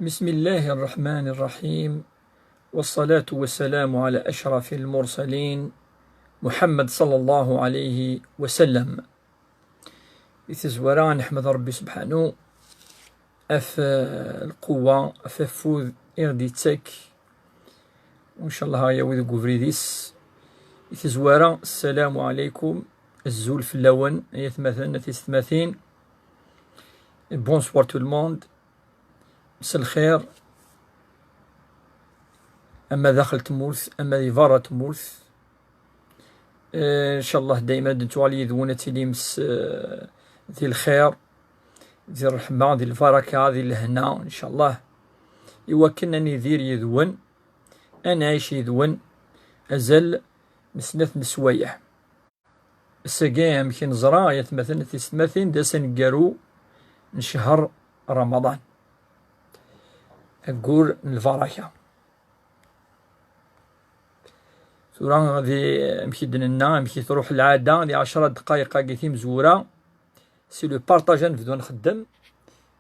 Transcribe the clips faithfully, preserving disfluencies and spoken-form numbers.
بسم الله الرحمن الرحيم، والصلاة والسلام على أشرف المرسلين محمد صلى الله عليه وسلم. Di tazwara, neḥmed Ṛebbi subḥanu ɣef, eh, lqewwa, ɣef afud i ɣ-d-yettak. Ncallah ad yawi deg ubrid-is. Di tazwara, ssalamu ɛalaykum, azul fell-awen, ay atmaten, a tisetmatin. Bonsoir tout le monde. Mselxir, ama daxel tmurt, ama di berra tmurt. Eh, ncallah dayma ad nettuɣal yid-wen, ad tilim s, eh, di lxir, di ṛṛeḥma, di lbaraka, di lehna, ncallah. Iwakken ad nidir yid-wen, ad nɛic yid-wen azal n snat n sswayeɛ. Ass-agi, amek i neẓra, ay atmaten, a tisetmatin, d ass aneggaru n ccher Ramaḍan, aggur n lbaraka. Tura, di, amek i d-nenna, amek i truḥ lɛada, di ɛecra ddqayeq-agi timezwura, si le partage ad nebdu nxeddem,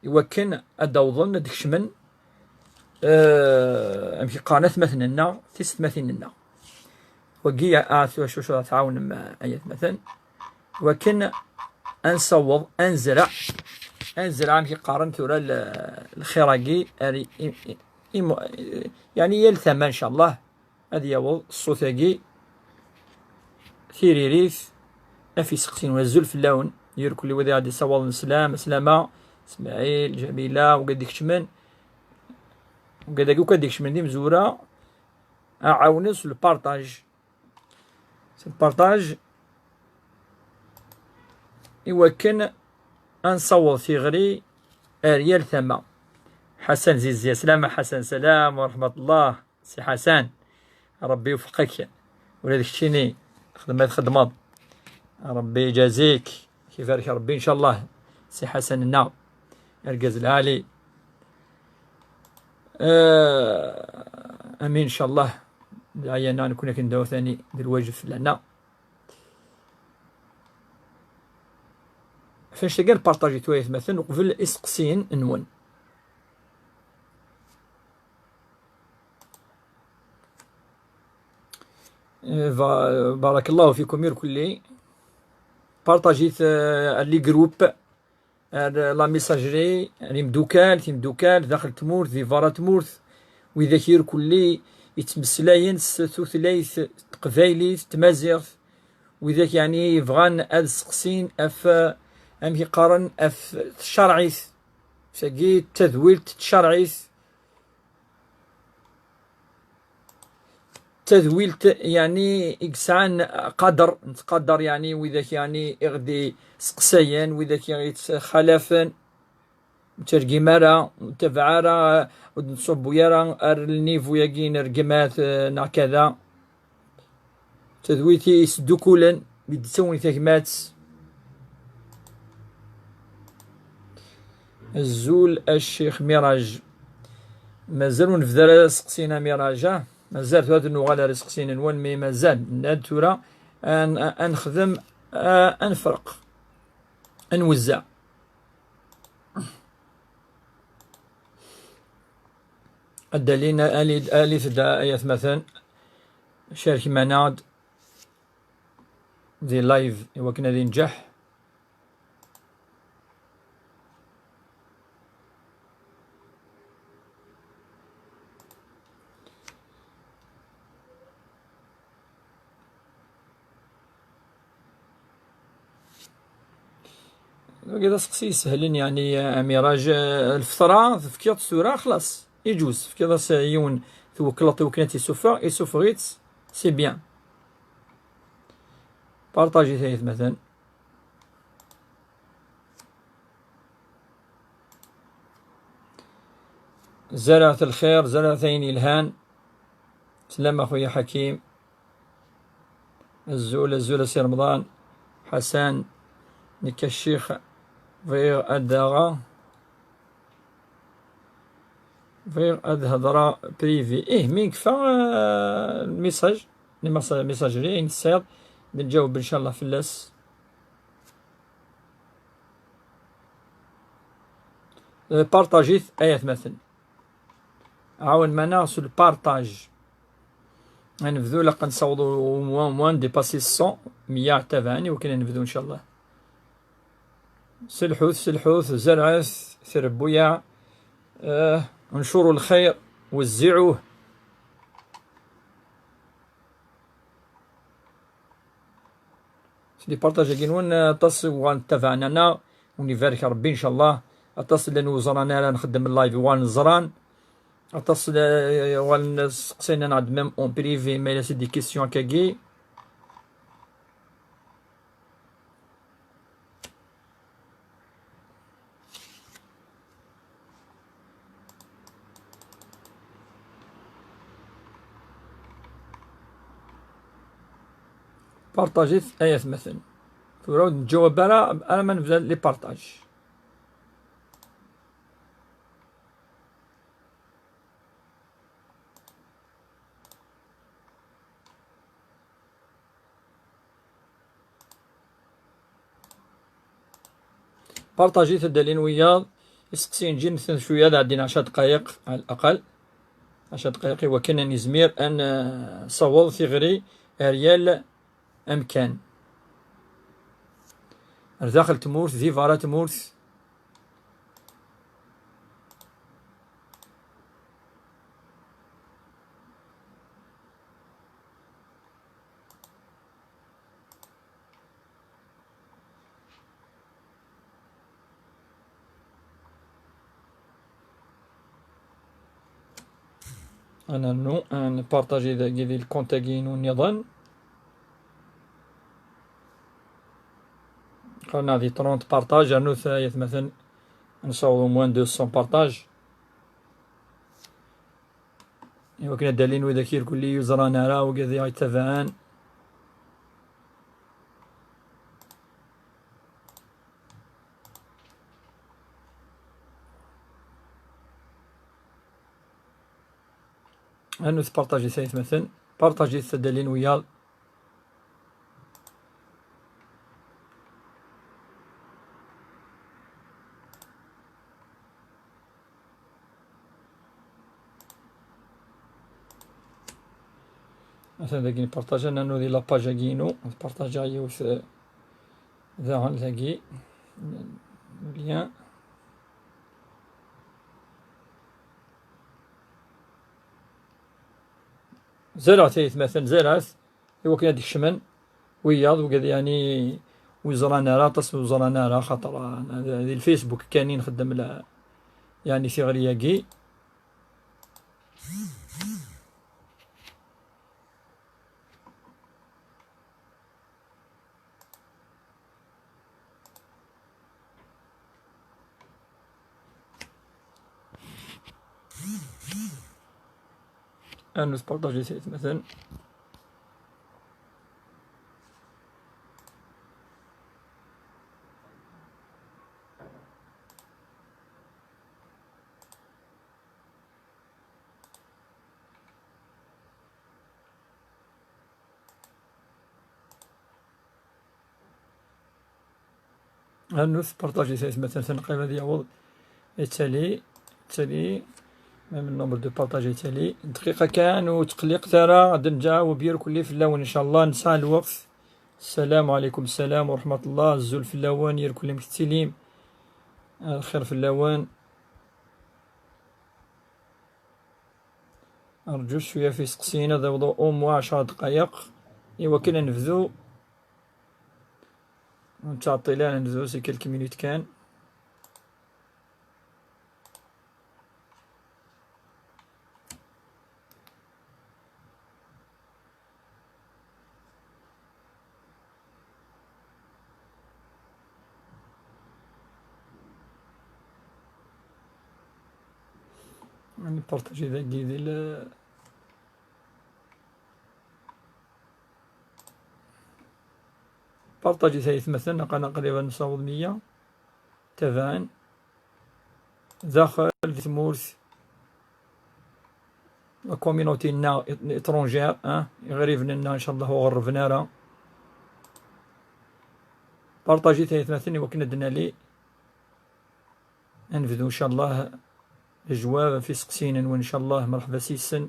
iwakken ad d-awḍen, ad d-kecmen, eh, amek i qqaren atmaten-nneɣ, tisetmatin-nneɣ. Wagi, a, a, acu, acu tɛawnem, eh, ay atmaten? Iwakken ad nessaweḍ, ad nezreɛ, ad nezreɛ, amek i qqaren tura, l-, lxir-agi, ar i, i, i, i, yeɛni yal tama, ncallah, ad yaweḍ ṣṣut-agi, tiririt, af iseqsin, azul fell-awen, irkelli wid i ɣ-d-isawḍen sslam, aslama, Smaɛil, Ǧamila, wigad ikečmen, wigad-agi akk ad ikecmen d imezwura, aɛawnen s lpartaj. S lpartaj, iwakken ad nessaweḍ tiɣri ar yal tama. Ḥasan Zizi, aslama Ḥasan, salam wa rahmatullah. Si Ḥasan, Ṛebbi iwefeq-ik. Ula d keččini, xdem ma txeddmeḍ. Ṛebbi iǧazik, ibarek Ṛebbi, ncallah. Si Ḥasan-nneɣ, argaz lɛali. Eh, amin, ncallah. Dɛaya-nneɣ nekni akken d awtani, d lwajeb fell-aneɣ. Ɣef annect-agi, partajit wa aytmaten uqbel iseqsiyen-nwen. Eh, ba-, barakallahu fikum irkelli. Partajit, eh, ar les groupes, ar la messagerie, ar imdukal, timdukal, daxel tmurt, di berra tmurt, widak irkelli yettmeslayen s tutlayt teqbaylit, tmaziɣt, widak yeɛni yebɣan ad seqsin ɣef, eh, amek i qqaren, ɣef tcerɛit, tagi d tadwilt tcerɛit, tadwilt, yeɛni, i yesɛan qader, nettqader, yeɛni, widak, yeɛni, i ɣ-d-iseqsayen, widak i ɣ-yettxalafen, ur ttergim ara, ur tabaɛ ara, ur d-nettṣubbu ara ar lnivu-agi n rregmat, eh, neɣ kada. Tadwilt i yesdukkulen, mi d-ttawin tagmat. Azul a Ccix Miraj. Mazal ur nebda ara aseqsi-nni a Miraj, ah? Mazal tura ad nuɣal ar iseqsiyen-nwen, mi mazal. Nenna-d tura ad, ad nexdem, ah, ad nefreq, ad nwezzeɛ. Ad d-alin, ali-, alit-d, ay atmaten, cerkem-aneɣ-d di live iwakken ad inǧeḥ. Wagi d aseqsi isehlen, yeɛni, a Miraj, eh, lfeṭra tefkiḍ-tt tura, xlas, iǧuz, tefkiḍ-as yiwen, twekkleḍ i wakken ad tt-isuffeɣ, isuffeɣ-itt, c'est bien. Partajit ay atmaten. Zerɛet lxir, zerɛet ayen yelhan. Slam a xuya Ḥakim. Azul, azul a Si Remḍan. Ḥasan, nekk a ccix, bɣiɣ ad d-aɣeɣ, bɣiɣ ad hedreɣ privé. Ih, mi nekfa, eh, lmisaj, lmisaj-, lmisajri, ayen tesɛiḍ, ad nǧaweb, ncallah, fell-as. Eh, partajit, ay atmaten. Ɛawen-aneɣ s le partage. Ad nebdu, laqen nessaweḍ au moins, au moins dépasser cent, meyya tabaɛen, i wakken ad nebdu, ncallah. Selḥut, selḥut, zerɛet, trebbuyaɛ, eh, انشروا الخير، وزعوه. S les partages-agi-nwen, aṭas n wa nettabaɛen-aneɣ, ur ibarek Rebbi, ncallah. Aṭas llan ur ẓran ara nxeddem live, wa neẓran. Aṭas la-, wa nesteqsayen-aneɣ-d même en privé, ma yella c'est des questions akkagi. Partajit ay atmaten. Tura ur nettjawab ara, ara ma nebda les partages. Partajit ad d-alin wiyaḍ iseqsiyen ǧǧin-ten cwiya, ad ɛeddin ɛecra dqayeq ɛla laqal. Ɛecra dqayeq i wakken ad nizmir ad nessaweḍ tiɣri ar yal amkan. Ar daxel tmurt, di berra tmurt. Ad nernu, ad npartaji dagi di lkunt-agi-inu nniḍen. Qqaren-aɣ di trente partages, rnut ay atmaten, ad nessaweḍ au moins deux cents partages. Iwakken ad d-alin widak irkelli ur ẓran ara, wigad i ɣ-yettabaɛen. Rnut partajit ay atmaten, partajit ad d-alin wiyaḍ. Atan dagi npartaji, ad nernu di la page-agi-inu, npartajiɣ yiwet, eh, daɣen dagi, lien. Zerɛet ay atmaten, zerɛet. Iwakken ad d-kecmen wiyaḍ, wigad, yeɛni, ur ẓran ara, aṭas ur ẓran ara, xaṭer, ah, di lfacebook kan i nxeddem la, yeɛni, tiɣri-agi. Ad nespartaji s aytmaten. Rnut partaji s aytmaten, atan qrib ad yaweḍ. Yettali, yettali. Même le nombre de partages yettali. Dqiqa kan, ur tqelliqet ara, ad nǧaweb irkelli fell-awen, ncallah, nesɛa lweqt. Ssalamu ɛalaykum, ssalam wa raḥmatullah, azul fell-awen, irkelli amek tettilim? Lxir fell-awen. Rǧu cwiya f iseqsiyen, ad awḍeɣ au moins ɛecra dqayeq iwakken ad nebdu. Ur nettɛeṭṭil ara, nebdu si quelques minutes kan. Npartaji dagi di l-, partajit ay atmaten, aql-aɣ qrib ad nessaweḍ meyya. Taban. Daxel di tmurt, la communauté-nneɣ étrangère, hein, iɣriben-nneɣ, ncallah, ur ɣerrben ara. Partajit ay atmaten iwakken ad d-nali. Ad nebdu, ncallah, Lejwab ɣef iseqsiyen-nwen, ncallah, merḥba s yis-sen.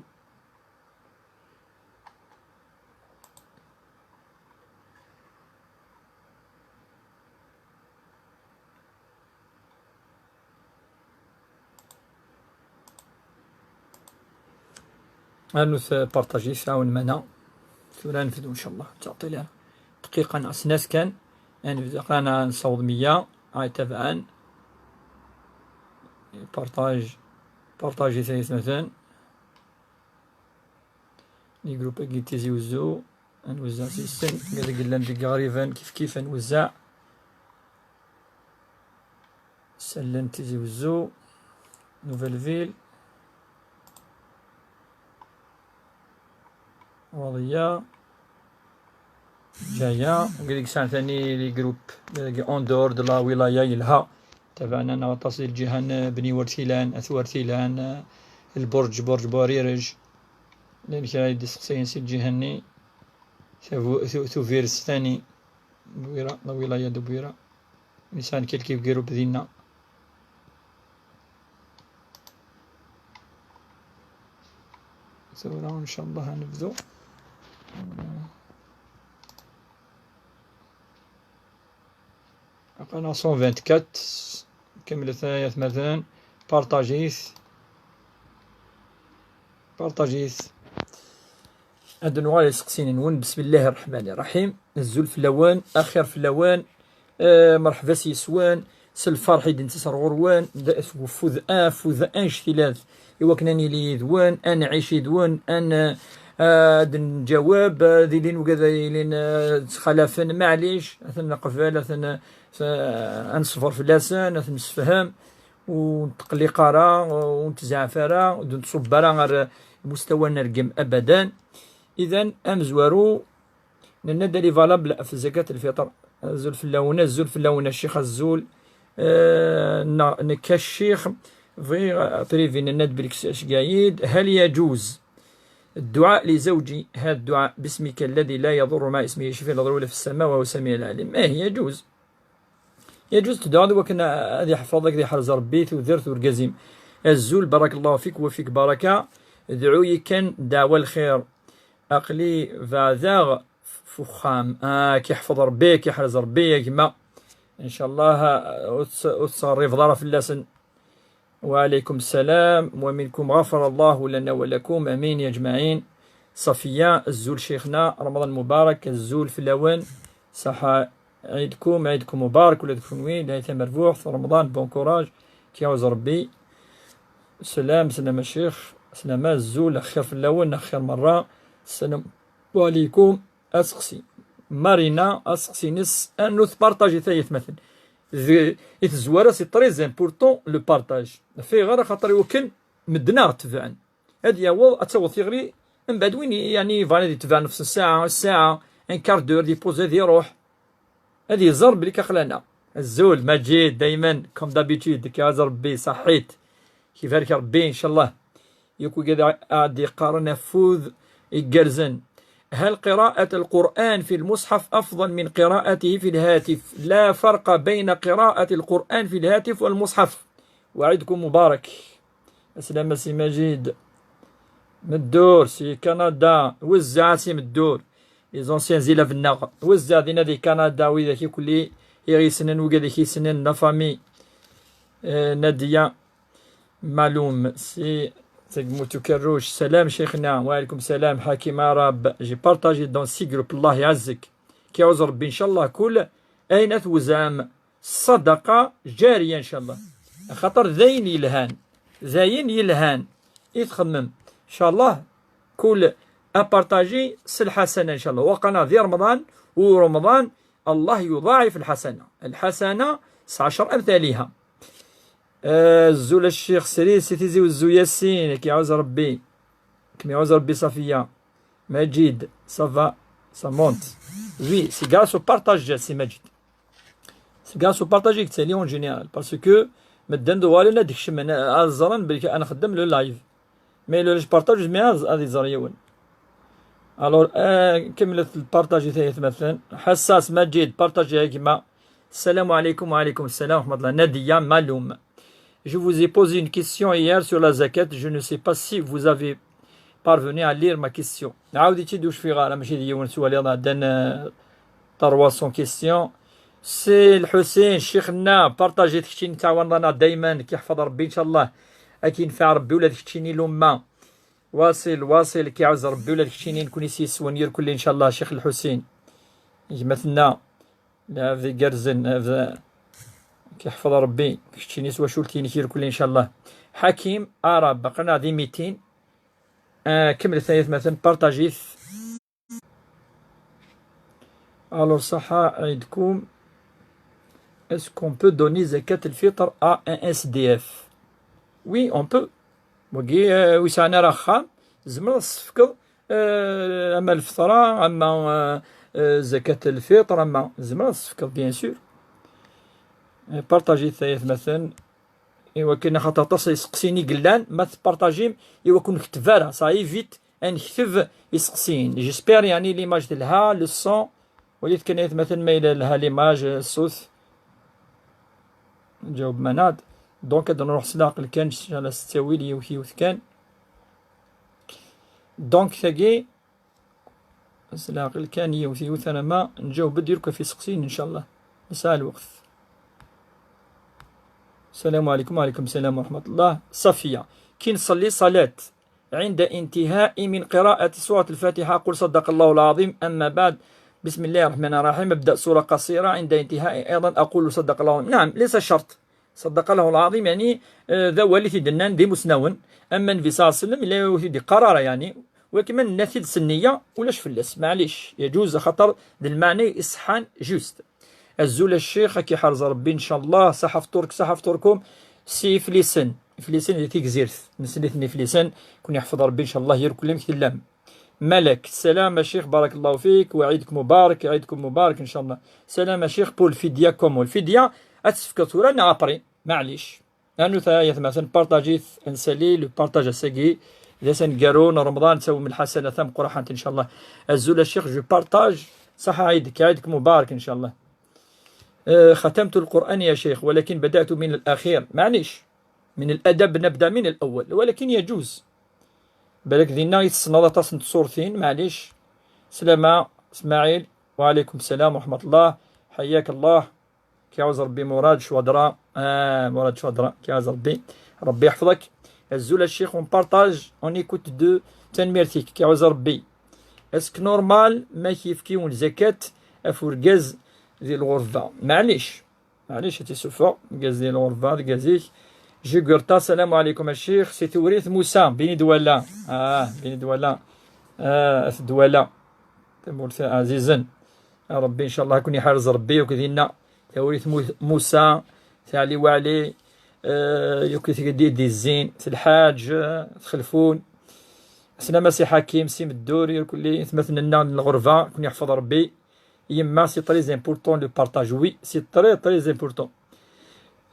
Rnut partaji, tɛawen mana. Tura nbdu, ncallah, ur ttɛeṭṭil ara. Dqiqa neɣ snat kan. Ad nbdu, aql-aɣ nessaweḍ meyya. Ay tabɛan. Partaj. Partajit ay atmaten. Li groupe-agi n Tizi Wezzu, ad nwezzeɛ s yis-sen, wid i yellan deg iɣriben kif kif ad nwezzeɛ. Sellen Tizi Wezzu, Nouvelle Ville, Waḍiya, Ǧaya, wid i yesɛan tani les groupes, dagi en dehors de la wilaya yelha. Tabaɛna-nneɣ aṭas di lǧiha n Bni Wertilan, At Wertilan, Lburǧ, Burǧ Buɛrirej. Llan kra i d-iseqsayen si lǧiha-nni. Tabu-, tu-, Tubiret tani. Bwira, la wilaya de Bwira. Yesɛan quelques groupes dinna. Tura, ncallah, ad nebdu. Aql-aneɣ cent vingt-quatre. Kemmlet ay atmaten. Partajit. Partajit. Ad nuɣal i iseqsiyen-nwen. Bismillahi rreḥmani rreḥim. Azul fell-awen, axir fell-awen. Eh, merḥba s yis-wen, s lferḥ i d-nettas ar ɣur-wen, d, f-, fud, afud anect-ilat, i wakken ad nili yid-wen, ad nɛic yid-wen, ad n-, ad nǧawab, eh, ad ilin wigad ad ilin, eh, ttxalafen, maɛlic, ad ten-neqbel, ad ten-, eh, ad neṣber fell-asen, ad ten-nessefhem, ur netqelliq ara, ur netzeɛɛef ara, ur d-nettṣubb ara ɣer mustawa n rrgem abadan. Idan, amezwaru, Nenna-d elle est valable ɣef zakat lfitr. Azul fell-awen, azul fell-awen a ccix, azul. Eh, neɣ nekk a ccix, bɣiɣ, eh, privi, nenna-d belkes acgayid. هل يجوز الدعاء لزوجي هذا الدعاء باسمك الذي لا يضر مع اسمه شيء في الأرض ولا في السماء وهو السميع العليم؟ Eh, يجوز. Yeǧǧuz tedɛuḍ i wakken ad iḥfeḍ, ad k-iḥrez Rebbi, tudert, urgaz-im. Azul, barakallahu fik wa fik baraka. Dɛu-yi kan ddeɛwa lxir. Aql-i beɛdeɣ f uxxam. Ah, k-iḥfeḍ Rebbi, k-iḥrez Rebbi, a gma. Ncallah, ah, ur tt-, ur tettɣerribeḍ ara fell-asen. وعليكم السلام ومنكم، غفر الله لنا ولكم، آمين يا أجمعين. صفية، azul ccix-nneɣ, Ramadan Mubarak, azul fell-awen. Saḥa ɛidkum, ɛidkum mubarak, ula d kunwi, lɛid tamerbuḥt, Ramadan, bon courage, k-iɛuz Rebbi. Slam, slam a ccix, slam, azul, axir fell-awen, axir merra. Slam ɛlikum. Aseqsi. Marina, aseqsi-ines, anu tpartajit ay atmaten. D, i tezwara, c'est très important le partage. Ɣef ayɣer? Axaṭer i wakken medden ad ɣ-tebɛen. Ad yaweḍ, ad taweḍ tiɣri, mbeɛd win, yeɛni, yebɣan ad itbeɛ nefs ssaɛa, ssaɛa, un quart d'heure, ad ipuz, ad iruḥ. Ad iẓer belli aql-aneɣ. Azul, Maǧid, dayman, comme d'habitude, k-iɛuz Rebbi, ṣaḥḥit. K-ibarek Rebbi, ncallah. Yakk wigad a ɣ-d-iqqaren afud igerrzen. هل قراءة القرآن في المصحف أفضل من قراءته في الهاتف؟ لا فرق بين قراءة القرآن في الهاتف والمصحف. وعيدكم مبارك. Aslama si Majid. Meddur si Kanada. Wezzeɛ a si Meddur. Les anciens élèves-nneɣ. Wezzeɛ dinna di Kanada, widak ikelli i ɣ-yessnen, wigad i k-yessnen, la famille. Eh, Nadia. Malum, si Tagmut Ukerruc. Salam, Cheikhna. Wa alaykum salam, Hakim Arab. J'ai partagé dans six groupes. Allah iɛezzek. K-iɛuz Rebbi, ncallah, kul ayen ad twezzɛem, ṣṣadaqa ǧariya, ncallah. Axaṭer d ayen yelhan. D ayen yelhan i txemmem. Ncallah, kul apartaji s lḥasana, ncallah. Waqila di Remḍan, u Remḍan, Allah yuḍaɛif lḥasana. Lḥasana s ɛecṛa amtaliha. Azul a ccix Sri, si Tizi Wezzu, Yasin, k-iɛuz Rebbi. K-iɛuz Rebbi, Safiya. Majid, ça va, ça monte. Oui, c'est grâce au partage, si Majid. C'est grâce au partage i yettali en général. Parce que medden d uɣalen ad d-kecmen, ad ẓren belli ad nxeddem le live. Mais le partage, mais ad, ad iẓer yiwen. Alors, euh, kemmlet lpartaji ay atmaten. Ḥassas, Majid, partaji a gma. Salam alaykum. Wa alaykum salam wa rahmatullah. Nadia, Malum. Je vous ai posé une question hier sur la zakat. Je ne sais pas si vous avez parvenu à lire ma question. Nɛawed-itt-id, ur cfiɣ ara, mačči d yiwen s waliḍ, ɛeddan, euh, trois cents questions. Si Lḥusin, ccix-nneɣ, partager-t keččini, tettɛawaneḍ-aneɣ dayman, k-iḥfeḍ Rebbi, ncallah. Ad k-yenfeɛ Rebbi ula d keččini lumma. Waṣil, waṣil, k-iɛuzz Rebbi ula d keččini, nekni s yes-wen irkelli, ncallah, ccix Lḥusin. Gma-tneɣ, lɛebd igerrzen, lɛebd k-iḥfeḍ Rebbi, keččini s twacult-inek irkelli, ncallah. Ḥakim, Arab, aql-aneɣ di mitin. Ah, kemmlet ay atmaten, partager-it. Alors, ṣaḥa ɛidkum, est-ce qu'on peut donner zakat al-fitr à un S D F? Oui, on peut. Wagi, euh, wi sɛan ara axxam, tzemreḍ ad s-tefkeḍ, euh, ama lfeṭra, ama, euh, euh, zakat al-fitr, ama tzemreḍ ad s-tefkeḍ, bien sûr. Euh, partager-it ay atmaten, i wakken axaṭer aṭas iseqsiyen i yellan, ma tpartajim, i wakken ur nekteb ara, ça évite ad nekteb iseqsiyen. J'espère, yeɛni, l'image telha, le son, walit kan ay atmaten ma yella yelha l'image, ṣṣut. Ǧaweb manad. Donc, ad nruḥ s leɛqel kan, s ttawil, yiwet, yiwet kan. Donc, tagi, s leɛqel kan, yiwet, yiwet, ara ma nǧaweb-d irka f iseqsiyen, ncallah. Nesɛa lweqt. السلام عليكم. وعليكم السلام ورحمة الله. صفية. كي نصلي صلاة عند انتهاء من قراءة سورة الفاتحة أقول صدق الله العظيم، أما بعد، بسم الله الرحمن الرحيم، أبدأ سورة قصيرة، عند انتهاء أيضا أقول صدق الله العظيم. نعم، ليس شرط. صدق الله العظيم، يعني، آه، d awal i t-id-nnan d imusnawen. Ama Nnbi صلى الله عليه وسلم, illa ur t-id-iqqar ara, يعني. Walakin ma nenna-t-id s nniya, ulac fell-as, maɛlic. Yeǧuz, axaṭer d lmeɛna iṣeḥḥan, juste. Azul a ccix, ad k-iḥrez Rebbi, ncallah. Ṣaḥa fṭur-k, ṣaḥa fṭur-kum. Si Iflisen. Iflisen di Tigzirt. Nessen-iten Iflisen. Kun iḥfeḍ Rebbi, ncallah, irkelli amek tellam. Malek, salam a ccix, barakallahu fik, wa ɛidk mubarak, ɛidkum mubarak, ncallah. Salam a ccix, pour lfidya, comment? Lfidya, ad tt-tefkeḍ tura neɣ après? Maɛlic. Rnu ta, ay atmaten, partager-it, ad nsali le partage ass-agi. D ass aneggaru n Remḍan, ad tawim lḥasana tameqqrant, ncallah. Azul a ccix, je partage. Ṣaḥa ɛidk, ɛidk mubarak, ncallah. آه، ختمت القرآن يا شيخ، ولكن بدأت من الأخير. معليش. من الأدب نبدأ من الأول، ولكن يجوز. بالك دينا يتصنع طاس نتصور ثين، معليش. سلامة، إسماعيل. وعليكم السلام ورحمة الله. حياك الله. كيعوز ربي مراد شوادرا. آه، مراد شوادرا. كيعوز ربي. ربي يحفظك. Azul a ccix, on partage, on écoute de تنميرتك. كيعوز ربي. Est-ce que normal ma k-yefk yiwen zakat ɣef urgaz di lɣerba? Maɛlic. Maɛlic, ad t-isuffeɣ. Argaz di lɣerba, argaz-ik. Jugurta, salam ɛlikum a ccix. Si Tewrirt Musa, Bini Dwala. Ah, Bini Dwala. Ah, At Dwala. Tamurt ɛzizen. A Rebbi, ncallah, ad ken-iḥrez Rebbi akk dinna. Tewrirt Mu-, Musa, Teɛli Waɛli, eh, yakk i tgeddi di zzin, Telḥaǧ, eh, Txelfun. Aslama Si Ḥakim, Si Meddur, irkelli, atmaten-nneɣ n lɣerba, ad ken-iḥfeḍ Rebbi. Yemma, c'est très important le partage. Oui, c'est très, très important.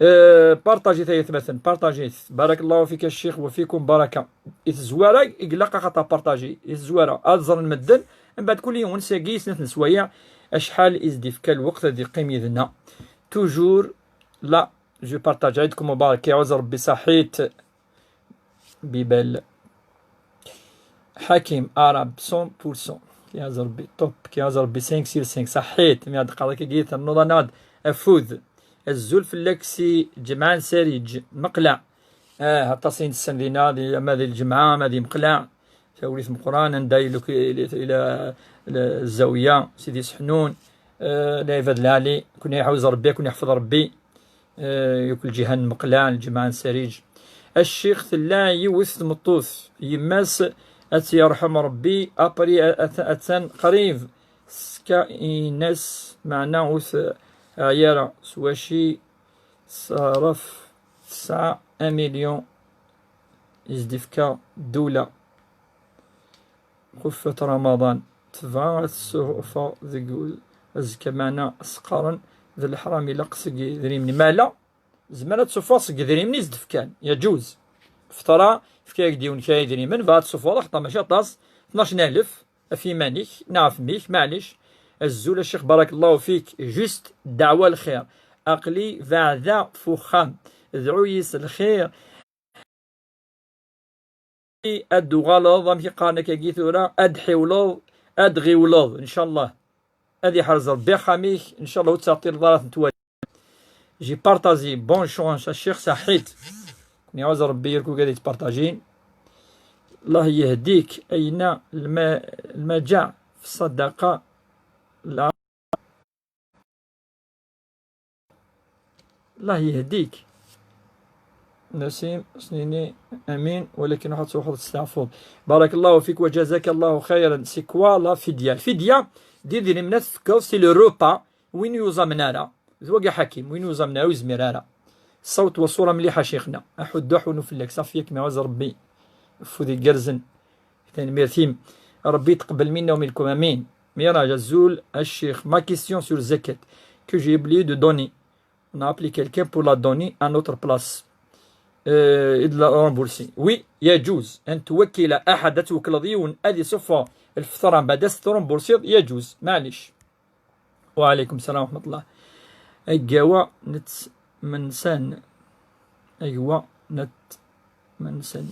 Euh, partager-t ay atmaten, partager-t. Barakallahu fik a ccix wa fikum baraka. I tezwara i ilaq axaṭer partager. I tezwara ad ẓren medden, mbeɛd kul yiwen sagi snat n swayeɛ acḥal i s-d-ifka lweqt ad yeqqim yid-neɣ. Toujours là, je partage. Ɛidkum mubarak, iɛuz Rebbi, ṣaḥit. Bibel. Ḥakim, Arab, cent pour cent. Kiɛaz Rebbi, top. Kiɛaz Rebbi, cinq sur cinq. Ṣaḥit, mi ad qqareɣ akka, ternuḍ-aneɣ-d afud. Azul fell-ak si Ǧemɛa n Sariǧ. Meqleɛ. Ah, aṭas i nessen dinna, di, ama di lǧemɛa, ama di Meqleɛ. Tawrit Meqqran, anda ila, ila, ila, ila zzawiya, Sidi Seḥnun, eh, Lɛibad Lɛali, kun iɛawez Rebbi, kun iḥfeḍ Rebbi. Eh, yakk lǧiha n Meqleɛ, lǧemɛa n Sariǧ. A ccix, tella yiwet tmeṭṭut, yemma-s ad tt-yerḥem Rebbi, apri a-, a-, attan qrib, tsekka ines, meɛna ur teɛyi ara s waci ṣṣaraf tesɛa amilyu i s-d-ifka ddula. Xuffet Ramaḍan, tebɣa ad tessuffeɣ deg azekka, meɛna s-qqaren d leḥram ilaq seg idrimen. Meɛna tezmer ad tessuffeɣ seg idrimen i s-d-fkan, yeǧuz. Fṭra, fka-yak-d yiwen kra idrimen, bɣa ad tessuffɣeḍ, axaṭer mačči aṭas, tnac n alef, ɣef yiman-ik, neɣ ɣef mmi-k, maɛlic. Azul a ccix, barakallahu fik, juste ddeɛwa lxir. Aql-i beɛda f uxxam, Dɛu-yi s lxir. Ad d-tuɣaleḍ, amek i qqaren akkagi tura, ad d-ḥiwleḍ, ad d-ɣiwleḍ, ncallah. Ad iḥrez Ṛebbi axxam-ik, ncallah ur tettɛeṭṭileḍ ara ad ten-twaliḍ. J'ai partagé, bonne chance a Ccix Saḥit. Ken iɛuz Ṛebbi irkug ad yettpartajin. Allah yehdik, ayna lma-, lmaǧa fi ṣṣadaqa. La. Allah yehdik. Nasim, snini, amin, walakin ruḥ ad truḥeḍ ad testeɛfuḍ. Barakallahu fik wa jazaka Allahu xayran. C'est quoi la fidya? Lfidya d idrimen ad tefkeḍ, c'est le repas, win yuẓamen ara. D wagi ḥakim, win yuẓamen ara ur yezmir ara. Ṣṣawt wa ṣṣura mliḥa, a Ccixna. Aḥuddu aḥunu fell-ak, ṣafi, ad kem-iɛuz Ṛebbi. Afud igerrzen. Tanemmirt-im. Ṛebbi yetqebbel minna u minkum, amin. Miraj, azul, a Ccix. Ma question sur zakat que j'ai oublié de donner. On a appelé quelqu'un pour la donner à notre place. Euh, et de la rembourser. Oui, yeǧuz. Ad twekkil aḥad, ad twekleḍ yiwen ad isuffeɣ lfeṭra, mbeɛd ad s-trembursiḍ, yeǧuz. Maɛlic. Wa ɛalaykum salam wa raḥmatullah. Aggawa netmensan. Agwa netmensan.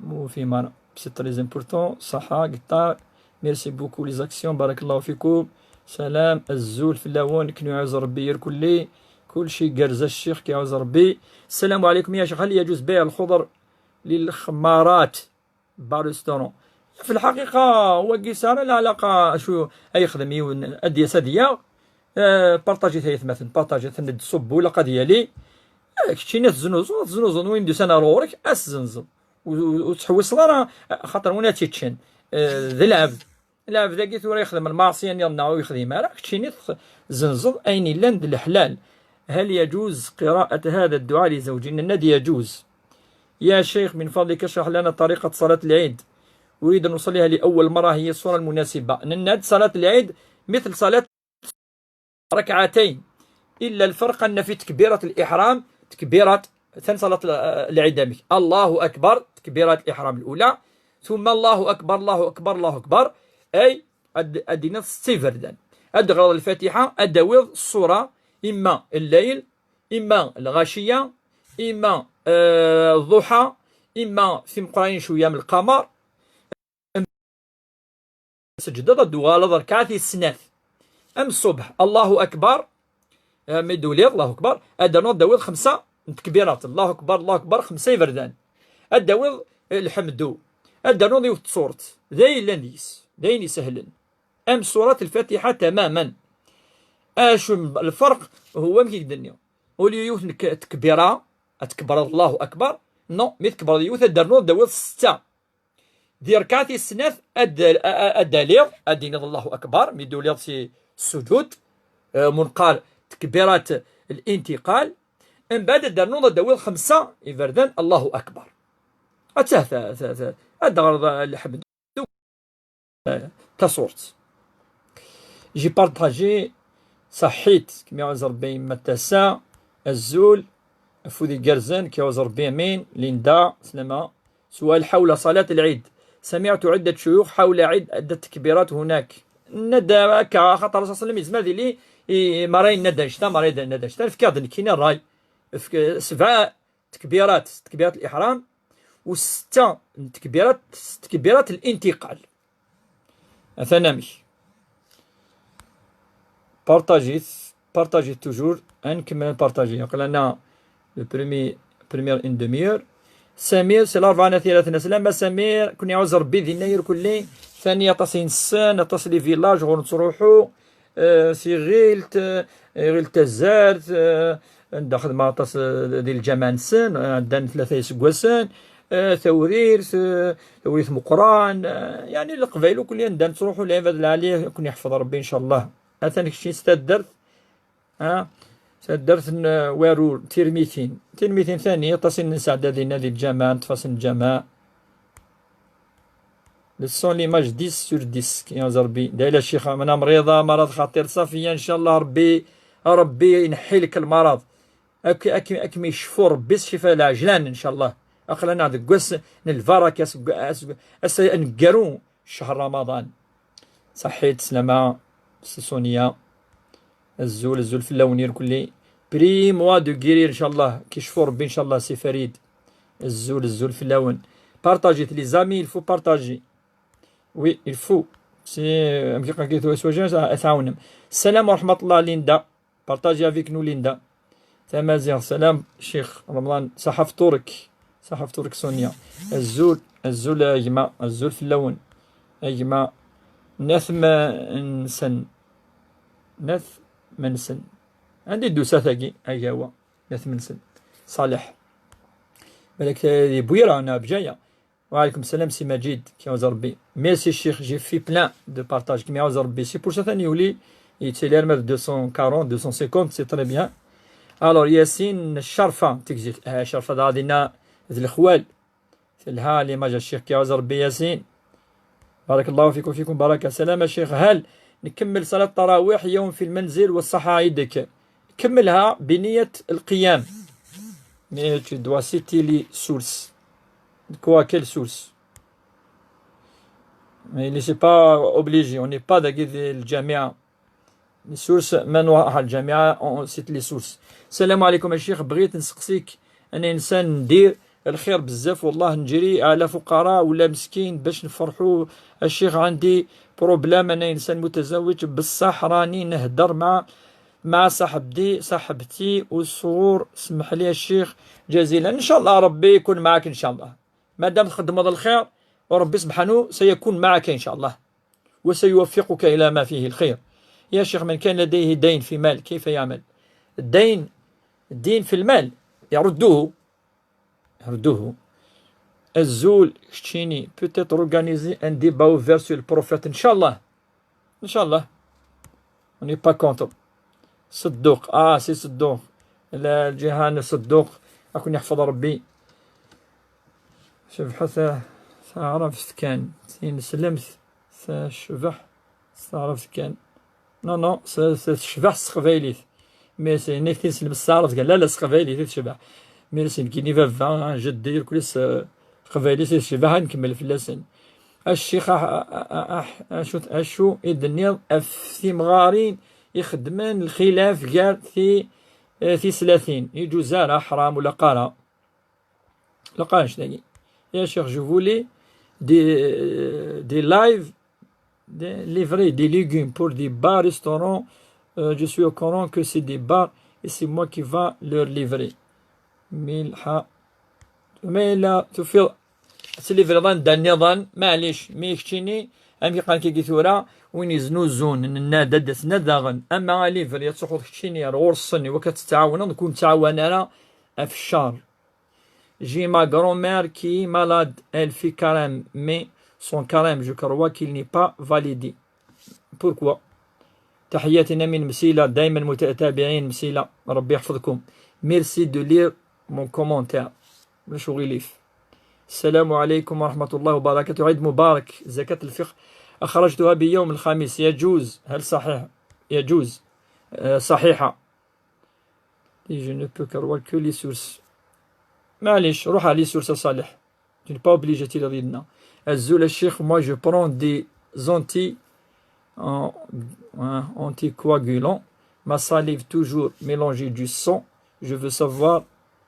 Mu fi mara. C'est très important. Ṣaḥa, guitare. Merci beaucoup les actions. Barakallahu fikum. Salam, azul fell-awen. Ken iɛuz Ṛebbi irkelli. Kulci igerrez a Ccix, ken iɛuz Ṛebbi. Salam ɛalaykum, ya Ccix, hal yajuz bayɛ lxuḍer lilxmarat? Bar restaurant. Fi lḥaqiqa, wagi sara la ɛlaqa acu ay yexdem yiwen, ad d-yas ad yaɣ, eh, partajit ay atmaten, partajit, ad d-ṣubbu, ilaq ad yali. Eh, keččini ad teznuzuḍ, ad teznuzuḍ, win d-yusan ar ɣur-k, ad s-tzenzeḍ. Ur, ur, ur tettḥewwiseḍ ara, eh, xaṭer win ad tt-iččen. Eh, d lɛebd. Lɛebd-agi tura yexdem lmaɛṣiya nniḍen neɣ ur yexdim ara, keččini tzenzeḍ ayen yellan d leḥlal. هل يجوز قراءة هذا الدعاء لزوجي؟ Nenna-d يجوز. يا شيخ، من فضلك اشرح لنا طريقة صلاة العيد. أريد أن أصليها لأول مرة، هي الصورة المناسبة. Nenna-d صلاة العيد مثل صلاة ركعتين، إلا الفرق أن في تكبيرة الإحرام تكبيرة ثاني صلاة العيد، أمك الله أكبر، تكبيرة الإحرام الأولى، ثم الله أكبر، الله أكبر، الله أكبر. أي أد-، أدينا ستيفردان. أدغر الفاتحة، أدويض الصورة، إما الليل، إما الغاشية، إما، آه، الضحى، إما في مقرين شوية من القمر. Tseǧǧdeḍ ad d-tuɣaleḍ rrekɛa tis snat. Am ṣṣubḥ, Allahu Akbar, eh, mi d-tuliḍ, Allahu Akbar, ad d-ternuḍ ad d-tawiḍ xemsa n tekbirat, Allahu Akbar, Allahu Akbar, xemsa iberdan. Ad d-tawiḍ, eh, lḥemdu, ad d-ternuḍ yiwet n tṣurt. D ayen yellan deg-s, d ayen isehlen. Am surat Lfatiḥa tamaman. Acu m-, lferq huwa amek i k-d-nniɣ. Au lieu yiwet n k-, tekbira, ad tkebreḍ Allahu Akbar, non, mi tkebreḍ yiwet ad d-ternuḍ ad d-tawiḍ setta. Di rrekɛa tis snat ad, a-, a-, ad d-taliḍ, ad d-tiniḍ Allahu Akbar, mi d-tuliḍ si sujud, eh, munqal tekbirat l-intiqal, mbeɛd ad d-ternuḍ ad d-tawiḍ xemsa iberdan Allahu Akbar. Attah ta-, ta-, ta-, ad d-teɣreḍ, eh, lḥemd, eh, tasurt. J'ai partagé, ṣaḥḥit, kem iɛuz Rebbi, yemma Tasa, azul, afud igerrzen, kem iɛuz Rebbi, amin, Linda, slama. سؤال حول صلاة العيد. سمعت عدة شيوخ حول عدة تكبيرات هناك. Nenna-d akka, axaṭer Rasul sallam yezmer ad yili, i, mara yenna-d annect-a, mara yenna-d annect-a. Efk-aɣ-d nekkini ṛṛay. Efk sebɛa tekbirat, tekbirat l-iḥram, u setta n tekbirat, tekbirat l-intiqal. Atan amek. Partagit, partagit toujours. Ad nkemmel ad npartaji. Aql-aneɣ le premier, première une demi-heure. Samir, si Larebɛa n At Yiraten, aslama Samir, ken iɛuz Rebbi dinna irkelli. Tani aṭas i nessen, aṭas les villages ɣur nettruḥu, eh, si Ɣilt, eh, Ɣilt Tazart, eh, anda xedmeɣ aṭas, eh, di lǧameɛ-nsen, eh, ɛeddan tlata iseggasen, eh, Tawrirt, eh, Tawrirt Meqqran, eh, yeɛni Leqbayel ukli anda nettruḥu, lɛibad lɛali, ad ken-iḥfeḍ Rebbi, ncallah. Atan keččini s taddart, ha? Taddart n, eh, Warur, Tirmitin. Tirmitin tani, aṭas i nesɛedda dinna di lǧameɛ, neṭṭef-asen lǧameɛ. Le son, l'image, dix sur dix, ken iɛuz Rebbi. Dayla ccix, amna mriḍa, mara txaṭir ṣafiya, ncallah Rebbi, Rebbi ineḥḥi-lek lmaraḍ. Ak-, ak-, ad kem-icfu Rebbi s ccifa lɛejlan, ncallah. Aql-aneɣ deg wass n lbaraka, seg, seg, ass aneggaru, ccher Ramaḍan. Ṣaḥḥit, slama, Ssi Sunya. Azul, azul fell-awen irkelli. Prie-moi de guérir, inchallah. K icfu Rebbi, inchallah, si Farid. Azul, azul fell-awen. Partagez, les amis, il faut partager. Oui, il faut. Si, euh, amek i qqaren tura s wajal, ad tɛawnem. Salam wa rahmatullah, Linda. Partagez avec nous, Linda. Tamaziɣt, salam, Ccix Remḍan. Saḥa fṭur-ik. Saḥa fṭur-ik, Sonia. Azul, azul a gma, azul fell-awen. A gma, n At Mensen. N At Mensen. Anda i d-tusa tagi, agawa? N At Mensen. Ṣaleḥ. Balak, eh, di Bwira, neɣ Bgaya. Wa alaykum salam, si Majid, k iɛuzz Rebbi. Merci, Ccix, j'ai fait plein de partages, k iɛuzz Rebbi. C'est pour ça, tani yuli, yettili arma d deux cent quarante, deux cent cinquante, c'est très bien. Alors, Yasin, Ccerfa, Tigzirt. Ah, Ccerfa, d dinna, d lexwal. Telha l'image a Ccix, k iɛuzz Rebbi, Yasin. بارك الله فيك وفيكم بركة. سلام a Ccix. هل نكمل صلاة التراويح يوم في المنزل والصحة عيدك؟ كملها بنية القيام. Mais tu dois citer les sources. Quoi, quelle source? Mais c'est pas obligé, on n'est pas dagi di lǧamiɛa. Les sources, ma nruḥ ɣer lǧamiɛa, on cite les sources. السلام عليكم a Ccix, bɣiɣ ad nseqsi-k, anna insan ndir lxir bezzaf, والله نجري على فقراء ولا مسكين باش نفرحو a Ccix. عندي problème, أنا إنسان متزوج بصح راني نهدر مع مع صاحبتي، صاحبتي والصغور. اسمح لي يا شيخ، جزيلا. إن شاء الله ربي يكون معك إن شاء الله. ما دام تخدم هذا الخير، وربي سبحانه سيكون معك إن شاء الله، وسيوفقك إلى ما فيه الخير. يا شيخ، من كان لديه دين في مال كيف يعمل؟ الدين، الدين في المال يرده. Rduhu. Azul, keččini, peut-être organiser un débat ouvert sur le prophète, inchallah. Inchallah. On n'est pas contre. Sedduq, ah, c'est Sedduq. La, lǧiha n Sedduq, ad ken-yeḥfeḍ Rebbi. Cebḥa ta-, taɛrabt kan, tineslemt, tecbeḥ s taɛrabt kan. Non, non, s-, s-, tecbeḥ s teqbaylit. Mais c'est une actrice, le Sarah, la, la, c'est vrai, il était super. Mais c'est une guinée va, un jeu de dire que c'est, euh, c'est super, un qui me le fait la scène. الشيخ أح-، أح-، أح-، أح-، أشو، أشو إدنيض أف ثمغارين يخدمن الخلاف قال في، آه، في ثلاثين. يجوز زارع حرام ولا قارا؟ لقاش داكي. يا شيخ، je voulais des, des lives, des, livrer des légumes pour des bars, restaurants. Euh, je suis au courant que c'est des bars et c'est moi qui va leur livrer. ملحة. Mais là, tu fais, c'est livrer dans داني ظن، معليش، mais كتشيني، أم يقال كي ثورة، وين يزنوزون، ننادى دسنا داغن. أما livrer، يتسخط كتشيني، غور الصني، وكتتعاون، نكون تعاون أنا في الشهر. J'ai ma grand-mère qui est malade, elle fait carême, mais son carême, je crois qu'il n'est pas validé. Pourquoi? تحياتنا من مسيلة، دايما متتابعين مسيلة، ربي يحفظكم. Merci de lire mon commentaire. مش غليف. السلام عليكم ورحمة الله وبركاته، عيد مبارك. زكاة الفطر أخرجتها بيوم الخميس، يجوز؟ هل صحيح؟ يجوز. آه، صحيحة. Et je ne peux croire que les sources. معليش، روح على les sources صالح. Tu n'es pas obligé تيلي ضدنا. أزول الشيخ، moi je prends des anti-, euh, euh, anticoagulants. Ma salive toujours mélangée du sang. Je veux savoir.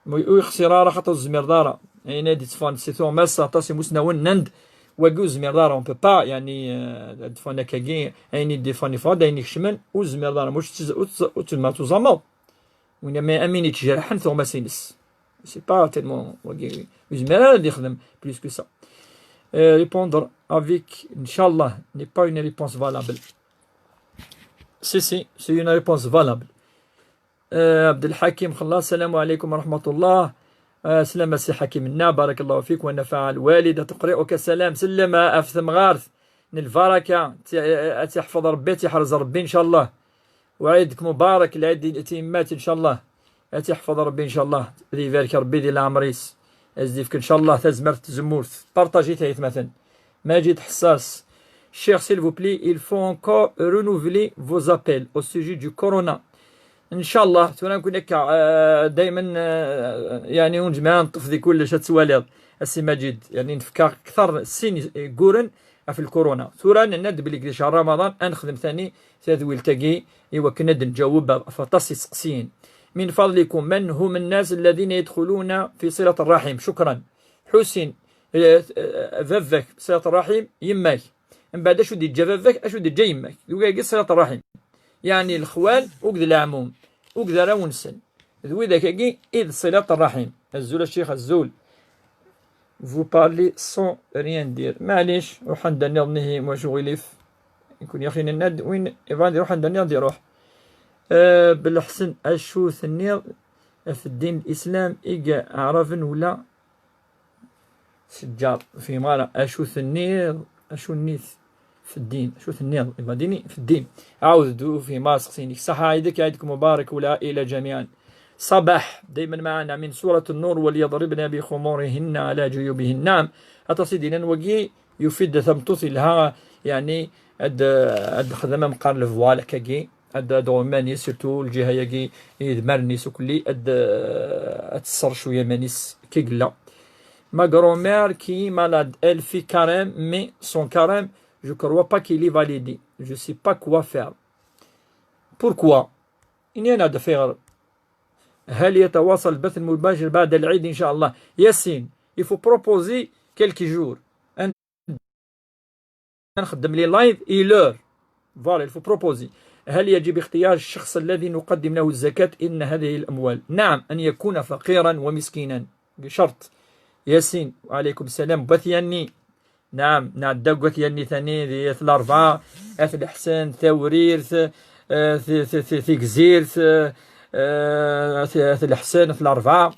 ويخسر راه خاطر الزمير دارا. يعني دي تفان سي ثوماس، عطاسي مسنون نند. وقو الزمير دارا، on peut pas، يعني، آه، دفان كاكي، يعني دي فاني فاد، يعني كشمن، والزمير دارا، مش تز-، وتز-، وتزمر تزمر. وإنما أمين يتجرحن ثوماس ينس. C'est pas tellement، وقو يزمير هذا يخدم plus que ça. Euh, répondre avec إن شاء الله n'est pas une réponse valable. Si, si, c'est une réponse valable. آه، عبد الحكيم خلاص، السلام عليكم ورحمة الله. آه، سلام السي حكيم النا، بارك الله فيك ونفع الوالدة تقرئك السلام. سلم أف ثمغارث، البركة، تي-، آه، تحفظ ربي، تحرز ربي إن شاء الله. وعيدك مبارك، العيد تيمات إن شاء الله. تحفظ ربي إن شاء الله، ذي بارك ربي ذي العمريس. أزديفك إن شاء الله تزمرت تزمورت. بارطاجي تايت مثلا. ماجد حساس. Cher, s'il vous plaît, il faut encore renouveler vos appels au sujet du corona. إن شاء الله، ثورة نكون هكا، آه، دايما، آه، يعني، ونجمع نطف ذي كل شيء تواليض. السي ماجد، يعني، نفكر أكثر سين يقورن في الكورونا. ثورة نند بلي قديش رمضان، أنخدم ثاني تدويل تاقي، إيوا كنا نجاوب فطاس يسقسين. من فضلكم، من هم الناس الذين يدخلون في صلة الرحم؟ شكرا. حسين، آه، آه، baba-k, صلة الرحم, yemma-k. Mbeɛd acu d-yeǧǧa baba-k, acu d-yeǧǧa yemma-k? D wigagi صلة الرحم. Yeɛni lexwal, akked leɛmum, akked arraw-nsen. D widak-agi i d صلة الرحم. Azul a ccix, azul. Vous parlez sans rien dire. Maɛlic, ruḥ anda nniḍen ihi, wacu ɣilif. Nekni axi nenna-d win ibɣan ad iruḥ anda nniḍen ad iruḥ. Eh, Belḥsen, acu tenniḍ ɣef ddin n Islam i yeɛraben wala Sǧar? Ur fhimeɣ ara. Acu tenniḍ? Acu nniḍ? Fi ddin, acu tenniḍ? Iba dini, fi ddin. Ɛawed-d, ur fhimeɣ ara aseqsi-inek. Ṣaḥa ɛid-ik, ɛid-ik mubarek, والعائلة جميعا. Ṣabaḥ, دايما معنا من سورة النور: وليضربن بخمرهن على جيوبهن. Naɛam, aṭas i d-yennan wagi, yufi-d tameṭṭut yelha, yeɛni, ad, ad texdem ameqqar le voile akkagi, ad, ad tɣumm iman-is, surtout lǧiha-yagi, idmaren-is ukelli, ad, ad tesser cwiya iman-is, akka i yella. Ma grand-mère qui est malade, elle fait carême, mais son carême, je crois pas qu'il est validé. Je sais pas quoi faire. Pourquoi? Ini-aneɣ-d ɣef ayɣer. هل يتواصل البث المباشر بعد العيد إن شاء الله? Yassine, il faut proposer quelques jours. Ad nxeddem les lives et l'heure. Voilà, il faut proposer. هل يجب اختيار الشخص الذي نقدم له الزكاة إن هذه الأموال؟ نعم، أن يكون فقيرا ومسكينا. بشرط. Yassine, وعليكم السلام. Wat Yanni. Naɛam, nɛedda deg Wat Yanni tani, di At Larebɛa, At Leḥsen, Tawrirt, eh, ti-, ti-, ti-, Tigzirt, eh, eh, At, At Leḥsen, At Larebɛa.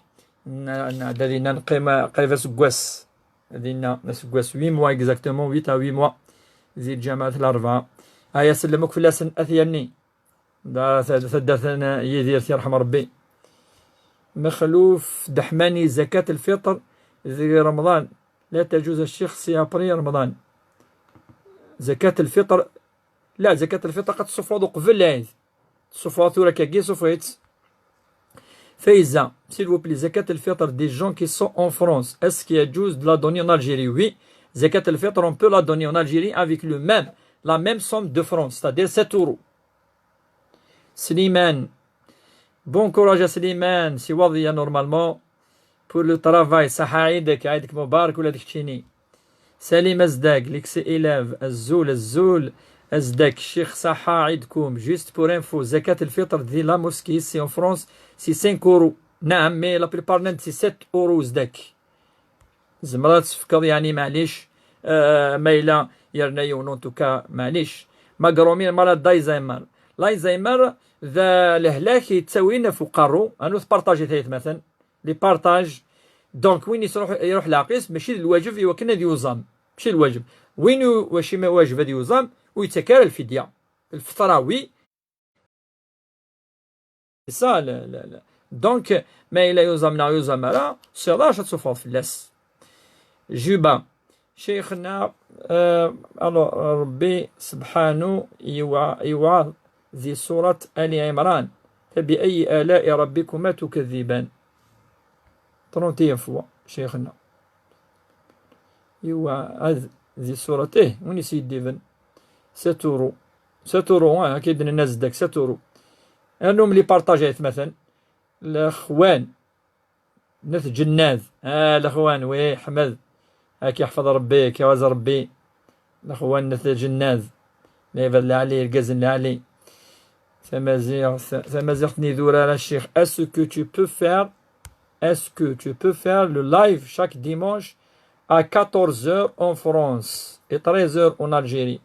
N-, nɛedda dinna neqqim qrib aseggas. Dinna, aseggas, huit mois exactement, huit à huit mois. Di lǧameɛ At Larebɛa. Aya sellem akk fell-asen, At Yanni. Da, ta-, taddart n Yidir, yerḥem Rebbi. Mexluf Deḥmani, زكاة الفطر di Remḍan. لا تجوز الشيخ, c'est après Remḍan. زكاة الفطر, la, زكاة الفطر qed tessufɣeḍ uqbel lɛid. Tessufɣeḍ tura akkagi, sufeɣ-itt. Faiza, s'il vous plaît, زكاة الفطر des gens qui sont en France, est-ce qu'يجوز de la donner en Algérie? Oui, زكاة الفطر, on peut la donner en Algérie avec le même, la même somme de francs, c'est-à-dire sept euros. Slimane. Bon courage à Slimane, si Wadia normalement. Pour le travail, ṣaḥa ɛid-ik, ɛid-ik mubarek ula d keččini. Salim Azdag, l'ex-élève, azul, azul, Azdag, Cheikh, ṣaḥa ɛid-kum. Juste pour info, زكاة الفطر di la mosquée ici en France, c'est cinq euros. Naɛam, mais la plupart nnan-d c'est sept euros Azdag. Tzemreḍ ad tefkeḍ, yeɛni, maɛlic, eh, ma yella yerna yiwen, en tout cas, maɛlic. Ma grand-mère malade d'Alzheimer. L'Alzheimer d lehlak yettawin ɣef uqerru, anu tpartajit ay atmaten, les partages. Donc, win yesruḥ, iruḥ leɛqel-is, mačči d lwajeb i wakken ad yuẓam. Mačči d lwajeb. Win u-, waci ma wajeb ad yuẓam, ur yettak ara lfidya. Lfeṭra, oui, C'est ça, le, le, le. Donc, ma yella yuẓam neɣ yuẓam ara, siḍac ad tsuffɣeḍ fell-as. Juba, Cheikhna, euh, alors, Rebbi subhanahu iwa-, iwɛaḍ di surat Ali Imran, فبأي آلاء ربكما تكذبان. Trente et un fois, Cheikhna. Iwa, ad di surat, eh, win is yeddiben. Sept euros. Sept euros, ah, akka i d-nenna zeddak, sept euros. Rnum les partages ay atmaten. Lexwan n At Jennad. Ah, lexwan, wi, Ḥmed. Ad k-iḥfeḍ Rebbi, ad k-iɛaz Rebbi. Lexwan n At Jennad. Lɛibad lɛali, irgazen lɛali. Tamaziɣt, tamaziɣt n idurar a ccix. Est-ce que tu peux faire, est-ce que tu peux faire le live chaque dimanche à quatorze heures en France et treize heures en Algérie?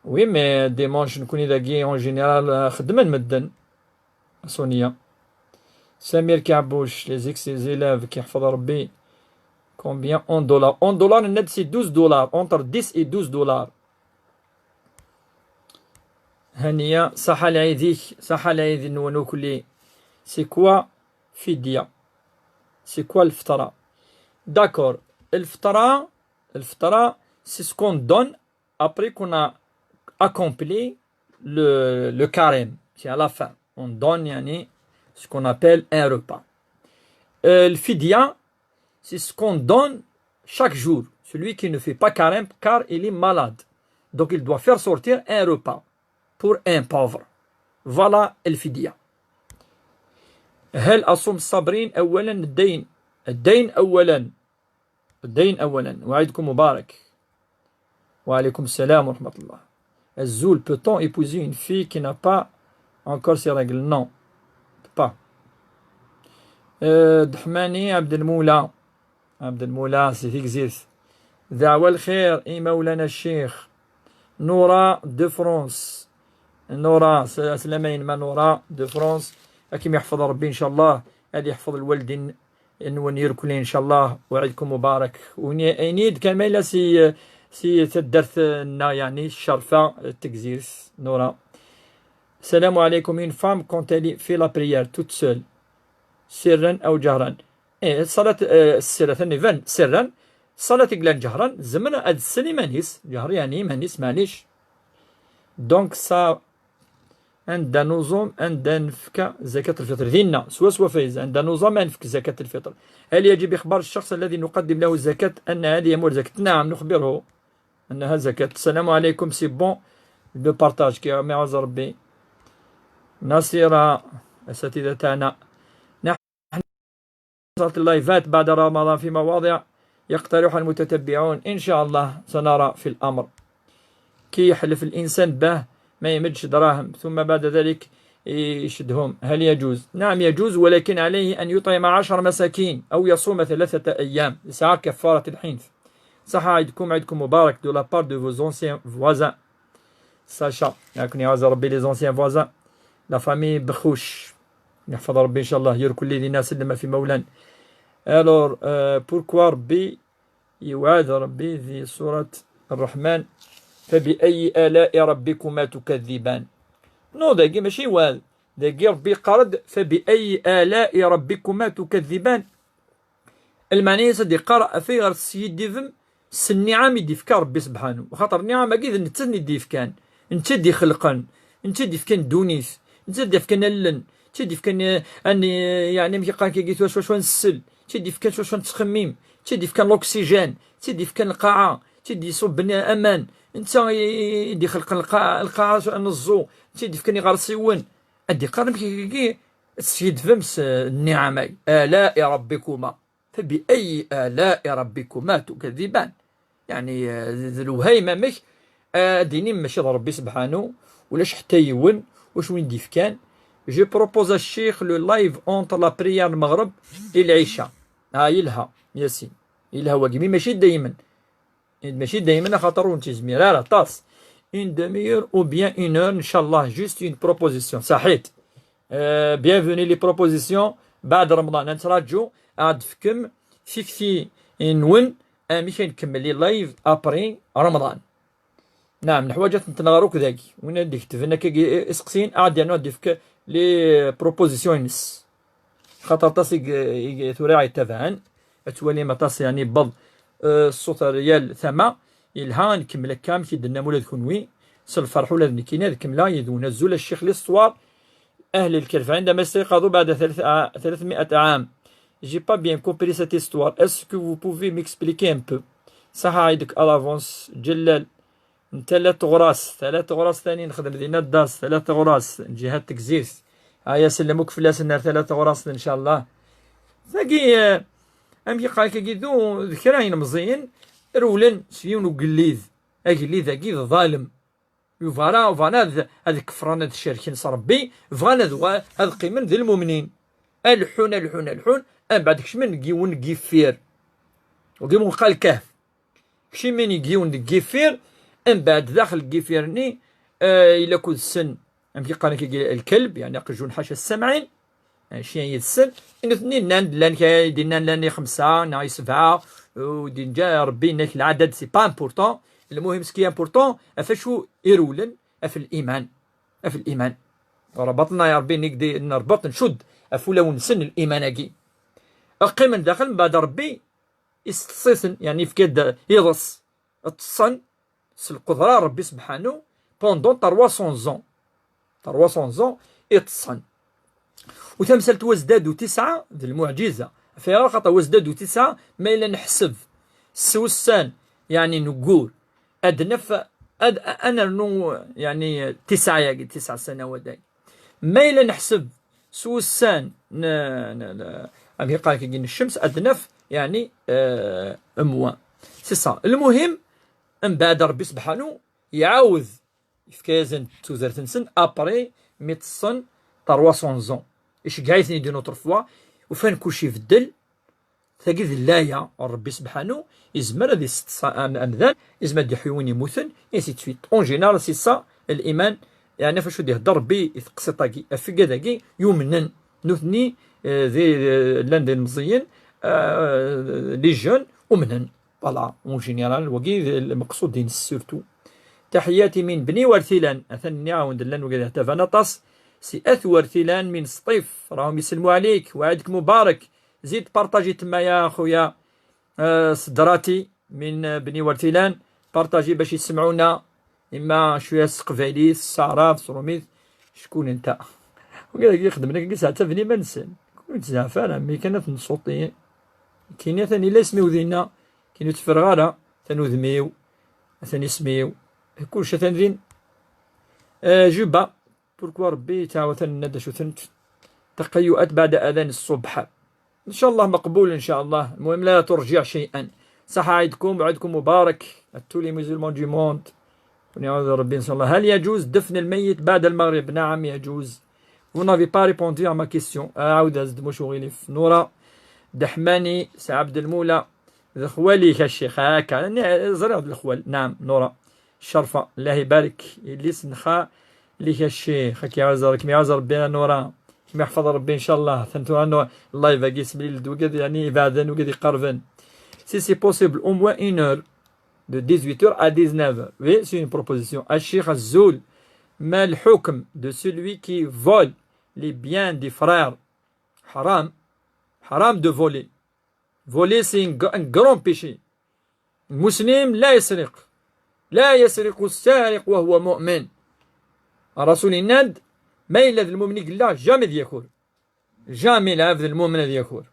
Oui, mais dimanche, nekkni dagi, en général, euh, xeddmen medden. Sonia. Samir Kaɛbuc, les ex-, les élèves, k-iḥfeḍ Rebbi. Combien en dollars? En dollars, nenna-d c'est douze dollars, entre dix et douze dollars. Haniya, ṣaḥa lɛid-ik, ṣaḥa lɛid-nwen ukli. C'est quoi fidya? C'est quoi lfeṭra? D'accord. Lfeṭra, lfeṭra, c'est ce qu'on donne après qu'on a accompli le, le carême. C'est à la fin. On donne, yani, ce qu'on appelle un repas. Euh, le fidya, c'est ce qu'on donne chaque jour. Celui qui ne fait pas carême car il est malade. Donc il doit faire sortir un repas pour un pauvre. Voilà le fidya. هل أصوم الصابرين أولا؟ الدين، الدين أولا، الدين أولا. وعيدكم مبارك. وعليكم السلام ورحمة الله. Azul, peut-on épouser une fille qui n'a pas encore ses règles? Non, pas. Euh, Dahmani Abdelmoula. Abdelmoula, c'est Tigzirt. دعوة الخير إي مولانا الشيخ. نورا de France. نورا، س-، سلامين ما نورا de France. أكيم يحفظ ربي إن شاء الله. هذه يحفظ الوالدين نون يركلين إن شاء الله، وعيدكم مبارك. وني-، أينيد كاملة سي، سي تدرت النا يعني الشرفة التكزيرس نورا. السلام عليكم. Une femme quand elle fait la prière toute seule, سرا أو جهرا؟ إيه، الصلاة، آه، السرة ثاني فان سرا. الصلاة يقلان جهرا، زمن أد السلي مانيس، جهر يعني مانيس، معليش. Donc ça عندنا نظام، عندنا نفكا زكاة الفطر. دينا سوا سوا فايز، عندنا نظام نفك زكاة الفطر. هل يجب إخبار الشخص الذي نقدم له الزكاة أن هذه أموال زكاة؟ نعم، نخبره أنها زكاة. السلام عليكم، c'est bon le partage كي ما عز ربي. نصيرة، أساتذة تاعنا. صارت اللايفات بعد رمضان في مواضع يقترحها المتتبعون، إن شاء الله سنرى في الأمر. كي يحلف الإنسان باه ما يمدش دراهم ثم بعد ذلك يشدهم، هل يجوز؟ نعم يجوز، ولكن عليه أن يطعم عشر مساكين أو يصوم ثلاثة أيام، يسعى كفارة الحنث. صح عيدكم، عيدكم مبارك de la part de vos anciens voisins. Sacha, يعاوني يعز ربي les anciens voisins. La famille بخوش. يحفظ ربي إن شاء الله، يركل لي دينا سلم في مولان. Alors, euh, pourquoi ربي يوعد ربي في سورة الرحمن: فبأي آلاء ربكما تكذبان؟ Non، داكي ماشي وعد. داكي ربي قرد: فبأي آلاء ربكما تكذبان؟ المعنى يسد يقرأ في غير السيد ديفم سني عام يديفكا ربي سبحانه، وخاطر النعم أكيد نتسني ديفكان. انت دي خلقن، انت دي فكان دونيس، انت دي فكان اللن، انت دي فكان، آه، اني، آه، يعني مكي قال كي قلت واش واش نسل، انت دي فكان واش نتخميم، انت دي فكان لوكسيجين، انت دي فكان القاعة، انت دي صوب بني امان، انت دي خلق القاعة، القاعة نزو، انت دي فكان غرسيون. ادي قال مكي كي السيد فمس، آه، النعمي آلاء ربكما. فبأي آلاء ربكما تكذبان؟ يعني، آه، ذ-، الوهيمة مش، آه، ديني ماشي ربي سبحانه، ولاش حتى يون، واش وين ديف كان. Je propose الشيخ le live entre la prière المغرب للعشاء. ها يلها ياسين، يلها واقمي ماشي دايما، ماشي دايما خاطر وانت زمير راه طاس. Une demi-heure ou bien une heure إن شاء الله، juste une proposition. صحيت. آه، bienvenue les propositions. بعد رمضان نتراجو عاد فكم فيكتي نون امي كنكمل لي لايف ابري رمضان. نعم، الحوايج تنتنغروك داكي وين ديك تفنا كي اسقسين عاد يعني ديفك لي بروبوزيسيونس. خاطر طاس يق-، يق-، ثورة يتبعن اتولي ما طاس يعني بض، آه، الصوت ريال ثما يلها نكمل كام كي دنا مولاد كونوي سل الفرح ولاد نكينا كملا يدونا زول الشيخ لي الصوار. أهل الكهف عندما استيقظوا بعد ثلاث ع-، ثلاثمائة عام. J'ai pas bien compris cette histoire. Est-ce que vous pouvez m'expliquer un peu? صح عيدك ألافونس جلال. انت لا تغراس، ثلاث غراس ثاني نخدم دينا الداس، ثلاث غراس جهة تكزيس. هيا سلموك في الناس النار ثلاث غراس إن شاء الله. ثقي، آه، أم يقال كي ذو ذكرى مزين. رولن سيون وقليد. أقليد أقيد ظالم. Yuba rah, bɣan ad, ad kefren, ad cerken s Ṛebbi, bɣan ad wa-, ad qqimen d lmumnin. Alḥun, alḥun, alḥun, mbeɛd kecmen deg yiwen n yiffir. Deg yiwen qqar lkehf. Kecmen deg yiwen n yiffir, mbeɛd daxel n yiffir-nni, eh, yella kud ssen, amek i qqaren akka, lkelb, yeɛni aqjun ḥaca ssamɛin, Anci yid-sen, i nutni nnan-d llan kra i d-innan llan i xemsa neɣ i sebɛa, u d-inǧa Ṛebbi inna-k lɛadad, c'est pas important. Lmuhim, ce qui est important, ɣef acu i rewlen, ɣef liman. Ɣef liman. Ṛebaṭna ya Ṛebbi, nek di nrebaṭ, ncud ɣef wulawen-nsen liman-agi. Qqimen daxel, mbeɛd Ṛebbi isteqsi-ten, yeɛni yefka-d iḍes, ṭṭsen, s lqudra n Ṛebbi sebḥanu, pendant trois cents ans. Trois cents ans i ṭṭsen. U tamsalt wazdad u tesɛa d lmuɛǧiza. Ɣef ayɣer? Xaṭer wazdad u tesɛa, ma yella neḥseb s wussan, yeɛni neggur, ad naf, ad, ad nernu, yeɛni tesɛa-yagi, tesɛa sanawadagi. Ma yella neḥseb s wussan n, n, n, amek yeqqar-ak-agi, n ccems, ad naf, yeɛni, euh, moins. C'est ça. Lmuhim, mbeɛd Rebbi sebḥanu iɛawed yefka-yasen tudert-nsen, après mi ṭṭsen trois cents ans. Iceggeɛ-iten-id une autre fois, ufan kulci ibeddel. Tagi d laya, Rebbi sebḥanu izmer ad iseṭṭes am-, amdan, izmer ad d-iḥyu win yemmuten, et ainsi de suite. En général, c'est ça, liman, yeɛni ɣef wacu d-ihedder Rebbi i teqsiṭ-agi, afeggad-agi, yumnen. Nutni, eh, d, llan d ilmeẓyen, eh, les jeunes, umnen. Voilà, en général, wagi d lmeqsud-ines surtout. Taḥiyati min Bni Wertilan, atan nniɣ-awen-d llan wagi d iɛtaban aṭas, si At Wertilan min Sṭif, راهم يسلموا عليك, وعيدك مبارك. زيد بارطاجي تما يا خويا، آه، صدراتي من بني ورتيلان، بارطاجي باش يسمعونا، إما شوية سقفاليت، السعراب، سروميت، شكون انت؟ وقال لك يخدم لك كيس حتى بني ما نسن. كون تزعف أنا، مي كانت نصوتي. كاين ثاني لا اسمي ودينا، كاين تفرغ أنا، ثاني ذميو، ثاني اسميو. كل شيء ثاني دين. آه، جوبا. Pourquoi ربي تعاود ننادى شو ثنت؟ تقيؤات بعد أذان الصبح. إن شاء الله مقبول إن شاء الله. المهم لا ترجع شيئا. صح عيدكم وعيدكم مبارك. À tous les musulmans du monde. ونعوذ ربي إن شاء الله. هل يجوز دفن الميت بعد المغرب؟ نعم يجوز. Vous n'avez pas répondu à ma question. أعاود أزد مش غيلف. نورا دحماني سعبد المولى. ذخوالي كالشيخ هكا. أنا زرع الخوال. نعم نورا. الشرفة. الله يبارك. يلي سنخا ليك الشيخ. كي يعزر، كي يعزر ربي يا نورا. كي يحفظ ربي إن شاء الله. ثنتو أنو اللايف أكي سمي لدوكد، يعني، يبعدن وكد يقربن. Si c'est possible, au moins une heure, de dix-huit heures à dix-neuf heures. Oui, c'est une proposition. الشيخ الزول، ما الحكم de celui qui vole les biens des frères؟ حرام. حرام de voler. Voler, c'est un g-, un grand péché. المسلم لا يسرق. لا يسرق السارق وهو مؤمن. الرسول يناد، ما إلا ذا المؤمن يقول لا، jamais ذي يكون. Jamais العبد المؤمن ذي يكون.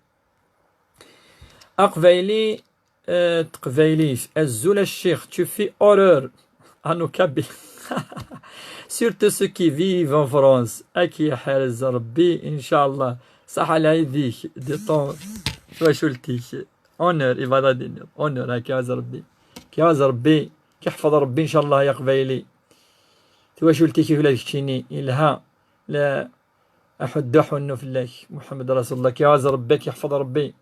أقبيلي، آه، تقبيليش. أزول الشيخ، tu fais horreur. أنو كابي. Surtout ceux qui vivent en France. أكي حارز ربي إن شاء الله. صح على يديك. دي طون. شو شلتيك؟ Honneur, يبغى دينير. Honneur، ها كي عاوز ربي. كي عاوز ربي. كي يحفظ ربي إن شاء الله يا قبايلي. تواشولتي كيف لا تكشيني إلها. لا أحد حنو في الله. محمد رسول الله. كي عاوز ربي، كي يحفظ ربي.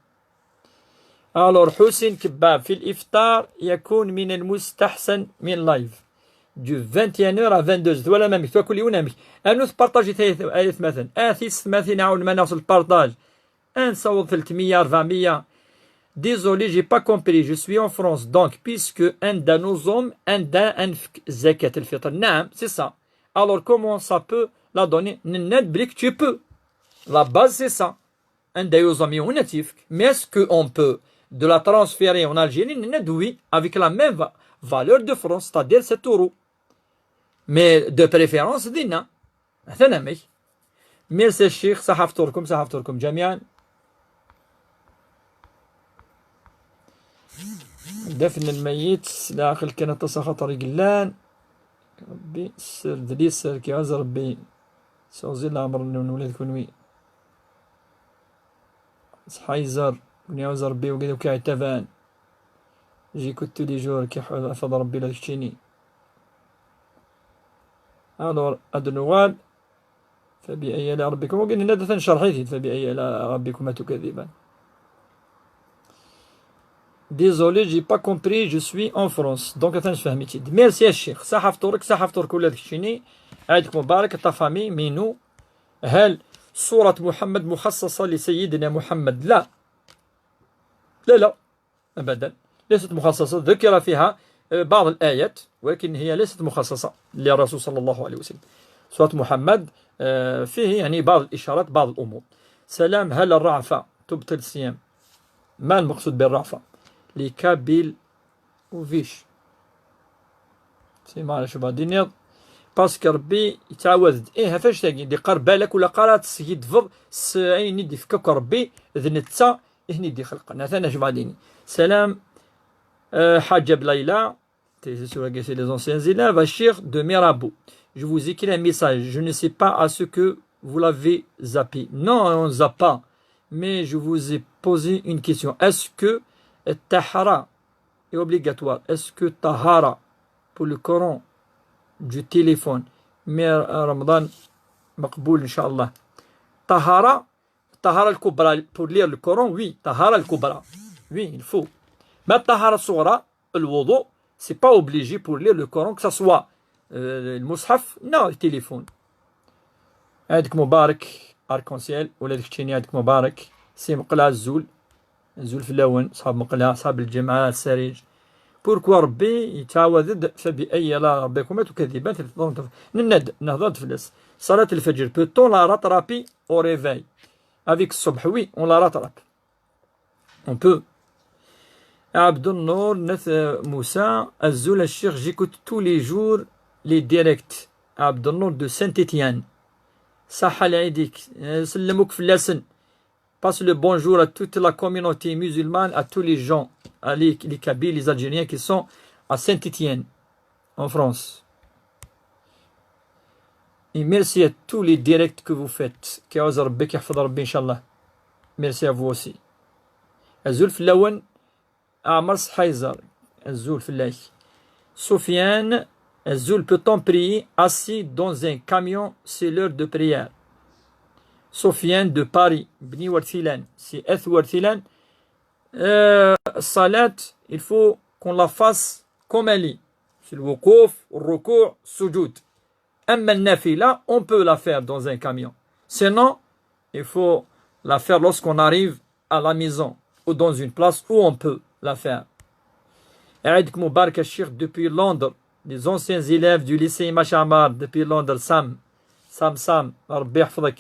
Alors حسين كباب في الإفطار يكون من المستحسن من لايف. Du vingt et une heures à vingt-deux heures. ولا ما مكتوب كل يوم أمك. أنو تبارطاجي ثلاث آيات مثلا. آثي ستماثين عاون ما ناقص البارطاج. أن صوت ثلاثمية، أربعمية. Désolé, j'ai pas compris. Je suis en France. Donc, puisque عندنا نظام، عندنا أنفك زكاة الفطر. نعم، c'est ça. Alors, comment ça peut la donner؟ نناد بليك tu peux. La base, c'est ça. عندها يوزامي ونتيفك. Mais est-ce qu'on peut de la transférer en Algérie؟ نناد oui, avec la même va-, valeur de France, c'est-à-dire sept euros. Mais de préférence دينا. هذا نمي. Merci الشيخ، صحة فطوركم، صحة فطوركم جميعا. دفن الميت، لا عقل كان تصخط رجلان. ربي سر دليل سر كي عز ربي. سوزي العمر من ولاد كونوي. سحايزر، ونياوز ربي وقد وكاع تفان. جي كنت لي جور كي حفظ ربي لا تشتيني. Alors, أدنوغال. فبأي آلاء ربكم، وقلنا لا تنشرحي فبأي آلاء ربكما تكذبان. Désolé, j'ai pas compris, je suis en France. Donc, أثنى فهمتي. Merci الشيخ. صحة فطورك، صحة فطورك ولاد كشيني. عيدك مبارك، ta famille, مينو. هل سورة محمد مخصصة لسيدنا محمد؟ لا. لا، لا. أبدا. ليست مخصصة. ذكر فيها، آه، بعض الآيات، ولكن هي ليست مخصصة للرسول صلى الله عليه وسلم. سورة محمد، آه، فيه يعني بعض الإشارات، بعض الأمور. سلام، هل الرعفة تبطل الصيام؟ ما المقصود بالرعفة؟ Les Kabyles وفيش. سي ما عرفش بعد دينيض. باسكو ربي يتعوذ. إيه، فاش تاقي؟ دي قربالك ولا قرات سيد فض، س-، عيني دي فكك ربي، ذ نتا، إهني دي خلقنا. ثانا شبعديني. سلام، آه، حاجة بلايلة. تيزي سورة كيسي les anciens élèves, الشيخ de Mirabeau. Je vous écris un message. Je ne sais pas à ce que Vous l'avez zappé. Non, on ne zappe pas. Mais je vous ai posé une question. Est-ce que tahara est obligatoire? Est-ce que tahara pour le Coran du téléphone? Mais Ramadan مقبول إن شاء الله. Tahara, tahara al-kubra, pour lire le Coran, oui, tahara al-kubra. Oui, il faut. Mais tahara sughra, الوضوء, c'est pas obligé pour lire le Coran, que ce soit euh, المصحف, non, le téléphone. عيدك مبارك arc-en-ciel, ولادك تشيني عيدك مبارك. سي مقلة الزول، الزول في اللون، صحاب مقلة، صحاب الجمعة، السريج. Pourquoi ربي يتعاود فبأي آلاء ربكما تكذبان؟ نناد نهضر فلاس. صلاة الفجر, peut-on la rattraper au réveil? Avec الصبح, oui, on la rattrape. On peut. عبد النور نث موسى, أزول الشيخ, j'écoute tous les jours les directs. عبد النور de Saint-Étienne. صحة لعيدك, سلموك فلاسن. Passe le bonjour à toute la communauté musulmane, à tous les gens, à les, les Kabyles, les Algériens qui sont à Saint-Étienne, en France. Et merci à tous les directs que vous faites. كي يعوز ربي, كي يحفظ ربي إن شاء الله. Merci à vous aussi. أزول فلاون, أعمر سحايزر. أزول فلاك. سفيان, أزول, peut-on prier assis dans un camion, c'est l'heure de prière? سفيان de Paris, بني ورثيلان, c'est أث ورثيلان. Euh, الصلاة, il faut qu'on la fasse comme elle est. في الوقوف, الركوع, السجود. أما النافلة, on peut la faire dans un camion. Sinon, il faut la faire lorsqu'on arrive à la maison ou dans une place où on peut la faire. عيدك مبارك الشيخ depuis Londres. Les anciens élèves du lycée Imam Amar depuis Londres, Sam. Sam, Sam, ربي يحفظك.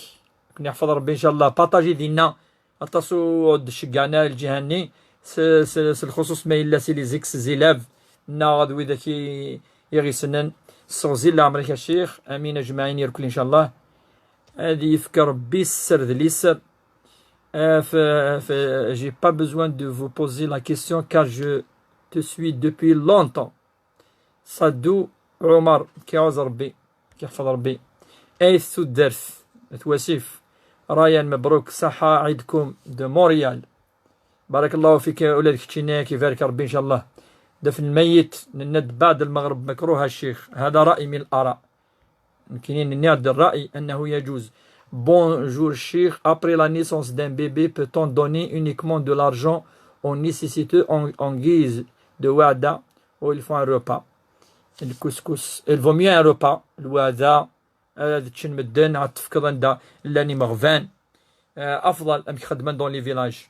يكون يحفظ ربي إن شاء الله. Partagez دينا. Aṭas ur d-ceggɛen ara lǧiha-nni, s, s, s lxuṣuṣ ma yella si les ex-élèves neɣ d widak i, i ɣ-yessnen. Sseɣzil leɛmer-ik a ccix, amin ajmaɛin irkel incallah. Ad yefk Rebbi sser d liser. Euh, f-, f-, j'ai pas besoin de vous poser la question car je te suis depuis longtemps. Sadou Omar, k-iɛuz Rebbi, k-iḥfeḍ Rebbi. Ayt tuddert, at wasif. Ryan, mebruk, saḥa ɛidkum de Montréal. Barakallahu fik, ula d keččini, k-ibarek Rebbi incallah. Dafn lmayit, nenna-d baɛd lmeɣreb makruh a ccix. Hada ra'i min l'ara. Nekkini nniɣ-d ṛṛay أنه يجوز. Bonjour Cheikh, après la naissance d'un bébé, peut-on donner uniquement de l'argent aux nécessiteux en, en guise de weɛda ou il faut un repas? Lkuskus, il vaut mieux un repas, lweɛda, ad ččen medden, ad tefkeḍ anda llan imeɣban. Euh, afḍal, amek xeddmen dans les villages.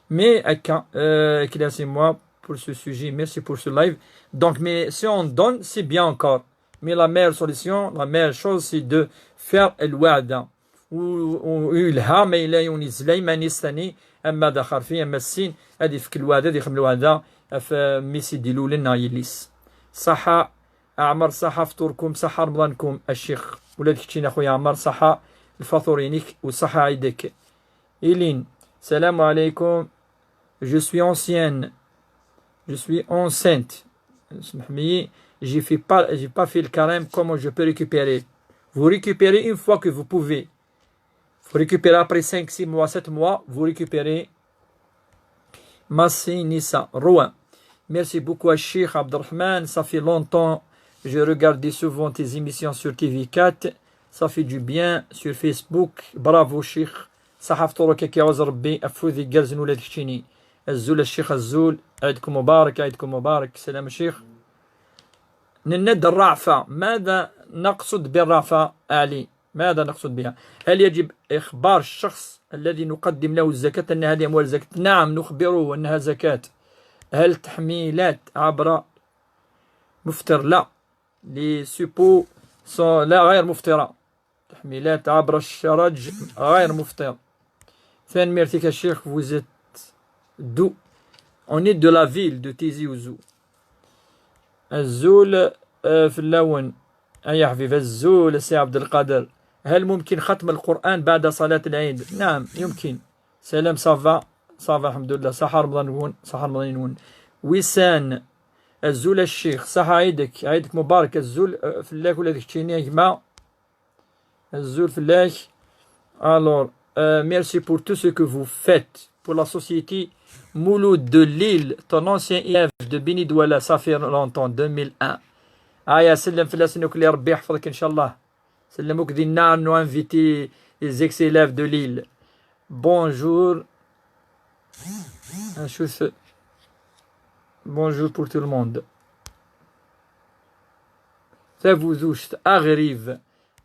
Mais akka, euh, éclaircissez-moi pour ce sujet, merci pour ce live. Donc, mais si on donne, c'est bien encore. Mais la meilleure solution, la meilleure chose, c'est de faire lweɛda. U, u, u yelha ma yella yiwen yezla iman-is tani, ama d axerfi, ama d sin, ad ifk lweɛda, ad ixdem lweɛda ɣef, euh, mmi-s i d-ilulen neɣ yelli-s. Saḥa Ɛmer, saḥa fṭurkum, saḥa remḍankum, a ccix. Ula d keččini a xuya Ɛmer, saḥa lfaṭur-inek u saḥa ɛid-ik. Ilin, salam ɛalaykum. Je suis ancienne. Je suis enceinte. Smḥem-iyi. J'ai fait pas, j'ai pas fait le carême. Comment je peux récupérer? Vous récupérez une fois que vous pouvez. Vous récupérez après cinq, six mois, sept mois, vous récupérez. Massi Nissa, Rouen. Merci beaucoup à Cheikh Abdelrahman. Ça fait longtemps. Je regardais souvent tes émissions sur T V quatre. Ça fait du bien sur Facebook. Bravo, Cheikh. Saḥa fṭuruk, k-iɛuz Rebbi, afud igerrzen ula d keččini. Azul a Cheikh, azul. عيدكم مبارك, عيدكم مبارك. سلام الشيخ. Nenna-d الرأفة. ماذا نقصد بالرأفة, Ali? ماذا نقصد بها؟ هل يجب إخبار الشخص الذي نقدم له الزكاة أن هذه أموال زكاة؟ نعم، نخبره أنها زكاة. هل تحميلات عبر مفطر؟ لا. Les suppôts sont لا, غير مفطرة. تحميلات عبر الشرج غير مفطر. Tanemmirt-ik a ccix, vous êtes d'où? On est de la ville de Tizi Ouzou. Azul, euh, fell-awen, ay aḥbib, azul a Si Ɛebdelqader. هل ممكن ختم القرآن بعد صلاة العيد؟ نعم، يمكن. Salam, ça va, ça va, الحمد لله. Saḥa remḍan-nwen, saḥa remḍan-nwen. Wisan, azul a ccix, saḥa ɛid-ik, ɛid-ik mubarak, azul, euh, fell-ak ula d keččini a gma. Azul fell-ak. Alors, euh, merci pour tout ce que vous faites pour la société Mouloud de Lille, ton ancien élève de Béni Douala, ça fait longtemps, deux mille un. Ah, ya, sellem fell-asen akk, Rebbi yeḥfeḍ-k, inchallah. Sellem akk dinna, nos invités, les ex-élèves de Lille. Bonjour. Bonjour pour tout le monde. Tabuduct, aɣrib.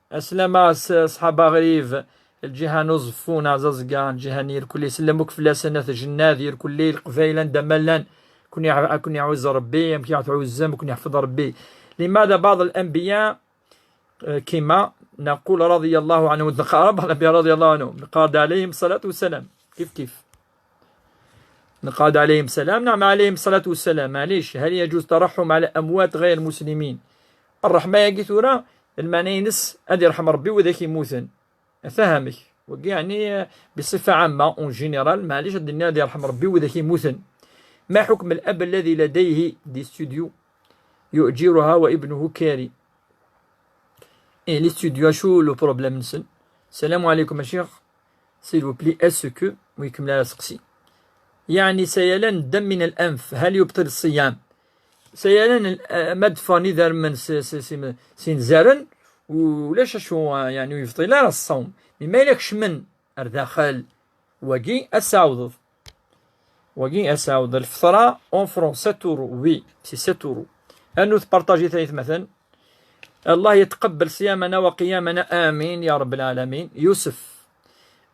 Aslama s-, ṣṣḥab aɣrib, lǧiha n Uẓeffun, Aẓaẓga, lǧiha n yirkelli, sellem akk fell-asen, at Jennad, yirkelli, Leqbayel, anda ma llan, kun iɛ-, kun iɛuzz Rebbi, amek i ɣ-tɛuzzem, kun iḥfeḍ Rebbi. لماذا بعض الأنبياء، آه، كيما نقول رضي الله عنه، نقرا بعض الأنبياء رضي الله عنهم، نقرا عليهم الصلاة والسلام، كيف كيف. نقاد عليهم السلام، نعم، عليهم الصلاة والسلام. معليش، هل يجوز ترحم على أموات غير مسلمين؟ الرحمة يا ثورة، المعنى ينس أدي رحم ربي وذاك يموتن. فهمك. وقي يعني بصفة عامة، اون جينيرال، معليش، الدنيا دي يرحم ربي وذاك يموتن. ما حكم الأب الذي لديه دي ستوديو يؤجرها وابنه كاري؟ إيه، لي ستوديو، شو لو بروبليم نسن؟ السلام عليكم الشيخ. S'il vous plaît, est-ce que, ويكمل على سقسي. يعني سيلان الدم من الأنف، هل يبطل الصيام؟ سيلان ال-، آه، ما دفعني دار من س-، س-، س-، سين زارن، ولاش شو، آه، يعني يبطل لا الصوم. Mais ما إلكش من أرداخل، وقي أساوض. وقي أساوض. الفطرة en francs, sept euros. Oui, c'est sept euros. أنو تبارطاجي ثلاث مثلا. الله يتقبل صيامنا وقيامنا، آمين يا رب العالمين. يوسف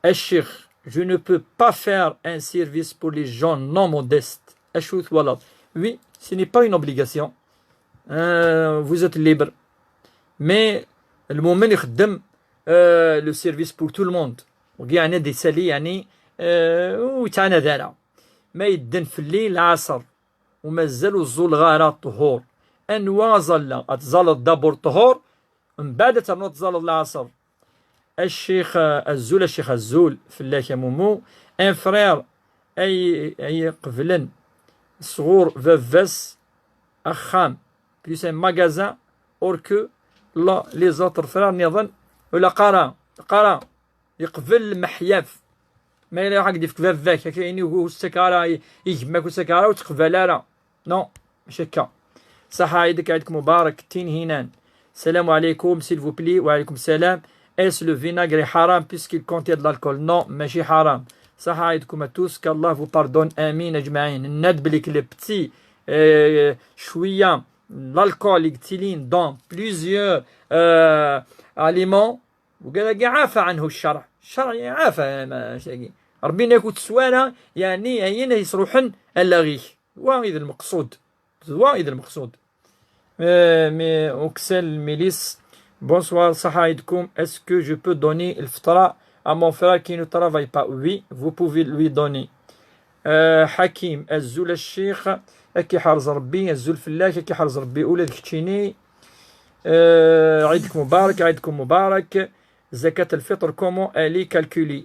الشيخ، je ne peux pas faire un service pour les gens non modestes. أشو ثوالط؟ Oui, ce n'est pas une obligation. Euh, vous êtes libre. Mais المؤمن يخدم, euh, le service pour tout le monde. وكي يعني دي سالي يعني, euh, ويتعانى دارا. ما يدن في الليل العصر ومازال وزول غارة الطهور. أنوا ظل أتظل الدبر الطهور، من بعد ترنو تظل العصر. الشيخ أزول، الشيخ أزول، فلاك يا مومو. ان فرير، أي، أي قبلن صغور فافاس أخام، بليس ان ماغازان، اور كو لا، لي زوتر فرير نظن، ولا قرا، قرا، يقبل المحياف. ما إلا راح يديك فافاك، كاين يقول السكارة، يجمك السكارة وتقبل، لا، لا. نو، مش هكا. صح عيدك، عيدك مبارك، تين هينان. السلام عليكم، s'il vous plaît. وعليكم السلام. Est-ce le vinaigre est حرام puisqu'il contient de l'alcool? Non, ماشي حرام. صح عيدكم à tous, qu'Allah vous pardonne, آمين أجمعين. ناد بليك les petits, euh, شوية l'alcool يقتلين dans plusieurs, euh, aliments. وقال لك عفى عنه الشرع، الشرع عفى، ما شاكي. ربي ناكو تسوانا، يعني، هينا يصروحن ألاغيك. وايد المقصود. وايد المقصود. آه، مي-، أوكسيل ميليس. Bonsoir, صح عيدكم. Est-ce que je peux donner الفطرة à mon frère qui ne travaille pas? Oui, vous pouvez lui donner. آه، حكيم، أزول الشيخ، أكي حرز ربي، أزول فلاك، أكي حرز ربي، أولاد كتشيني. آه، عيدك مبارك، عيدكم مبارك. زكاة الفطر، comment elle est calculée؟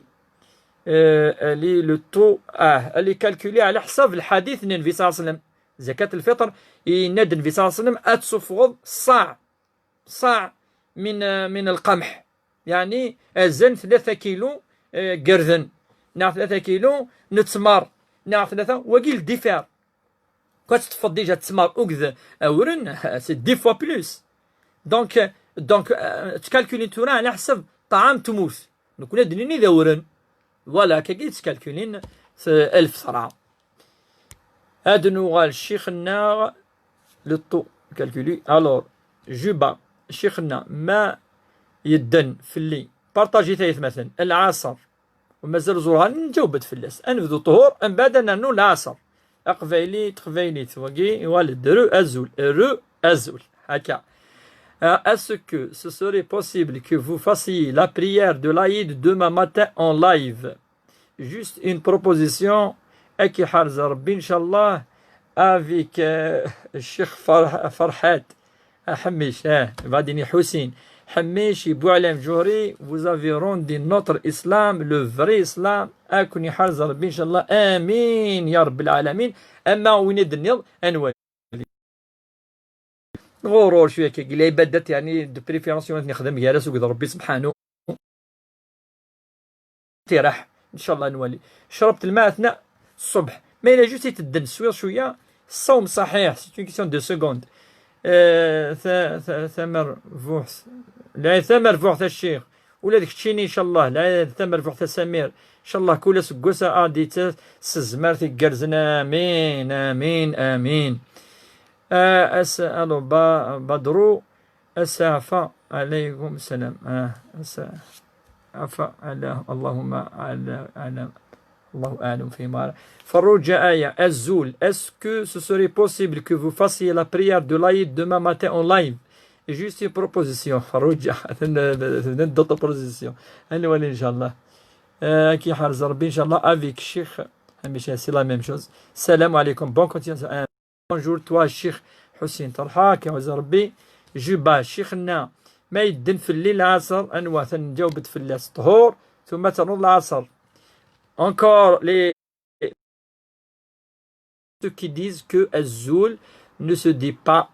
آه، elle est le taux، آه، elle est calculée على حسب الحديث النبي صلى الله عليه وسلم. زكاة الفطر، يناد النبي صلى الله عليه وسلم، أتسفغض صاع، صاع من، آه، من القمح. يعني، أزن ثلاثة كيلو, آه، قردن، ناع ثلاثة كيلو نتمر، ناع ثلاثة، وقيل ديفير. كتطفض ديجا تسمار أكد أورن، c'est dix fois plus. Donc, donc, آه، تكالكولي نتورا على حسب طعام تموت. نكون هاد نيني ذا ورن. Voilà, كاكي تكالكولين في ألف صرعة. هاد نوغال الشيخ الناغ للطو. كالكولي. Alors, جوبا، الشيخ الناغ، ما يدن في اللي. بارطاجي ثلاث مثلا. العصر. ومازال زورها نجاوبت فلاس. أنبذوا الطهور، من بعد نرنو العصر. أقبايلي، تقبايلي، توقي، والد، رو، أزول، رو، أزول. هكا. Euh, est-ce que ce serait possible que vous fassiez la prière de l'Aïd demain matin en live? Juste une proposition. أكي حرز ربي إن شاء الله. Avec, euh, الشيخ فرح-، فرحات. حميش، اه، بعدين حسين. حميش، بوعلام جوري، vous avez rendu notre islam, le vrai islam. أكون يحرز ربي إن شاء الله. آمين يا رب العالمين. أما وين الدنيا، أنوال. غرور شوية كي العبادات، يعني، دو بريفيرونس يوم نخدم جالس وقد ربي سبحانه. tiraḥ. Inchallah nwali. Crabt lma atna ṣṣbeḥ. Ma yella juste itedden swiḍ cwiya, ṣṣawm ṣaḥiḥ, c'est une question de seconde. Euh, ta- ta- tamerbuḥt. Lɛid tamerbuḥt a ccix. Ula d keččini, inchallah. Lɛid tamerbuḥt a Samir. Inchallah, kul aseggas ad d-ittas s zzmert igerrzen. Amin, amin, amin. Ah, as-, alors, Ba-, Badrou, asafa, alaykum salam. Ah, asafa, ala, Allahumma ala, ala, Allahu a'lam fi ma. Farouja Aya, Azul, est-ce que ce serait possible que vous fassiez la prière de l'Aïd demain matin en live? Juste une proposition. Farouja, d'autres propositions. Allez, voilà, inchallah. Euh, qui Harz Rabbi, inchallah, avec Cheikh Hamish, c'est la même chose. Salam alaikum, bonne continuation. Bonjour toi, Cheikh Hussein Talha, كيعوز ربي. Juba, Cheikh-nna, ma yedden fell-i lɛaṣer, anwa, ad nǧaweb-d fell-as ṭhur, ثم ternuḍ lɛaṣer. Encore les, ceux qui disent que Azul ne se dit pas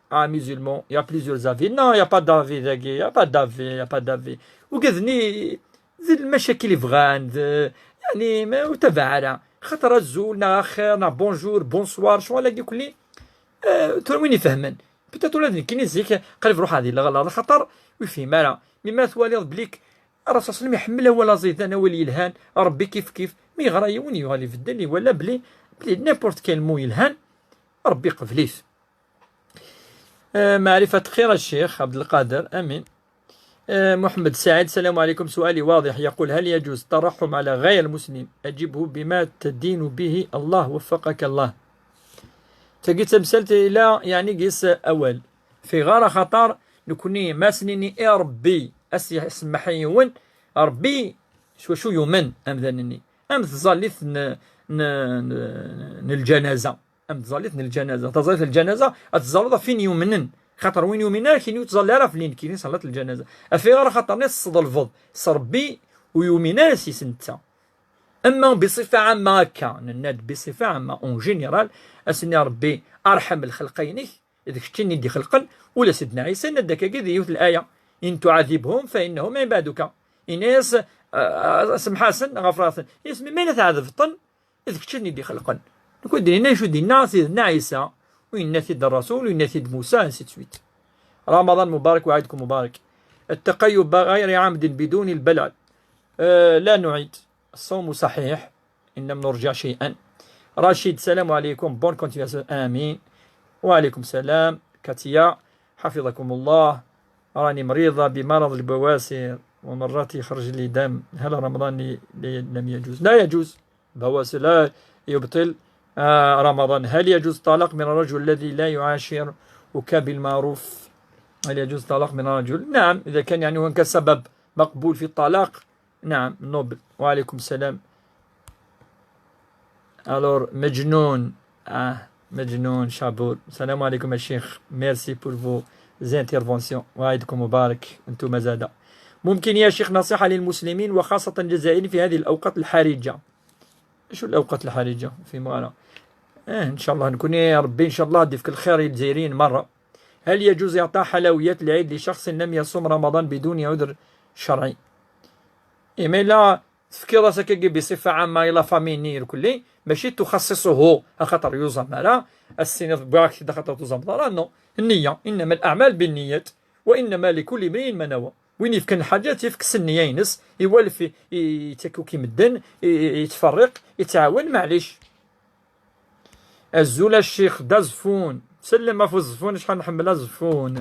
à un musulman. Il y a plusieurs avis. Non, il n'y a pas d'avis, dagi. Il n'y a pas d'avis, il n'y a pas d'avis. Ugaden-i d lmacakil i bɣan, d, yeɛni, ma ur tabaɛ ara. Xaṭer azul, neɣ axir, neɣ bonjour, bonsoir, ccɣel-agi kulli, euh, tura win ifehmen. Peut-être ula d nekkini zik qrib ruḥeɣ di leɣlaḍ, xaṭer ur yefhim ara. Mi ma twaliḍ blik Rasul sallam iḥemmel awal aẓidan, awal yelhan, Rebbi kif kif. Mi yeɣra yiwen yuɣal ibeddel, iwala bli, bli n'importe quel mot yelhan, Rebbi iqbel-it. آه، معرفة خير الشيخ عبد القادر، آمين. آه، محمد سعيد، السلام عليكم. سؤالي واضح، يقول: هل يجوز الترحم على غير المسلم؟ أجبه بما تدين به الله، وفقك الله. Tagi d tamsalt ila, yeɛni, gis awal. Fi ɣara xaṭer, nekni ma s-nini i Rebbi, as-isemmeḥ i yiwen, Rebbi s wacu yumen amdan-nni? Am tẓallit n, n, n, n lǧanaza. Am tẓallit n lǧanaza. Taẓallit n lǧanaza, ad tẓalliḍ ɣef win yumnen. Xaṭer win yumnen ara kini ur tẓalli ara fell-i nekkini ṣalat lǧanaza. Af ayɣer? Xaṭer-nni tesḍelbeḍ s Rebbi ur yumin ara s-is netta. Ama bisifa ɛamma akka, nenna-d bisifa ɛamma, en général, as-nini Rebbi arḥem lxelqa-inek, d keččini d-ixelqen, ula Sidna Ɛisa yenna-d akkagi di yiwet laya: إن تعذبهم فإنهم عبادك. Ini-as, ah, ah, semḥ-asen, ɣefr-asen. Ini-as, mi ma yella tɛedbeḍ-ten, d keččini d-ixelqen. Nekk ur d-nini acu d-yenna Sidna Ɛisa, u yenna-t-id Rasul, u yenna-t-id Musa, ainsi de suite. رمضان مبارك وعيدكم مبارك. التقيؤ بغير عمد بدون البلع. آه، لا نعيد. الصوم صحيح. إن لم نرجع شيئا. رشيد، السلام عليكم. Bonne continuation. آمين. وعليكم السلام. كاتيا، حفظكم الله. راني مريضة بمرض البواسير ومرات يخرج لي دم. هل رمضان لي، لي لم يجوز؟ لا يجوز. بواسير لا يبطل، آه، رمضان. هل يجوز الطلاق من الرجل الذي لا يعاشرك بالمعروف؟ هل يجوز الطلاق من الرجل؟ نعم، إذا كان، يعني، هناك سبب مقبول في الطلاق، نعم، نوبل. وعليكم السلام. Alors, مجنون. آه، مجنون شابور. السلام عليكم يا شيخ. Merci pour vos interventions. وعيدكم مبارك. أنتم زادة. ممكن يا شيخ نصيحة للمسلمين وخاصة الجزائريين في هذه الأوقات الحرجة؟ شو الأوقات الحرجة في مغانا؟ إيه، إن شاء الله نكون يا ربي، إن شاء الله ضيفك الخير للجزائريين مرة. هل يجوز إعطاء حلويات العيد لشخص لم يصم رمضان بدون عذر شرعي؟ إيه، mais لا، تفكير راسك كي بصفة عامة إلى فامي نير كلي، ماشي تخصصه، خاطر يوزم على السنة بواك خاطر توزم ضرا، non. النية، إنما الأعمال بالنيات، وإنما لكل امرئ ما نوى. وين يفكن الحاجة تفكس النية ينس، يوالف ي-، يتكو كي مدن، ي-، ي-، يتفرق، يتعاون، معليش. Azul a ccix d azeffun. Sellem ɣef uzeffun, acḥal nḥemmel azeffun.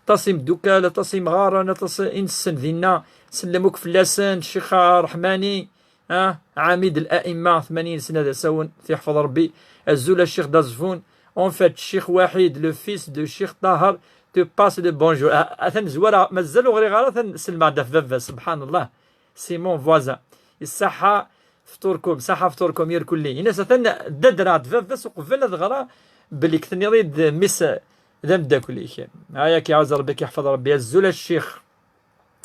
Aṭas imdukkal, aṭas imɣaren, aṭas i nessen dinna. Sellem akk fell-asen, ccix Ṛeḥmani, ah, ɛamid الأئمة, ثمانين سنة d asawen, t-yeḥfeḍ Ṛebbi. Azul a ccix d azeffun. En fait, ccix Waḥid, le fils de ccix Ṭaher, te passe le bonjour. Ah, atan zwara, mazal ur ɣriɣ ara, atan selmeɣ-d ɣef baba-s, subḥan Allah. C'est mon voisin. Iṣaḥa fṭurkum, ṣaḥa fṭurkum irkelli. Ini-as atan ddadreɣ-d baba-s uqbel ad ɣreɣ belli tenniḍ-id mmi-s d ameddakel-ik. Aya k-iɛawez Rebbi, k-iḥfeḍ Rebbi. Azul a ccix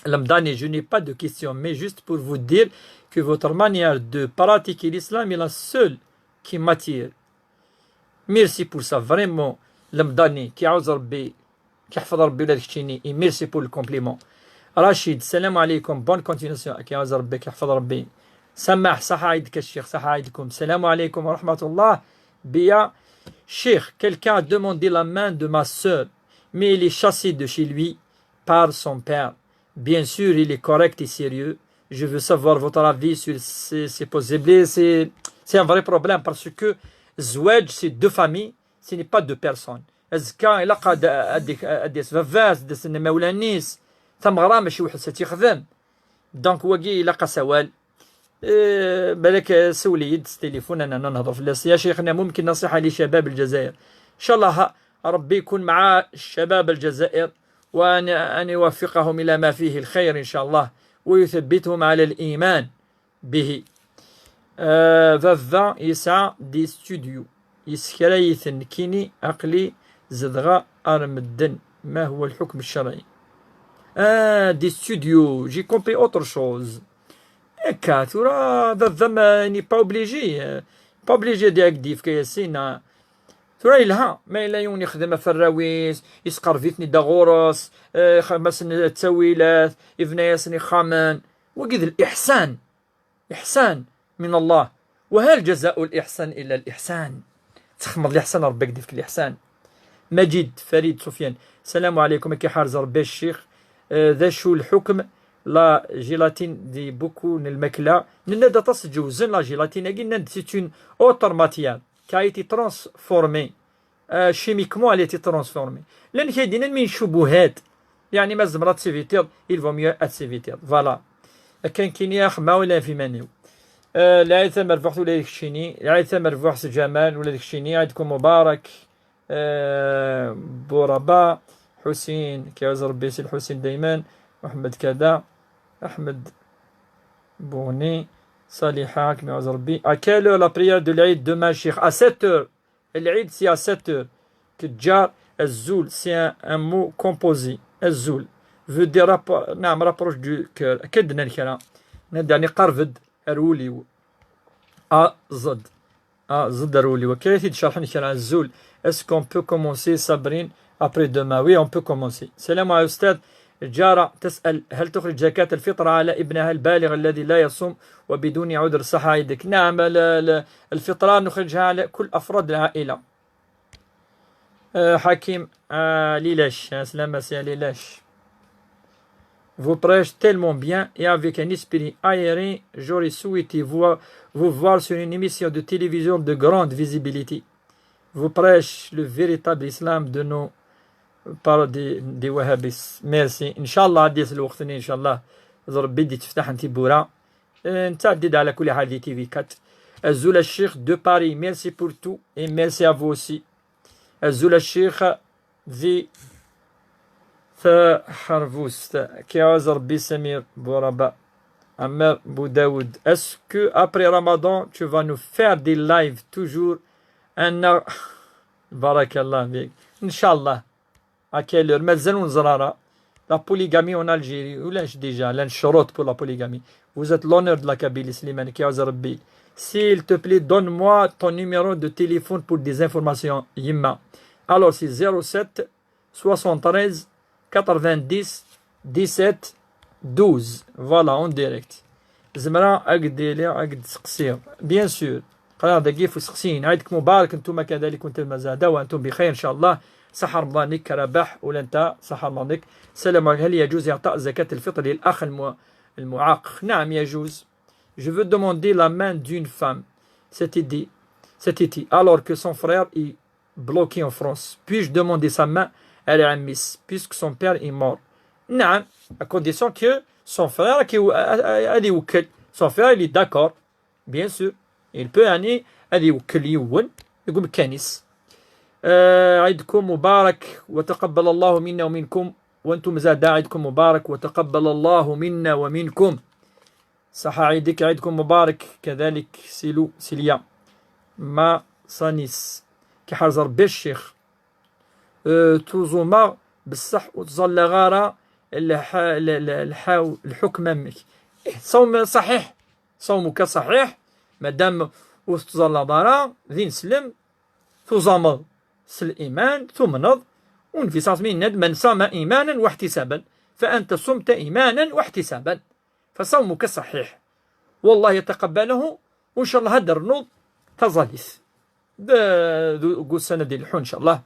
Lemdani, je n'ai pas de question, mais juste pour vous dire que votre manière de pratiquer l'islam est la seule qui m'attire. Merci pour ça, vraiment, Lemdani, k-iɛawez Rebbi, k-iḥfeḍ Rebbi ula d keččini, et merci pour le compliment. Rachid, salam alaikum, bonne continuation. Ak yaɛuz Rebbi, ak yeḥfeḍ Rebbi. Samah, saḥa ɛidek a ccix, saḥa ɛidkum. Salam alaikum wa rahmatullah. Biya, Cheikh, quelqu'un a demandé la main de ma sœur, mais il est chassé de chez lui par son père. Bien sûr, il est correct et sérieux. Je veux savoir votre avis sur si c'est possible. C'est, c'est un vrai problème parce que zzwaj, c'est deux familles, ce n'est pas deux personnes. Azekka, ilaq ad, ad, ad d-yas baba-s, ad d-asen imawlan-is. Tameɣra mačči weḥd-s ad tt-yexdem. Donc, wagi ilaq asawal. Eh, balak, eh, sawel-iyi-d s téléphone, ad nernu ad nehḍer fell-as. يا شيخنا، ممكن نصيحة لشباب الجزائر؟ إن شاء الله ربي يكون مع شباب الجزائر، وأن، أن يوفقهم إلى ما فيه الخير إن شاء الله، ويثبتهم على الإيمان به. Ah, baba yesɛa des studios. Yessekra-yi-ten nekkini, aql-i zedɣeɣ ar medden. ما هو الحكم الشرعي؟ Ah, des studios, j'ai compris autre chose. Akka, tura baba ma n'est pas obligé, euh, pas obligé ad ak-d-yefk asin. Tura yelha, ma yella yiwen yexdem aferraw-is, yesqerb-iten-id ɣur-s, eh, ixdem-asen ttawilat, yebna-yasen ixxamen. Wagi d liḥsan. Iḥsan min Allah. وهل جزاء الإحسان إلا الإحسان؟ Txedmeḍ liḥsan, Rebbi ad k-d-yefk liḥsan. Majid, Farid, Sufyan. السلام عليكم, ad k-iḥrez Rebbi a ccix. Eh, d acu lḥukm la gélatine di beaucoup n lmakla? Nenna-d aṭas ǧewzen la gélatine-agi, nnan-d c'est une autre matière qui a été transformée, euh, chimiquement, elle a été transformée. Llan kra i d-yennan min ccubuhat, yeɛni ma tzemreḍ ad tt-tivitiḍ, il vaut mieux ad tt-tivitiḍ. Voilà. Akka nekkini axemma ula ɣef iman-iw. Eh, lɛid tamerbuḥt ula d keččini, lɛid tamerbuḥt s Ǧamal ula d keččini, ɛidkum mubarak. Eh, Buraba, Ḥusin, ak yaɛuz Rebbi si Lḥusin dayman, Muḥemmed Kada, Aḥmed Buɣni, Saliḥa, ak yaɛuz Rebbi. À quelle heure la prière de l'Aïd demain, Cheikh? À sept heures. Lɛid c'est à sept heures. Kǧar, azul, c'est un, un mot composé. Azul veut dire rappo-, naam, rapproche du cœur. Akka d-nnan kra. Nnan-d yeɛni qerreb-d ar wul-iw. Aẓ-d. Aẓ-d ar wul-iw. Akka i t-id-cerḥen kra. Azul. Est-ce qu'on peut commencer, Sabrine, après demain? Oui, on peut commencer. السلام عليكم أستاذ. جارة تسأل: هل تخرج زكاة الفطر على ابنها البالغ الذي لا يصوم وبدون عذر؟ صح عيدك. نعم، ال-، ال-، الفطرة نخرجها على كل أفراد العائلة. Euh, Hakim, euh, Lilash, hein, Salam, c'est Lilash. Vous prêchez tellement bien et avec un esprit aéré, j'aurais souhaité vous, vous voir sur une émission de télévision de grande visibilité. Vous prêchez le véritable islam de nos par des, des wahhabis. Merci. Inchallah, ad d-yas lweqt-nni, inchallah. D Rebbi d-yetteftaḥen tiwwura. Eh, nettɛeddi-d ɛla kulli ḥal di T V quatre. Azul a ccix de Paris, merci pour tout et merci à vous aussi. Azul a ccix di Taḥerbust. Ak yaɛuz Rebbi Samir Buraba. Amar Boudaoud. Est-ce que après Ramadan, tu vas nous faire des lives toujours? Anna, barakallah fik. Inchallah. À quelle heure? Mazal ur neẓri ara. La polygamie en Algérie, ulac déjà, llan ccuruṭ pour la polygamie. Vous êtes l'honneur de la Kabylie, Slimane, ak yaɛuz Rebbi. S'il te plaît, donne-moi ton numéro de téléphone pour des informations, yemma. Alors, c'est zéro sept, soixante-treize, quatre-vingt-dix, dix-sept, douze. Voilà, en direct. Zemreɣ ad k-d-iliɣ, ad k-d-seqsiɣ. Bien sûr. Qraɣ dagi ɣef useqsi-inem. Ɛidek mubarak, ntum kadalik, wa ntum mazal, wa ntum bixir, inchallah. Saḥa Remḍan-ik, Rabaḥ, ula d netta, saḥa Remḍan-ik. السلام عليكم، هل يجوز إعطاء زكاة الفطر للأخ المع-، المعاق؟ نعم، يجوز. Je veux demander la main d'une femme. Cet été, cet été, alors que son frère est bloqué en France. Puis-je demander sa main à العميس, puisque son père est mort? نعم, à condition que son frère, كي-، a-، a-، a-، ad iwekkel. Son frère, il est d'accord. Bien sûr. Il peut, يعني, ad iwekkel yiwen deg umkan-is. آه، عيدكم مبارك وتقبل الله منا ومنكم. وأنتم زاد عيدكم مبارك وتقبل الله منا ومنكم. Saḥa ɛidek, ɛidkum mubarak, kadalik Silou, Silya, Ma Sanis, k-iḥrez Rebbi a ccix. Euh, tuẓumeɣ, bessaḥ ur ttẓallaɣ ara lḥ-, l-, l-, lḥaw-, lḥukm amek. Ih, ṣṣawm ṣaḥiḥ, ṣṣawm-ik ṣaḥiḥ, madam ur tettẓallaḍ ara, d ineslem, tuẓameḍ s liman, tumneḍ, u Nnbi ṣaṣ yenna-d: من صام إيمانا واحتسابا فأنت صمت إيمانا واحتسابا، فصومك صحيح، والله يتقبله، وإن شاء الله هاد الرنوض تزاليث. قوسنا دي الحون إن شاء الله.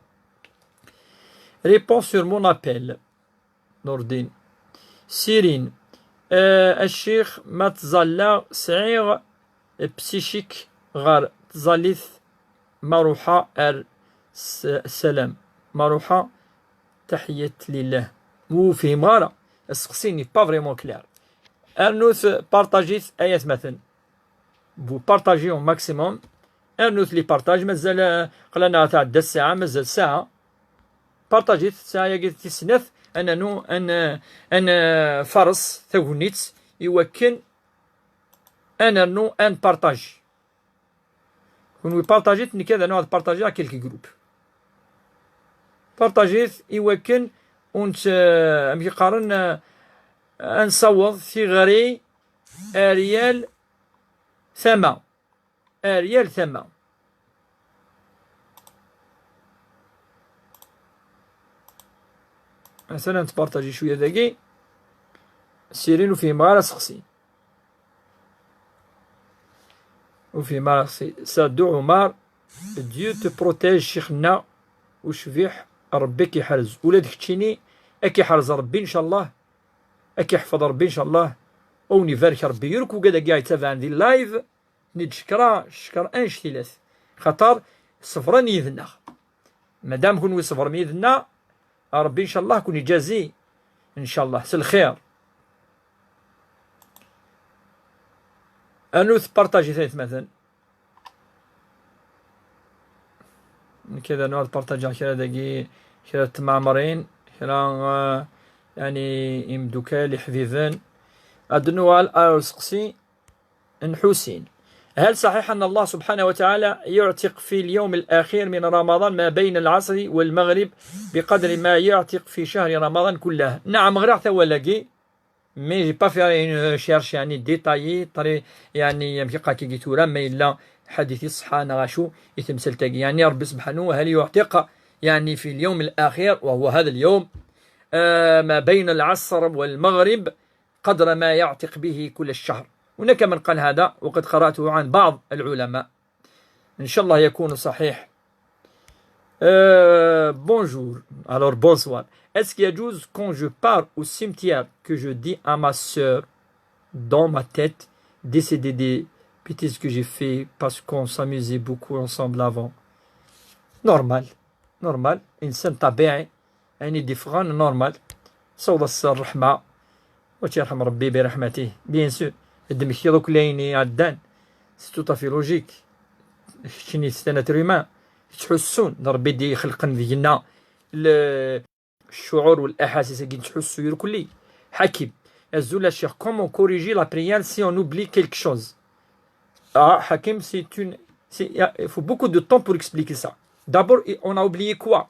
Réponse sur mon appel. نور الدين. سيرين. آه، الشيخ ما تزال سعيغ psychique غار تزاليث مروحة ار س-، سلام. مروحة تحية لله. مو فهم غارة. السقسي n'est pas vraiment clair. ارنوث بارطاجيث ايات مثلا. Vous partagez au maximum. ارنوث لي بارطاج مازال، آه، قلنا تعدى الساعة، مازال ساعة. بارطاجيث الساعة ياكي تسنث، أنا نو، أن، أن فارس ثاغونيت يوكن، أنا نو، أن بارطاج. كون بارطاجيت نكذا نوع بارطاجي كيلكي جروب. بارطاجيت يوكن، ونت، آه، أمي قارن، آه، أنصوض ثغري أريال ثما. أريال ثما. مثلا تبارطاجي شوية ذاكي. سيرين وفيه مغارة سخسي. وفيه مغارة سخسي. سادو عمر. Dieu te protège شيخنا. وشبيح ربي كيحرز. ولاد كتشيني. أكي حرز ربي إن شاء الله. أكي يحفظ ربي إن شاء الله. ونبارك ربي يرك وقاعد كاع يتابع عندي اللايف. نتشكرا شكر انشتيلات. خاطر صبرا يدنا. مادام كون ويصبر ميدنا، ربي إن شاء الله كون يجازي. إن شاء الله. سي الخير. أنو تبارطاجي ثالث مثلا. كذا نوع تبارطاجي كذا داكي، كذا تمعمرين، كذا، آه، يعني يمدوكا لي حبيبان. أدنوال أو سقسي. نحوسين. هل صحيح أن الله سبحانه وتعالى يعتق في اليوم الأخير من رمضان ما بين العصر والمغرب بقدر ما يعتق في شهر رمضان كله؟ نعم، غير حتى ولاكي. Mais j'ai pas fait une recherche يعني détaillée، طري يعني يمكن قاكي قيتورا، ما إلا حديثي الصحة أنا غاشو يتمثل تاكي. يعني ربي سبحانه هل يعتق يعني في اليوم الأخير وهو هذا اليوم، آه، ما بين العصر والمغرب قدر ما يعتق به كل الشهر. هناك من قال هذا، وقد قرأته عن بعض العلماء. إن شاء الله يكون صحيح. Euh, bonjour. Alors, bonsoir. Est-ce qu'il y a quand je pars au cimetière que je dis à ma sœur, dans ma tête, décédée des bêtises que j'ai fait parce qu'on s'amusait beaucoup ensemble avant? Normal. Normal. إنسان طبيعي. يعني ديفغان نورمال. صوض السر الرحمة. وتيرحم ربي برحمته. Bien sûr. الدم كي دوك لايني عدان. C'est tout à fait logique. كشني ستانة رومان. تحسون. ربي دي خلقن ذينا. ال-، الشعور والأحاسيس كي تحسو يركلي. حكيم. أزول الشيخ. Comment corriger la prière si on oublie quelque chose? Ah, حكيم, c'est une, c'est, il y a- il faut beaucoup de temps pour expliquer ça. D'abord, on a oublié quoi?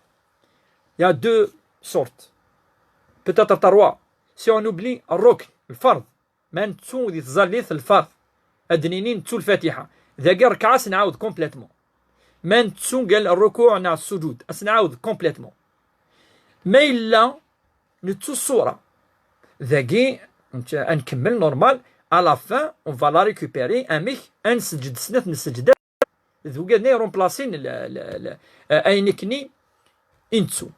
Il y a deux sortes. Peut-être trois. Si on oublie الركن, الفرض. ما نتسو دي تزاليت الفرض. أدنيني نتسو الفاتحة. ذاك ركعة سنعاود complètement. ما نتسو قال الركوع ناع السجود. أسنعاود complètement. ما إلا نتسو الصورة. ذاكي نت-، نكمل normal. À la fin, on va la récupérer. أمك أنسجد سنة نسجد. ذوقنا يرومبلاسين ال-، ال-، ال-، آه، أين كني إنتسو.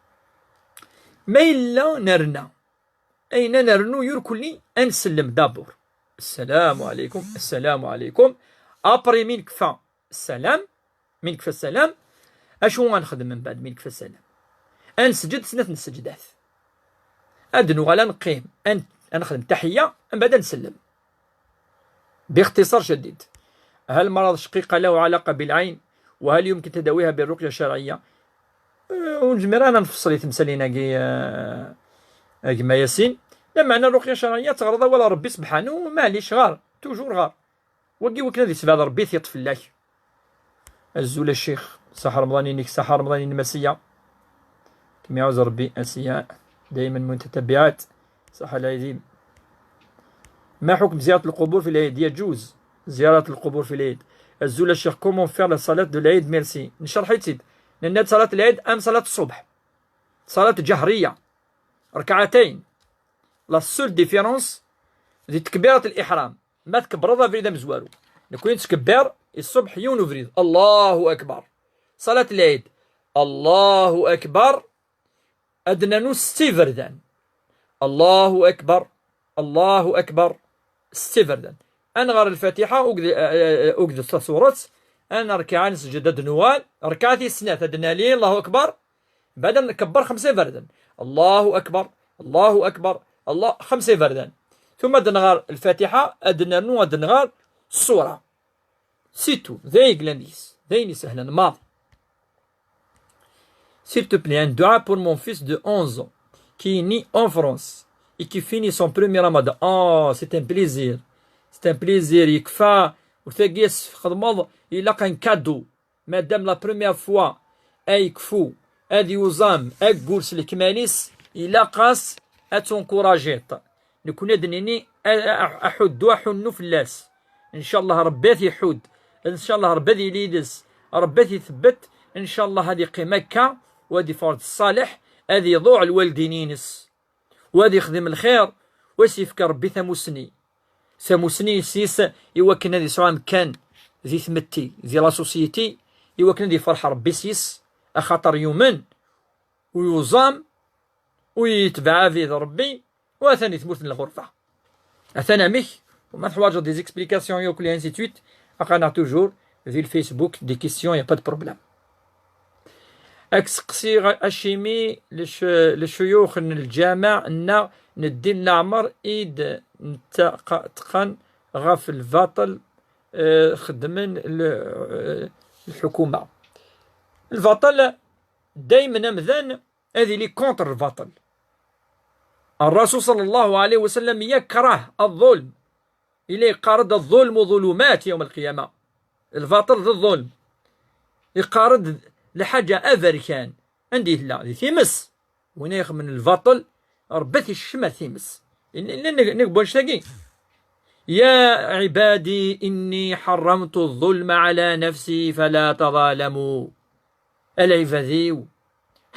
ما إلا نرنا. أين نرنو يركلي أنسلم دابور. السلام عليكم، السلام عليكم. أبري من كفى السلام، من كفى السلام، أشو غنخدم من بعد من كفى السلام؟ أنسجد سنة السجدات. أدنو غالا نقيم، أن-، أنخدم تحية، من بعد نسلم. باختصار شديد، هل مرض الشقيقة له علاقة بالعين؟ وهل يمكن تداويها بالرقية الشرعية؟ أه، ونجمر أنا نفصل يتمسالين أكي، أه، أكما ياسين. لا معنى الرقية الشرعية تغرض ولا ربي سبحانه، معليش غار، توجور غار. وكي وكنا دي سبع ربي ثيط فلاك. أزول الشيخ، صحة رمضان ينك، صحة رمضان ينمسية. كم يعوز ربي أسياء دايما متتبعات. صحة العيدين. ما حكم زيارة القبور في العيد؟ يجوز زيارة القبور في العيد. أزول الشيخ، comment faire la صلاة de العيد؟ Merci. نشرح يتيد. لأن صلاة العيد أم صلاة الصبح. صلاة جهرية. ركعتين. La seule différence di tekbirat al-ihram, ma tkebreḍ abrid amezwaru. Nekni nettkebir i ṣṣubḥ yiwen ubrid, Allahu Akbar. Ṣalat lɛid, Allahu Akbar. Ad d-nernu setta iberdan. Allahu Akbar, Allahu Akbar, setta iberdan. Ad nɣer Lfatiḥa akked, eh, eh, akked tasuret, ad nerkeɛ, ad nesǧed, ad d-nuɣal, rrekɛa tis snat, ad d-nali, Allahu Akbar, mbeɛd ad nkebber xemsa iberdan. Allahu Akbar, Allahu Akbar, Allah, xemsa iberdan. Tumma ad nɣer Lfatiḥa, ad d-nernu, ad nɣer ṣṣura. C'est tout. D ayen yellan deg-s. D ayen isehlen maḍi. S'il te plaît, un dua pour mon fils de onze ans qui est né en France et qui finit son premier ramadan. Oh, c'est un plaisir. C'est un plaisir. Yekfa. U tagi ad s-txedmeḍ, ilaq un cadeau. Madame la première fois ay yekfu, ad yuẓam aggur s lekmal-is, ilaq-as ad tunkurajiḍ. Nekni ad d-nini, a-, a-, aḥuddu, aḥunnu fell-as. Ncallah Rebbi ad t-iḥudd. Ncallah Rebbi ad yili yid-s. Rebbi ad t-itebbet. Ncallah ad iqqim akka, u ad iffeɣ d ṣṣaleḥ, ad iḍuɛ lwaldin-ines, u ad ixdem lxir, u ad s-yefk Rebbi tamusni. Tamusni yes-s i wakken ad yesɛu amkan di tmetti, di la société, i wakken ad yefreḥ Rebbi yes-s, axaṭer yumen, u yuẓam, u yetbeɛ abrid Rebbi, u atan di tmurt n lɣerba. Atan amek, u ma teḥwaǧeḍ des explications yakk, et ainsi de suite, aql-aneɣ toujours di Facebook, des questions, y a pas de problème. Ad k-seqsiɣ acimi lec-, lecuyux n lǧameɛ neɣ n ddin leɛmer i d-nettqan ɣef lbaṭel, eh, xeddmen l-, eh, lḥukuma. Lbaṭel, daymen amdan ad yili contre lbaṭel. Ṛṛasul ṣalla Llahu ɛalayhi wa sallam yekreh aḍulm. Yella yeqqar-d: "Aḍulmu ḍulumat yawm al-qiyama." Lbaṭel d ḍulm. Yeqqar-d lḥaǧa aberkan. Anda i tella? Di times. Win ay ixedmen lbaṭel, Ṛebbi ad t-iceccem ar times. Nnig wanect-agi: "Ya ɛibadi inni ḥerramtu ḍulma ɛala nafsi fala taḍalamu." A lɛibad-iw,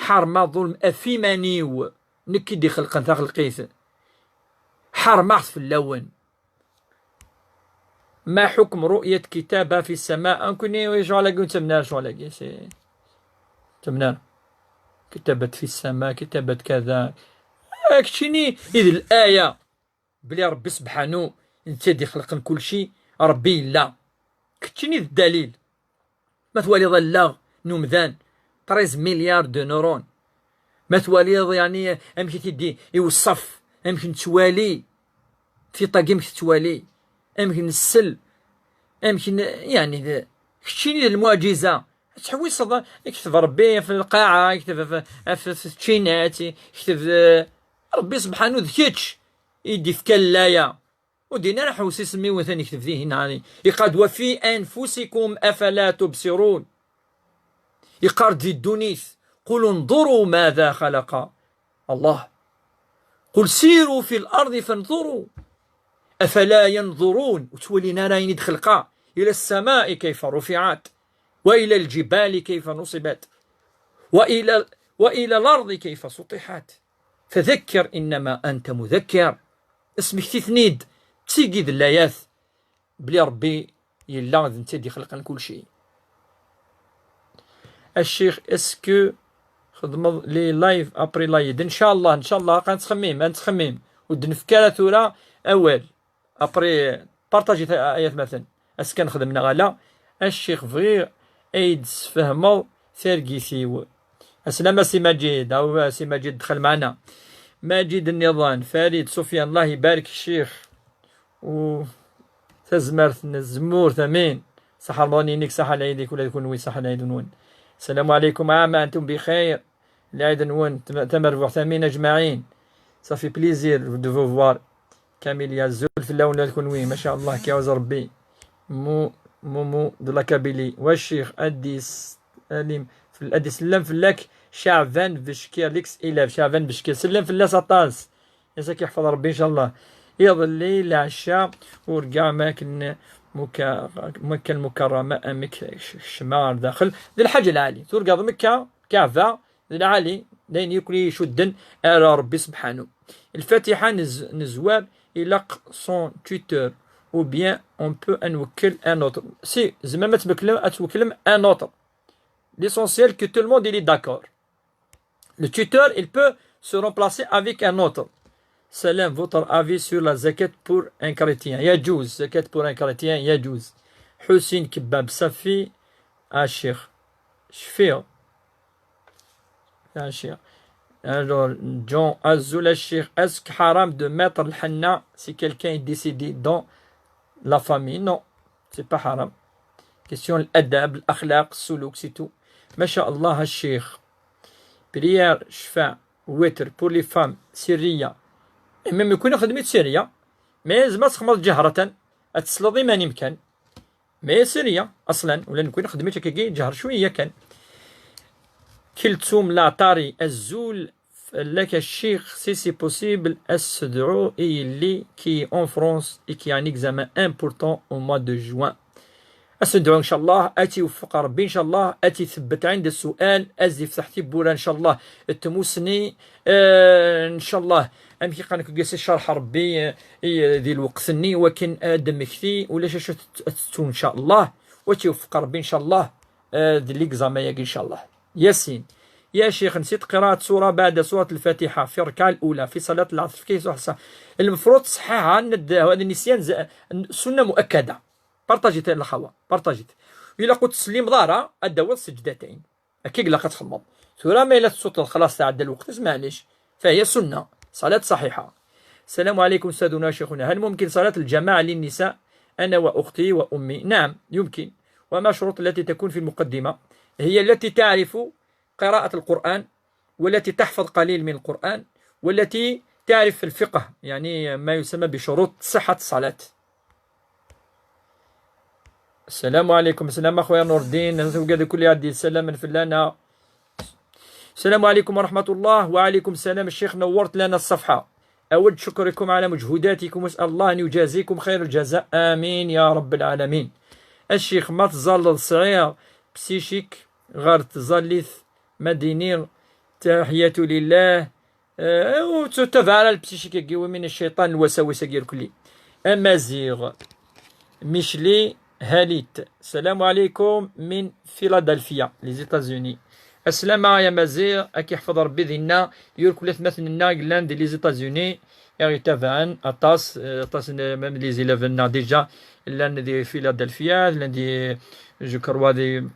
ḥerrmeɣ ḍulm ɣef iman-iw, nekk i d-ixelqen taxelqit. Ḥerrmeɣ-t fell-awen. Ma ḥukm ru'yat kitaba fi ssama? Nekkni ccɣel-agi ur nettamnen ara ccɣel-agi, si, nettamnen ara. Kitabat fi ssama, kitabat kada. Ah, keččini i d laya. Bli Rebbi sebḥanu, netta i d-ixelqen kulci, Rebbi yella. Keččini d ddalil. Ma twaliḍ allaɣ n umdan, treize milliards de neurones. Ma twaliḍ, yeɛni, amek i t-id-iweṣṣaf, amek nettwali, tiṭ-agi amek tettwali, amek nsell, amek n-, yeɛni, d, keččini d lmuɛǧiza. Ad tḥewwiseḍ, ikteb Rebbi ɣef lqaɛa, ikteb ɣef, ɣef tčinat, ikteb, eh, Rebbi sebḥanu d kečč i d-ifka laya. Ur din ara ḥewsis mi watan ikteb dihin, ɛni. Iqad wa fi anfusikum afala tubsirun. Iqqar-d di ddunit: "Qul unḍuru mada xalaqa Allah. Qul siru fi l-ardi fanḍuru. Afala yanḍurun." Ur ttwalin ara ayen i d-xelqa. Ila s-samai kayfa rufiɛat. Wa ila l-ǧibali kayfa nuṣibat. Wa ila, wa ila l-ardi kayfa suṭiḥat. Fadakkir innama anta mudakkir. Smekti-ten-id, ttigi d llayat, bli Rebbi yella, d netta i d-ixelqen kulci. A ccix, est-ce que xedmeḍ les lives après l'Aïd? Ncallah, ncallah, ad nettxemmim, ad nettxemmim. Ur d-nefki ara tura awal. Après, partager ta-, ay atmaten. Ass kan xedmen neɣ ala. A ccix, bɣiɣ ay d-tesfehmeḍ targit-iw. Aslama si Maǧid, aw si Maǧid, dxel maɛna. Maǧid nniḍen, Farid, Sufyan, Allah ibarek ccix. U tazmert n tzemmurt, amin. Saḥa Remḍan-inek, saḥa lɛid-ik, ula d kunwi saḥa lɛid-nwen. Salam ɛalaykum, ɛama antum bixir. Lɛid-nwen, tam-, tamerbuḥt, amin ajmaɛin. Ça fait plaisir de vous voir. Kamil, azul fell-awen ula d kunwi, ma sha Allah, kiyawaẓ Rebbi. Mu-, Mumu de la Kabylie. Wa ccix, ad d-isellem fel-, ad d-isellem fell-ak Caɛban Becki, Alex Ilab, Caɛban Becki, sellem fell-as aṭas. Ad k-iḥfeḍ Rebbi, ncallah. Iḍelli, lɛecca, urgaɣ ma akken muka-, Mekka Lmukarrama, amek kecmeɣ ɣer daxel. D lḥaǧa lɛali. Turgaḍ Mekka, Kaɛba, D lɛali, d ayen yakk i icudden ar Rebbi subḥanu. Lfatiḥa nez-, nezwar, ilaq son tuteur, ou bien on peut ad nwekkel un autre. Si, tzemrem ad twekklem, ad twekklem un autre. L'essentiel que tout le monde il est d'accord. Le tuteur, il peut se remplacer avec un autre. Salam, votre avis sur la zakat pour un chrétien? يجوز, zakat pour un chrétien, يجوز. حسين كباب صافي, الشيخ شفيع. يا شيخ. Alors, John, azul الشيخ, est-ce que حرام de mettre الحنة si quelqu'un est décédé dans la famille? Non, c'est pas حرام. Question الأدب, الأخلاق, السلوك, c'est tout. ما شاء الله الشيخ. Prière, شفاع, witr, pour les femmes, سرية. Et même يكون خدمت سرية. Mais زعما تخمر جهرة. أتسلط إيمان يمكن. Mais سرية أصلا, ولا نكون خدمت هكاكي جهر شوية كان. كلثوم لاطاري, azul لك الشيخ, si c'est possible, أسدعو إيلي كي en France et qui a un examen important au mois de juin. أسدعو إن شاء الله, أتي وفق ربي إن شاء الله, أتي ثبت عند السؤال, أزي فتح تيبورا إن شاء الله, التموسني, آه، إن شاء الله. أمشي قنك قيس الشرح ربي, آه، إي، ذي الوقت الني, وكن آدم كثي ولا شاشة تتون إن شاء الله, وتي وفق ربي إن شاء الله. آه، ذي اللي قزامة إن شاء الله. ياسين. يا شيخ، نسيت قراءة سورة بعد سورة الفاتحة في الركعة الأولى في صلاة العصر، كيف صح؟ المفروض تصححها، ند-، هذا النسيان ز-، سنة مؤكدة. بارطاجيت الأخوة، بارطاجيت. إلا قلت تسليم ضارة، أدور سجدتين. هكاك لا كتخمم. ثورة ما إلا تصوت خلاص تعدى الوقت، معليش. فهي سنة، صلاة صحيحة. السلام عليكم أستاذنا شيخنا، هل ممكن صلاة الجماعة للنساء أنا وأختي وأمي؟ نعم، يمكن. وما الشروط التي تكون في المقدمة؟ هي التي تعرف قراءة القرآن، والتي تحفظ قليل من القرآن، والتي تعرف الفقه، يعني ما يسمى بشروط صحة الصلاة. السلام عليكم. السلام أخويا نور الدين، نتوقع كل يعدي السلام من فلانا. السلام عليكم ورحمة الله. وعليكم السلام الشيخ، نورت لنا الصفحة. أود شكركم على مجهوداتكم، وأسأل الله أن يجازيكم خير الجزاء، آمين يا رب العالمين. الشيخ، ما تزال صغير بسيشيك غير تزاليث مديني، تحية لله. آه، وتتبع على البسيشيك يقوي من الشيطان الوساوس يقول كلي. أمازيغ. ميشلي هاليت، السلام عليكم من فيلادلفيا، لي زيتازوني. السلامة يا مازيغ، أكي يحفظ ربي دينا، يوركل أثماتنا قلان دي لي زيتازوني، يا غي تابعن، أطاس، أطاس ن-، ميم لي زيليف نا ديجا، لان دي فيلادلفيا، لان دي جو كروا دي،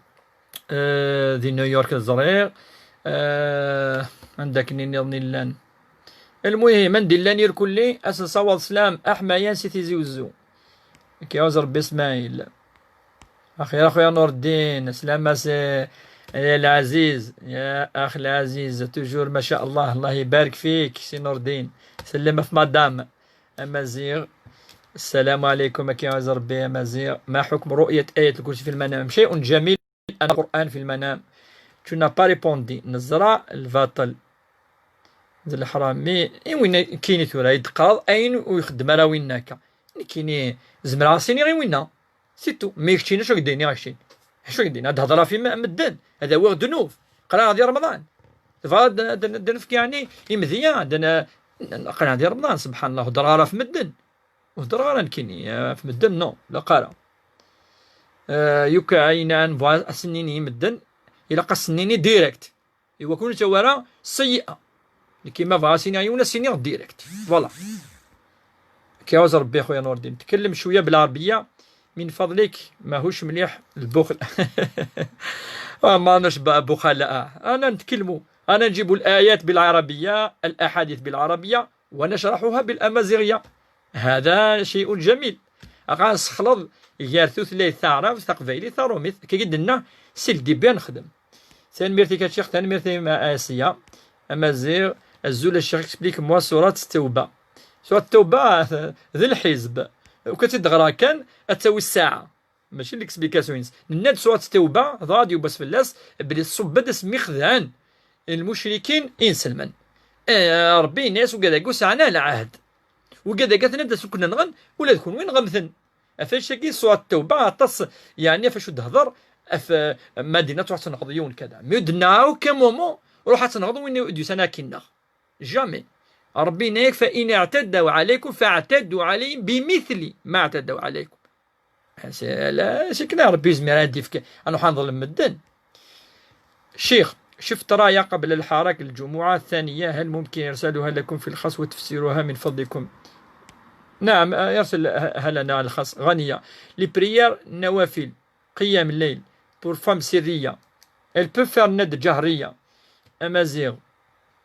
آه، دي نيويورك الزرير. آه، عندك نيني لان. المهم، من دي لان يركلي، أسن صوال سلام، أحمى يان سي تيزي وزو. كيعوز ربي إسماعيل. أخي، أخويا نور الدين، سلامة سي، يا العزيز، يا أخ العزيز، toujours ما شاء الله، الله يبارك فيك سي نور الدين. سلم في مدام أمازيغ. السلام عليكم، كيعوز ربي أمازيغ. ما حكم رؤية آية الكرسي في المنام؟ شيء جميل. أنا القرآن في المنام. Tu n'as pas répondu. نزرع الباطل. د الحرام. مي، إي وين كيني ثورة؟ يدقاض أين ويخدم على وين هكا. كيني زمرا سيني غير وينا. C'est tout. Mais كتشينا شو قديني غشين؟ شو قدينا؟ هاد هضرة في م-، مدن. هذا هو دنوف. قرا غادي رمضان. تبغى د-، د-، دنفك يعني إمذية. دنا، قرا غادي رمضان، سبحان الله. هضر غير في مدن. وهضر غير نكيني، آه، في مدن، نو، لا قرا. آه، يوكا عينان بغا أسنيني مدن. إلا قسنيني ديريكت. إوا كون تاوارا سيئة. لكن ما بغا سيني عيونا سيني ديريكت. فوالا. كيعوز ربي خويا نور الدين. تكلم شوية بالعربية. من فضلك، ماهوش مليح البخل. آه، ما ناش ب-، بخلاء. أنا نتكلمو. أنا نجيب الآيات بالعربية، الأحاديث بالعربية، ونشرحها بالأمازيغية. هذا شيء جميل. غنسخلط غير ثلاثة تاع عرب، تاع قبايلي، تاع رومي، كي قلنا، سي الديبي نخدم. Tanemmirt-ik a Ccix, tanemmirt a Asiya. Amaziɣ, azul a Ccix, explique-moi surat Tawba. Surat Tawba d lḥizb. Ukan ad tt-id-ɣreɣ kan, ad tawi ssaɛa. Mačči n l'explication-ines. Nenna-d surat Tawba, dɣa ad yubas fell-as, belli tṣubb-d asmi xedɛen lmucrikin inselmen. Eh, Ṛebbi yenna-yas, ugad-agi ur sɛan ara lɛahd. Ugad-agi aten-ad as-uken-nɣen, ula d kunwi nɣem-ten. Ɣef wacu-agi surat Tawba aṭas, yeɛni ɣef wacu d-hḍer, ɣef, eh, Madina truḥ tenɣeḍ yiwen kada. Mi ur d-nenna à aucun moment, Ruḥ ad tenɣeḍ win i d-yusan ad k-inneɣ. Jamais. Ṛebbi yenna-yak: فإن اعتدوا عليكم فاعتدوا عليهم بمثل ما اعتدوا عليكم. C'est, la, c'est clair, Ṛebbi yezmer ad d-yefk, ad nruḥ ad nḍlem medden. شيخ، شفت راية قبل الحركة الجمعة الثانية، هل ممكن إرسالها لكم في الخاص وتفسيرها من فضلكم؟ نعم، يرسلها لنا الخاص. غنية. Les prières نوافل، قيام الليل، pour femme sirriة. Elle peut faire ند جهرية. Amaziɣ.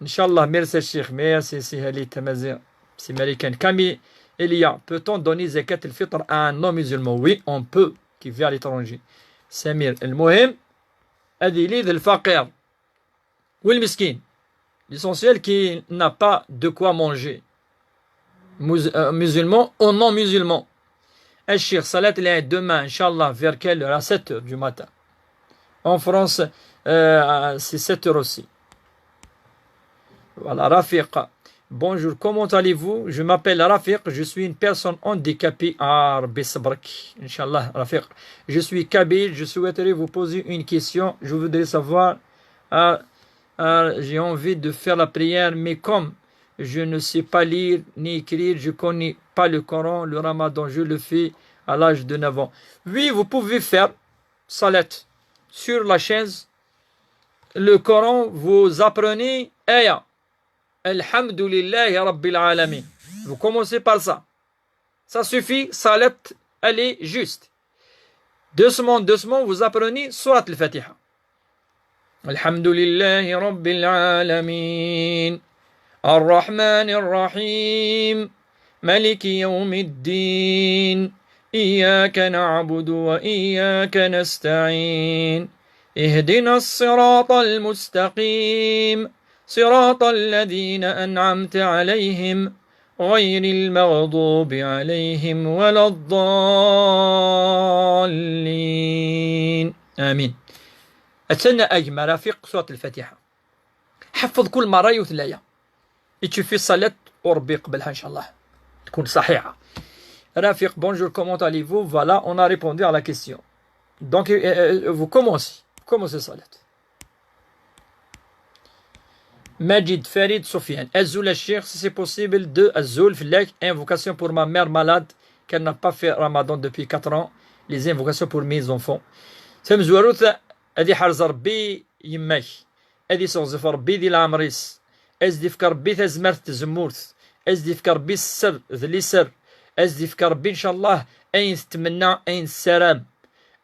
Inchallah, merci Cheikh, merci, c'est Halit Amaziɣ. C'est américain. Camille Elia, peut-on donner zakat al-fitr à un non-musulman? Oui, on peut, qui vit à l'étranger. Samir, المهم, ad yili d lfaqir. Ou le miskin. L'essentiel qu'il n'a pas de quoi manger. Mus-, euh, musulman ou non musulman. Cheikh, salat al-Eid demain, Inch'Allah, vers quelle heure? À sept heures du matin. En France, euh, c'est sept heures aussi. Voilà, Rafiq. Bonjour, comment allez-vous? Je m'appelle Rafiq, je suis une personne handicapée. Ah, Rabbi sabrek, Inch'Allah, Rafiq. Je suis kabyle, je souhaiterais vous poser une question. Je voudrais savoir, ah, ah, j'ai envie de faire la prière, mais comme je ne sais pas lire ni écrire, je connais pas le Coran, le Ramadan, je le fais à l'âge de neuf ans. Oui, vous pouvez faire salat sur la chaise. Le Coran, vous apprenez aya. Alhamdulillahi Rabbil Alamin. Vous commencez par ça. Ça suffit, salat, elle est juste. Doucement, doucement, vous apprenez Surat al-Fatiha. الحمد لله رب العالمين. الرحمن الرحيم. ملك يوم الدين. إياك نعبد وإياك نستعين. اهدنا الصراط المستقيم. صراط الذين أنعمت عليهم. غير المغضوب عليهم ولا الضالين. آمين. Attan a gma Rafiq, Surat al-Fatiha. Ḥeffeḍ kul mara yiwet n laya. Ittufi ṣṣalat u Ṛebbi iqbel-ha, inchallah. Tkun ṣaḥiḥa. Rafiq, bonjour, comment allez-vous? Voilà, on a répondu à la question. Donc, euh, euh, vous commencez. Vous commencez ṣṣalat. Majid Farid Sofiane. Azul a Cheikh, si c'est possible, de azul fell-ak, invocation pour ma mère malade, qu'elle n'a pas fait Ramadan depuis quatre ans, les invocations pour mes enfants. Tamezwarut, ad iḥrez Ṛebbi yemma-k, ad iseɣzef Ṛebbi di leɛmer-is, ad s-d-ifk Ṛebbi tazmert n tzemmurt, ad s-d-ifk Ṛebbi sser d liser, ad s-d-ifk Ṛebbi, inchallah, ayen tettmenna, ayen tessaram,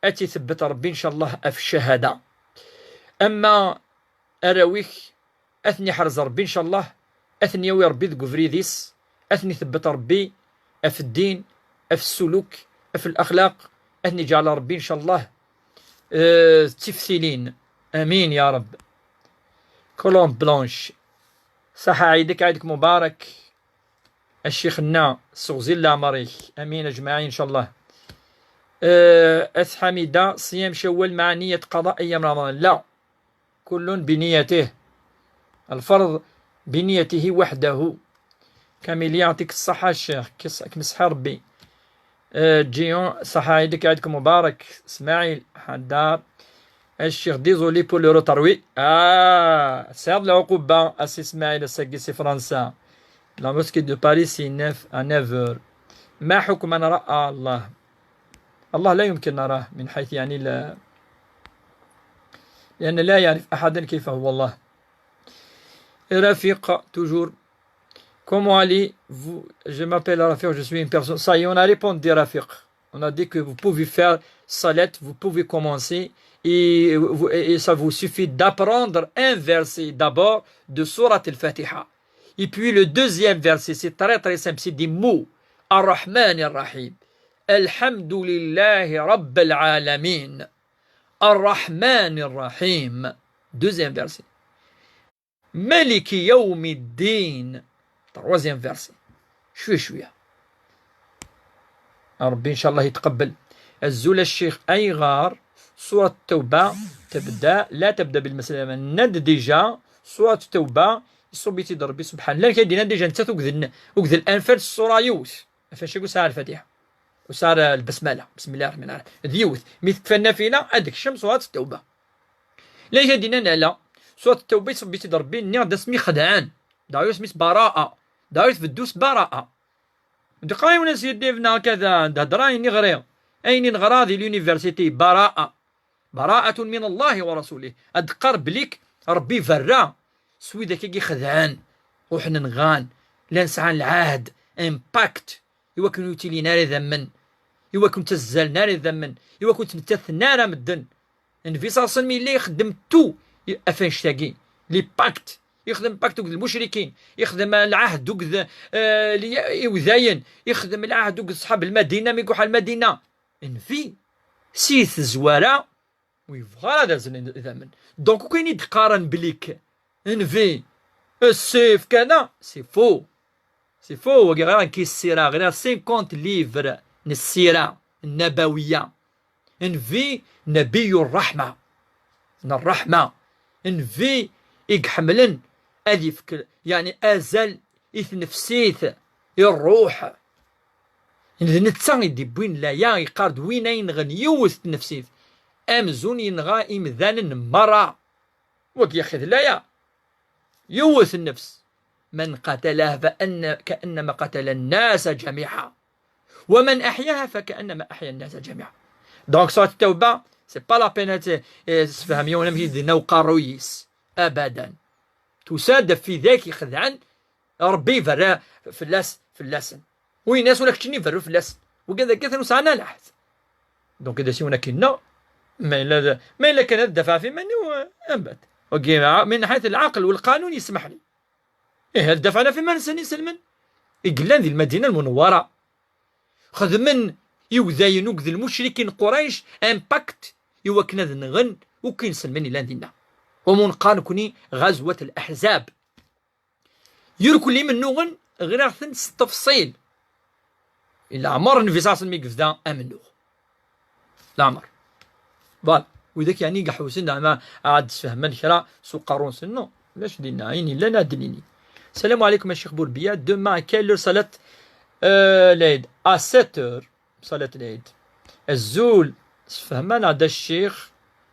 ad tt-itebbet Ṛebbi, inchallah, ɣef ccahada. Ama arraw-ik, ad ten-iḥrez Ṛebbi, inchallah, ad ten-yawi Ṛebbi deg ubrid-is, ad ten-itebbet Ṛebbi ɣef ddin, ɣef ssuluk, ɣef laxlaq, ad ten-iǧɛel Ṛebbi, inchallah, eh, d tiftilin. Amin, ya Ṛebb. Colombe Blanche. Ṣaḥa ɛidek, ɛidek mubarak. A ccix-nna, seɣzil leɛmer-ik. Amin, ajmaɛin, inchallah. Eh, At Ḥamida, ṣiyam Cawwal meɛa niyat qada ayyam Ramadan. La. كل بنيته. الفرض بنيته وحده. كاميليا، يعطيك الصحة الشيخ، كيس-، كمسحة ربي. آه، جيون، صحة عيدك، عيدك مبارك. إسماعيل حدار. الشيخ، désolé pour le retard. Oui. آه، سير العقوبة، أسي إسماعيل، الساقي سي فرنسا. La mosquée de Paris, c'est neuf à neuf heures. ما حكم من رأى الله؟ الله لا يمكن نراه من حيث، يعني، لا، لأن لا يعرف أحدا كيف هو الله. رفيق، toujours. Comment allez-vous? Je m'appelle Rafiq, je suis une personne. Ça y est, on a répondu, Rafiq. On a dit que vous pouvez faire salat, vous pouvez commencer, et, vous- et ça vous suffit d'apprendre un verset d'abord de Surat al-Fatiha. Et puis le deuxième verset, c'est très très simple, c'est des mots. الرحمن الرحيم. الحمد لله رب العالمين. الرحمن الرحيم. Deuxième verset. ملك يوم الدين. Troisième verset. شوية شوية. ربي إن شاء الله يتقبل. الزول الشيخ، أيغار سورة التوبة تبدأ، لا تبدأ بالمسلمة. ند ديجا سورة التوبة، يصوب يتيد ربي سبحانه. لا كاين دينا ديجا نتا وقد ال-، وقد الأنفال السورة يوث. فاش يقول ساعة الفاتحة وساعة البسملة، بسم الله الرحمن الرحيم. ذيوث. مي تتفنى فينا، هذيك الشمس سورة التوبة. لا يهدينا لا. Surat Ttawba iṣebbet-id Rebbi, nniɣ-d asmi xedɛen. Dɣa yisem-is Bara'a. Dɣa tbeddu s Bara'a. Dɣa yiwen ass yeddif neɣ kada, d-hedra ayen i ɣriɣ. Ayen i neɣra di l'université, Bara'a. Bara'atun min Allahi wa rasulih. Ad d-qqar belli-k Rebbi berra s widak i xedɛen, ruḥen nɣan, llan sɛan lɛahd, un pacte, i wakken ur ttilin ara idammen, i wakken ur ttazzalen ara idammen, i wakken ur ttmettaten ara medden. Nnbi ṣalla Llahu ɛalayhi wa sallam yella ixeddem tout ɣef annect-agi, les pactes, ixdem pacte akked lmucrikin, ixdem lɛahd akked, eh, li-, iwdayen, ixdem lɛahd akked ṣḥab Lmadina mi iruḥ ar Lmadina. Nnbi, si tezwara, ur yebɣi ara ad azen idammen. Donc, akken i d-qqaren belli-k Nnbi, ssif, kada, c'est faux. C'est faux, wagi ɣriɣ nekk ssira, ɣriɣ cinquante livres n ssira nnabawiya. Nnbi, nabiyyu rraḥma. N rraḥma. Nnbi i iḥemmlen ad yefk, yeɛni, azal i tnefsit, i rruḥ. D netta i d-iwwin laya, yeqqar-d win ay yenɣen yiwet n tnefsit, amzun yenɣa imdanen merra. Wagi yaxi d laya. Yiwet nnefs. من قتلها فأن-، كأنما قتل الناس جميعا. ومن أحياها فكأنما أحيا الناس جميعا. Donc, surat Tawba, c'est pas la peine ad t-, eh, tessefhem yiwen amek i d-yenna uqerruy-is. Abadan. Tusa-d ɣef widak ixedɛen, Rebbi iberra fell-as, fell-asen. Ur yenna-as ula keččini berru fell-asen. Wigad akka atan ur sɛan ara lɛehd. Donc, ad as-iwen akken-nneɣ, ma yella d-, ma yella kan ad dafɛeɣ ɣef iman-iw, eh, ambat. Wagi, min ḥayt lɛaqel u lqanun yesmaḥ li. Ih, ad dafɛen ɣef iman-nsen iselmen. I yellan di Lmadina Lmunewwara. Xedmen iwdayen akked lmucrikin n Qurayc un pacte i wakken ad nɣen akk inselmen yellan dinna. Umi neqqar nekkni Ɣazwat Laḥzab. Irkelli imennuɣen ɣriɣ-ten s ttefṣil. Leɛmer Nnbi ṣalla Llahu ɛalayhi wa sallam i yebda amennuɣ. Leɛmer. Voilà. Widak yeɛni i iḥewsen, ama ad d-sfehmen kra s uqerru-nsen, non. Ulac dinna, ayen yellan ad d-nini. السلام عليكم يا شيخ بوربية. Demain, à quelle heure صلاة, euh, العيد? À sept heures. Ṣalat Lɛid. Azul, sfehmem-aneɣ-d a ccix,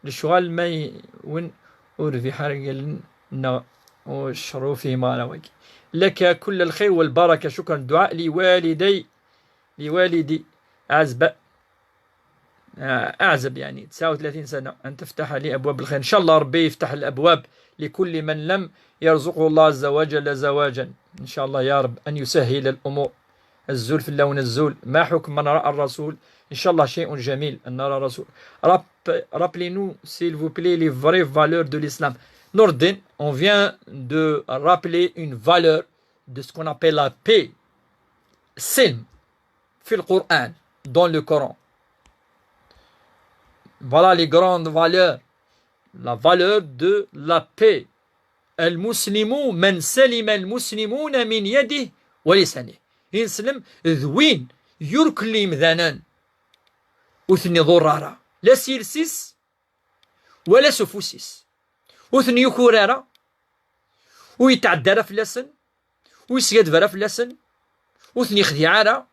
lecɣal ma y-, win ur rbiḥ ara allen-nneɣ ur cru fihim ara wagi. لك كل الخير والبركة. شكرا. دعاء لوالدي، لوالدي أعزب، آه، أعزب يعني تسعة وثلاثين سنة، أن تفتح لي أبواب الخير. إن شاء الله ربي يفتح الأبواب لكل من لم يرزقه الله عز وجل زواجا. إن شاء الله يا رب أن يسهل الأمور. Azul fell-awen, azul. ما حكم من رأى الرسول؟ إن شاء الله شيء جميل أن نرى الرسول. Rap-, rappelez-nous, s'il vous plaît, les vraies valeurs de l'islam. Nourdine, on vient de rappeler une valeur de ce qu'on appelle la paix. السلم في القرآن, dans le Coran. Voilà les grandes valeurs. La valeur de la paix. المسلم من سلم المسلمون من يده ولسانه. Ineslem d win yurkel imdanen, ur ten-iḍurr ara, la s yiles-is wala s ufus-is. Ur ten-yukur ara, ur yetɛedda ara fell-asen, ur yeskaddeb ara fell-asen, ur ten-yexdiɛ ara,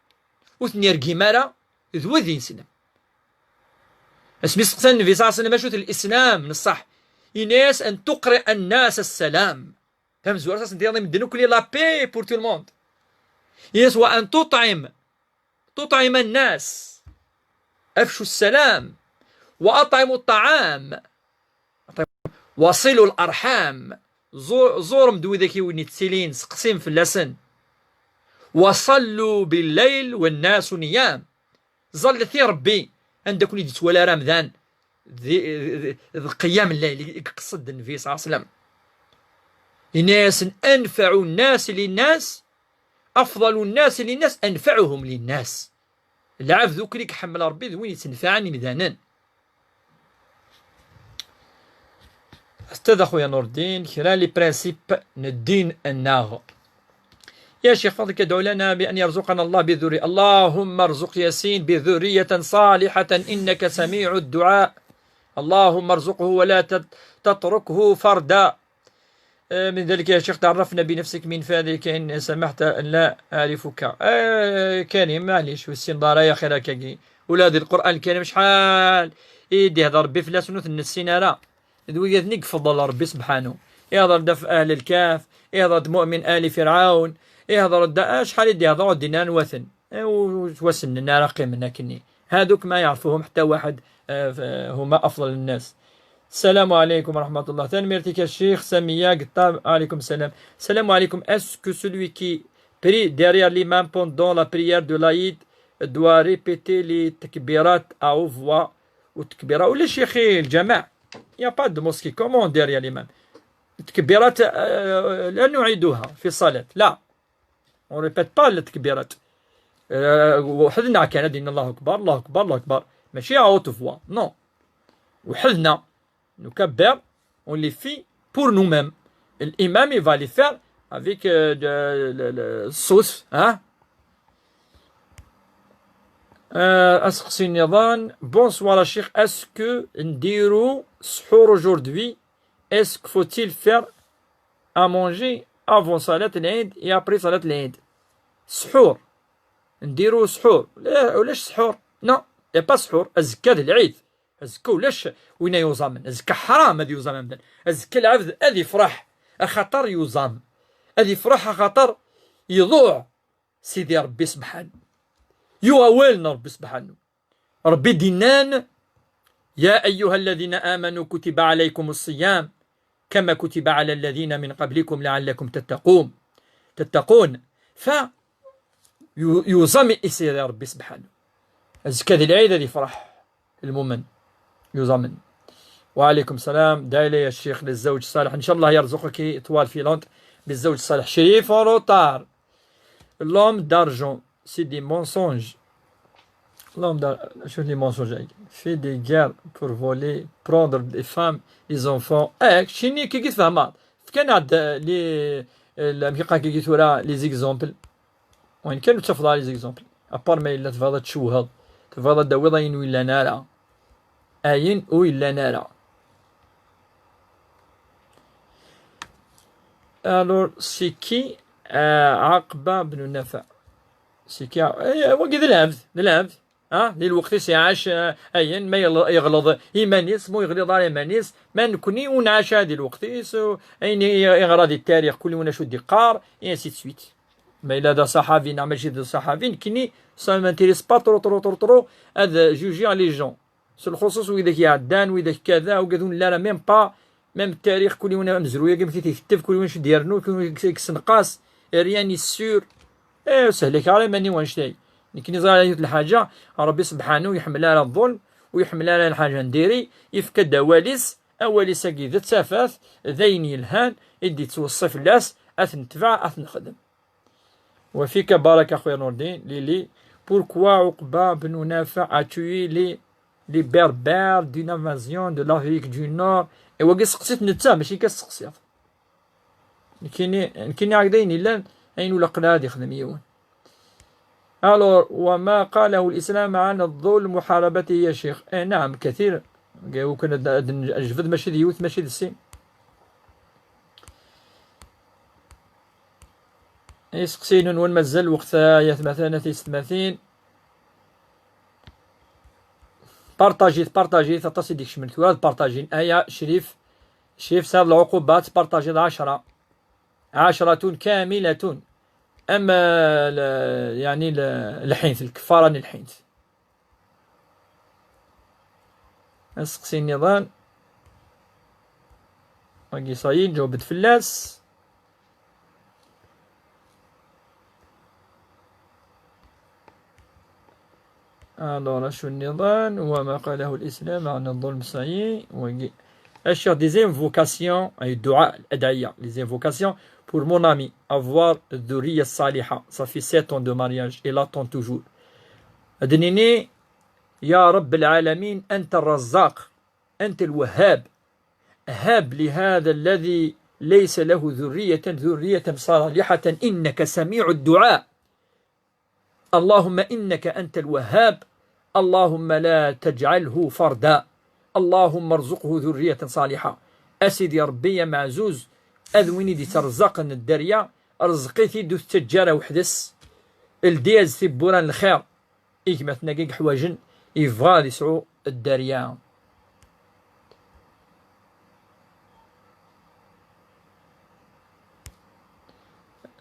ur ten-yergim ara, d wid ineslem. Asmi steqsan Nnbi صلى الله عليه وسلم acu-t l'islam n ṣṣeḥ, yenna-yas أن تقرئ الناس السلام. Tamezwarut ad sen-tiniḍ i medden akk la paix pour tout le monde. Yenna-yas وأن تطعم، تطعم الناس، أفشوا السلام، وأطعموا الطعام، وصلوا الأرحام. Ẓu-, ẓurem-d widak i wen-yettilin, seqsim fell-asen. وصلوا بالليل والناس نيام. Ẓallet i Rebbi anda ken-id-yettwali ara amdan d, d, d qiyam n-layl i iqeṣṣed Nnbi صلى الله عليه وسلم. Yenna-yasen أنفع الناس للناس، أفضل الناس للناس أنفعهم للناس. Lɛebd akk i iḥemmel Rebbi d win yettenfaɛen imdanen. Asta d axuya Nurdin, kra les principes n ddin-nneɣ. يا شيخ فضلك ادعو لنا بأن يرزقنا الله بذرية. اللهم ارزق ياسين بذرية صالحة إنك سميع الدعاء. اللهم ارزقه ولا تت-، تتركه فردا. آه، من ذلك يا شيخ تعرفنا بنفسك من فضلك إن سمحت أن لا أعرفك. آه، كريم معليش، والسين ضارة يا خير هكاكي. ولاد القرآن الكريم شحال يدي هذا ربي فلاس نوث النسين أنا. D wiyaḍ-nni i yefḍel Ṛebbi sebḥanu. Ihḍer-d ɣef Ahl Lkaf, ihḍer-d Mu'min Ali Firɛawn, ihḍer-d acḥal i d-ihḍer ur d-yenni anwa-ten. Eh, ur ttwassnen ara, qqimen akkenni. هذوك ما يعرفهم حتى واحد، آه، ف-، هما أفضل الناس. السلام عليكم ورحمة الله. Tanemmirt-ik a Ccix Samiya Gettab. عليكم السلام. السلام عليكم. Est-ce que celui qui prie derrière l'imam pendant la prière de l'Aïd doit répéter les takbirat à haute voix? Ou takbira, ulac ya xi, الجماعة. Il y a pas de mosquée. Comment derrière l'imam? التكبيرات، آه، لا نعيدها في الصلاة. لا. On répète pas التكبيرات. آه، وحدنا كان دينا الله أكبر، الله أكبر، الله أكبر. ماشي à haute voix. Non. وحدنا نكبر، on les fait pour nous-mêmes. الإمام il va les faire avec, euh, de, le, le, الصوت، ها؟ آه، أسقسي نظام. Bonsoir الشيخ. Est-ce que نديرو سحور aujourd'hui? Est-ce que faut-il faire à manger avant صلاة العيد et après صلاة العيد? سحور. نديرو سحور. لا، ولاش سحور؟ Non, y a pas سحور. أزكا د العيد. أزكا ولاش وين يوزامن. أزكا حرام هذا يوزامن. أزكا العبد هذا يفرح. أخاطر يوزام. هذا يفرح أخاطر يضوع سيدي ربي سبحانه. يوغ أوالنا ربي سبحانه. ربي دينان: يا أيها الذين آمنوا كتب عليكم الصيام كما كتب على الذين من قبلكم لعلكم تتقون. تتقون. ف يو-، يوزامن إسيدي ربي سبحانه. أزكا ذي العيد هذه فرح المؤمن. يوزامن. وعليكم السلام. دايلة يا الشيخ للزوج الصالح. إن شاء الله يرزقك طوال في لوند بالزوج الصالح. شريف روطار. L'homme d'argent, c'est des mensonges. L'homme d'argent, شوف les mensonges. Fait des guerres pour voler, prendre des femmes, les enfants. Eh, شيني كي قلت فهمت. فكان عاد لي، لم يقع كي قلت ولا les exemples. وين كانوا تفضل les exemples. أبار ما إلا تفضل تشوهض. تفضل داوي ضاين ولا نارا. Ayen ur yellan ara. Alors, c'est qui, euh, Aqba ben Nafa? C'est qui, eh, wagi d lɛebd, d lɛebd. Ah, di lweqt-is iɛac, eh, ayen, ma yel-, yeɣleḍ iman-is, ma ur yeɣliḍ ara iman-is, ma nekni ur nɛac ara di lweqt-is, u-, ayen i, i, yeɣra di tarix, kul yiwen acu d-iqqar, et ainsi de suite. Ma yella d aṣaḥabi neɣ mačči d aṣaḥabi, nekkini, ça m'intéresse pas trop, trop, trop, trop, ad juger les gens. S lxuṣuṣ widak iɛeddan, widak kada, wigad ur nelli ara même pas, même tarix, kul yiwen amezruy-agi amek i t-iketteb, kul yiwen acu d-yernu, kul yiwen amek i isenqas, rien n'est sûr. Eh, ur sehlak ara iman-iw annect-a. Nekni ẓriɣ yiwet lḥaǧa, Ṛebbi sebḥanu ur iḥemmel ara ḍḍulm, ur iḥemmel ara lḥaǧa n diri, yefka-d awal-is, awal-is-agi d ttafat, d ayen yelhan, i d-ittweṣṣi fell-as, ad t-netbeɛ, ad t-nexdem. وفيك بارك أخويا نور الدين ليلي. Pourquoi Uqba ben Nafa a tué les, les Berbères d'une invasion de l'Afrique du Nord? Et wagi seqsit netta, mačči kan seqsiɣ. Nekkini, nekkini ak d ayen yellan, ayen ur laqen ara ad yexdem yiwen. Alors, وما قاله الإسلام عن الظلم محاربته يا شيخ. Eh, نعم، كثير. Wagi kan ad, ad n-, ad nejbed mačči d yiwet, mačči d sin. Iseqsiyen-nwen mazal lweqt, ay atmaten, a tiyessetmatin. Partajit, partajit, aṭas i d-ikecmen tura ad partajin. Aya, Crif, Crif, tesɛiḍ lɛuquba, ad tpartajiḍ ɛecṛa. عشرة كاملة. Am, eh, l-, yeɛni l-, lḥint, lkeffara n lḥint. Aseqsi nniḍen. Wagi ça y est, nǧaweb-d fell-as. Alors, acu nniḍen? وما قاله الإسلام عن الظلم, ça y est, wagi. Acu, des invocations, ay, الدعاء, الأدعية, les invocations pour mon ami, avoir الذرية الصالحة. Ça fait sept ans de mariage, il attend toujours. Ad nini, يا رب العالمين، أنت الرزاق، أنت الوهاب، هب لهذا الذي ليس له ذرية ذرية صالحة إنك سميع الدعاء. اللهم إنك أنت الوهاب، اللهم لا تجعله فردا، اللهم ارزقه ذرية صالحة. A Sidi Ṛebbi ameɛzuz, ad win i d-ittrezzaqen dderya, reẓq-it-id, ur t-ttaǧǧa ara weḥd-s. Ldi-as tiwwura n lxir i gma-tneɣ i yeḥwaǧen, yebɣa ad yesɛu dderya.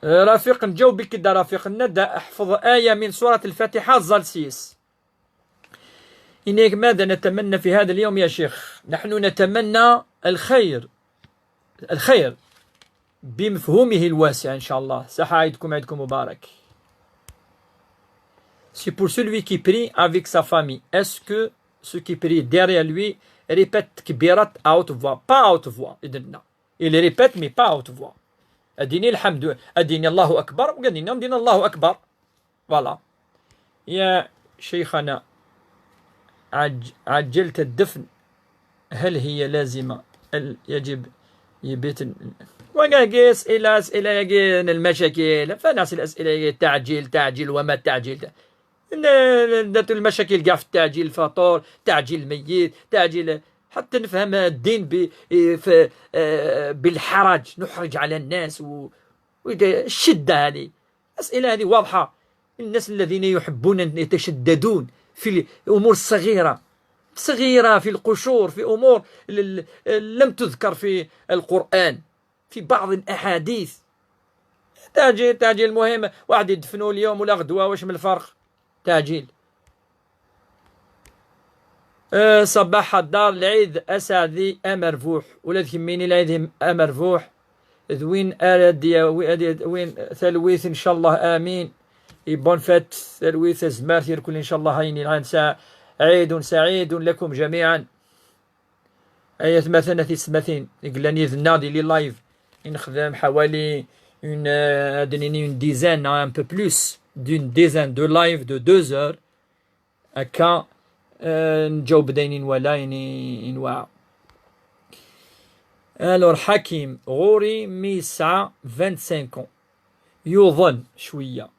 رفيق، نجاوبك كده رفيق، ندى احفظ آية من سورة الفاتحة زال سيس. إنك ماذا نتمنى في هذا اليوم يا شيخ؟ نحن نتمنى الخير، الخير بمفهومه الواسع إن شاء الله. صح، عيدكم، عيدكم مبارك. C'est pour celui qui prie avec sa famille. Est-ce que ceux qui prient derrière lui répètent تكبيرات à haute voix? Pas à haute voix, إذن. Il répète, mais pas à haute voix. أديني الحمد، أديني الله أكبر، وأديني، أديني الله أكبر. Voilà. يا شيخنا، عج... عجلت الدفن، هل هي لازمة؟ هل يجب يبيت ال- وكاكي أسئلة، أسئلة ياكي المشاكل، فناس الأسئلة ياكي التعجيل، تعجيل وما التعجيل. ن- درتو المشاكل كاع في التعجيل، الفطور، تعجيل الميت، تعجيل، حتى نفهم الدين ب... في... آه، بالحرج، نحرج على الناس و... وده الشدة هذه. أسئلة هذه واضحة. الناس الذين يحبون أن يتشددون في الأمور الصغيرة، صغيرة في القشور، في أمور ل- ل- لم تذكر في القرآن، في بعض الأحاديث. تعجيل، تعجيل. المهم، واحد يدفنوا اليوم ولا غدوة، واش من الفرق؟ تعجيل. آه، صباح الدار، العيد أسعدي أمربوح، ولا تهميني العيد هم-، أمربوح. ذوين أراد يا وي-، أدي-، وين ثلويث إن شاء الله، آمين. إي بون فات، ثلويث أزمار يركل إن شاء الله، هيني العام سا-، عيد سعيد لكم جميعا. أي أثمثنا في السماثين، يقلان يذنا دي لي لايف. نخدم حوالي اون، آه، أدنيني اون ديزان، ان بو بلوس دون ديزان دو لايف دو دو زور. هكا، آه، نجاوب داينين ولا يني-، ينوعى. الور حكيم غوري مي يسعى فان سانك اون. يوظن شوية.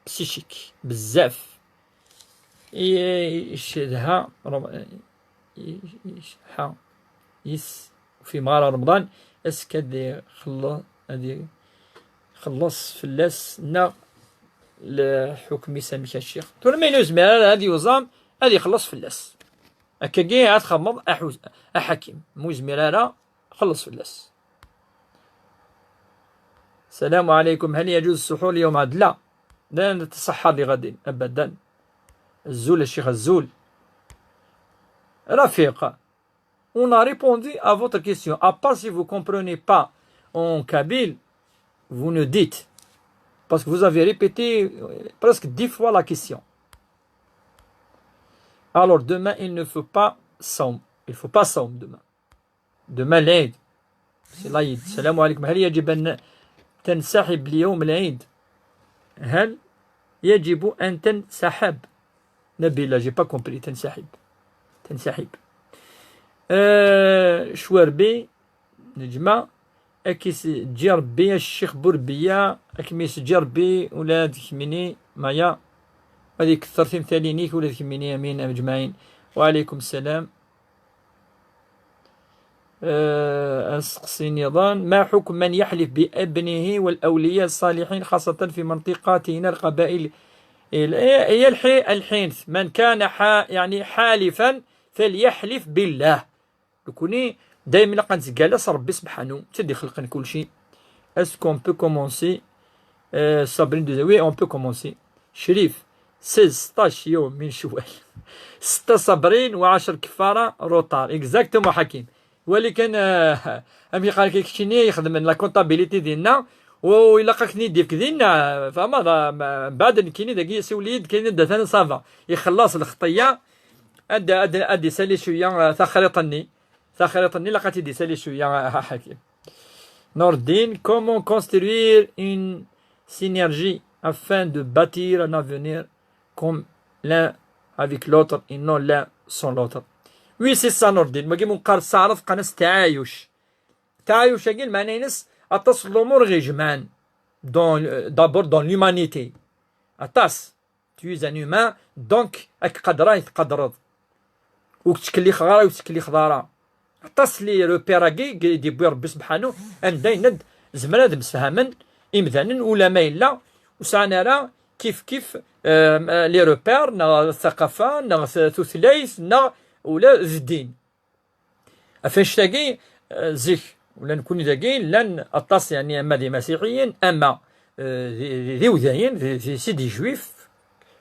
بسيشيك. بزاف. ي-، يشدها رم-، يشدها يس في مغارة رمضان. اسك هادي خلص، هادي خلص فلاس نا لحكم سامي الشيخ. تقول ما يلوز ميرال هادي وزام، هادي خلص فلاس. هكا كي عاد خمض أحوز-، أحكيم. موز ميرال خلص فلاس. السلام عليكم، هل يجوز السحور اليوم عاد؟ لا، لا نتصحى لغد أبدا. الزول الشيخ الزول. رفيق، on a répondu à votre question. À part si vous comprenez pas en kabyle, vous nous dites. Parce que vous avez répété, euh, presque dix fois la question. Alors demain, il ne faut pas صوم. Il faut pas صوم demain. Demain العيد. C'est l'Aïd. السلام عليكم. هل يجب أن تنسحب ليوم العيد؟ هل يجب أن تنسحب؟ نبيلة، j'ai pas compris. تنسحب. تنسحب. آه، شواربي، نجمة. أكيس جربي الشيخ بوربية، أكميس جربي ولاد كميني مايا. هذه كثر ثمثالينيك ولاد كميني، أمين أجمعين. وعليكم السلام. آه، أسقسي نظام، ما حكم من يحلف بابنه والأولياء الصالحين، خاصة في منطقتنا القبائل؟ هي، هي الحي-، الحين من كان حا-، يعني حالفا فليحلف بالله. لكوني دايما لقى نتقالا ربي سبحانه، تدي خلقنا كل شيء. Est-ce qu'on peut commencer, euh, صابرين دو، oui, on peut commencer. شريف، ستاش يوم من شوال. ستة صابرين وعشر كفارة روطار. Exactement حكيم. ولكن، آه، أمي قال لك كشيني يخدم la comptabilité ديالنا، وإلا قاك نيديك دينا، فما ضا-، ما-، بعد كيني داكي سي وليد، كاين دا ثاني صافا. يخلص الخطية، أد-، أد-، أدي سالي شوية، آه، تخريطني. تخريطني لقيتي دي سالي شوية، آه، حكيم. نور الدين، comment construire une synergie afin de bâtir un avenir comme l'un avec l'autre et non l'un sans l'autre. Oui, c'est ça نور الدين. ما كيما نقار سعرف قناة التعايش. التعايش هاكي المعنى ينس أتصل الأمور غير جمعان. Dans, d'abord dans l'humanité. أطاس. Tu es un humain, donc أك قدرة يتقدرض. وتكلي خضارة وتكلي خضارة. عطاس لي روبير أكي دي بوي ربي سبحانه، أن دايند زمرا ذ مسفهمن إمدانن ولا ما إلا وسعنا راه كيف كيف، آم، آه، لي روبير، نغ الثقافة، نغ ث-، ثوثليث، نغ ولا ذ الدين. أفنشتاقي، آه، زيك، ولا نكون ذاكي، لن أطاس يعني أما دي مسيحيين، أما euh, d, d, d iwdayen, d, d, c'est des juifs,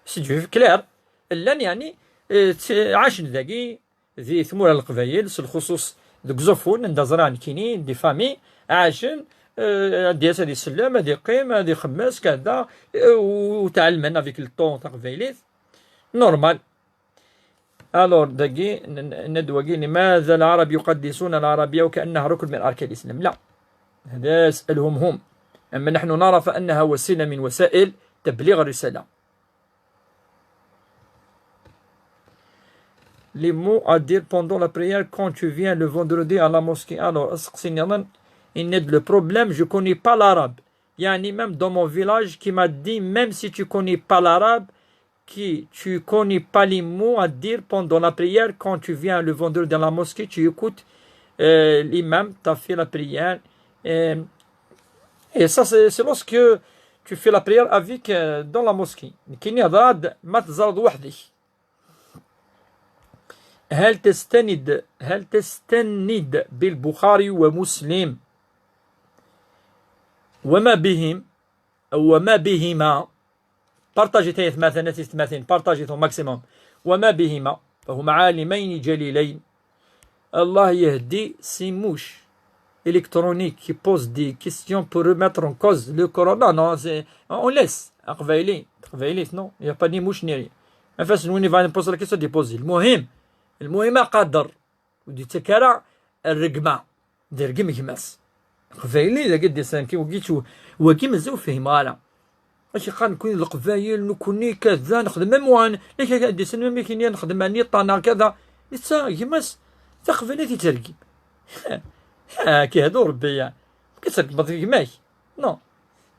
c'est des juifs clairs, llan, yeɛni, euh, tt-, ɛacen dagi di tmura n Leqbayel, s lxuṣuṣ deg Uẓeffun, anda ẓriɣ nekkini, des familles, ɛacen, euh, ad d-yas ad isellem, ad iqqim, ad ixemmes, kada, euh, u, u tɛelmen avec le temps taqbaylit. Normal. Alors, dagi, n-, n-, ندوة لماذا العرب يقدسون العربية وكأنها ركن من أركان الإسلام؟ لا. هذا اسألهم هم. أما نحن نرى فأنها وسيلة من وسائل تبليغ الرسالة. Les mots à dire pendant la prière quand tu viens le vendredi à la mosquée. Alors, أسقسي نظن, إن le problème, je connais pas l'arabe. يعني, même dans mon village, qui m'a dit, même si tu connais pas l'arabe, qui tu connais pas les mots à dire pendant la prière, quand tu viens le vendredi dans la mosquée, tu écoutes, euh, l'imam, t'as fait la prière. Euh, et ça, c'est, c'est lorsque tu fais la prière avec, euh, dans la mosquée. كي نهضر ما تزرد وحدك. هل تستند، هل تستند بالبخاري ومسلم وما بهم، أو وما بهما؟ Partagez تايث مثلا، تيث مثلا، partagez au maximum. وما بهما، فهما عالمين جليلين. الله يهدي سي موش électronique qui pose des questions pour remettre en cause le corona. Non, c'est, on laisse. Aqbayli, taqbaylit, non, il n'y a pas ni mouche ni rien. Enfin, c'est nous, on va poser la question, déposer. المهم، المهم قادر. Ur d-yettak ara rregma, d rregm gma-s. Aqbayli, dagi d-isan, ki, wagi, wagi mazal ur fhimeɣ ara. Acu yeqqar nekkni d Leqbayel, nekkni kada, nexdem am wan, la, kada, d-isan, ma kini nexdem ani ṭṭana, kada. Netta, gma-s, taqbaylit i tergim. Ha, ki hadu Rebbi, ya. Ki tergmeḍ gma-k. Non.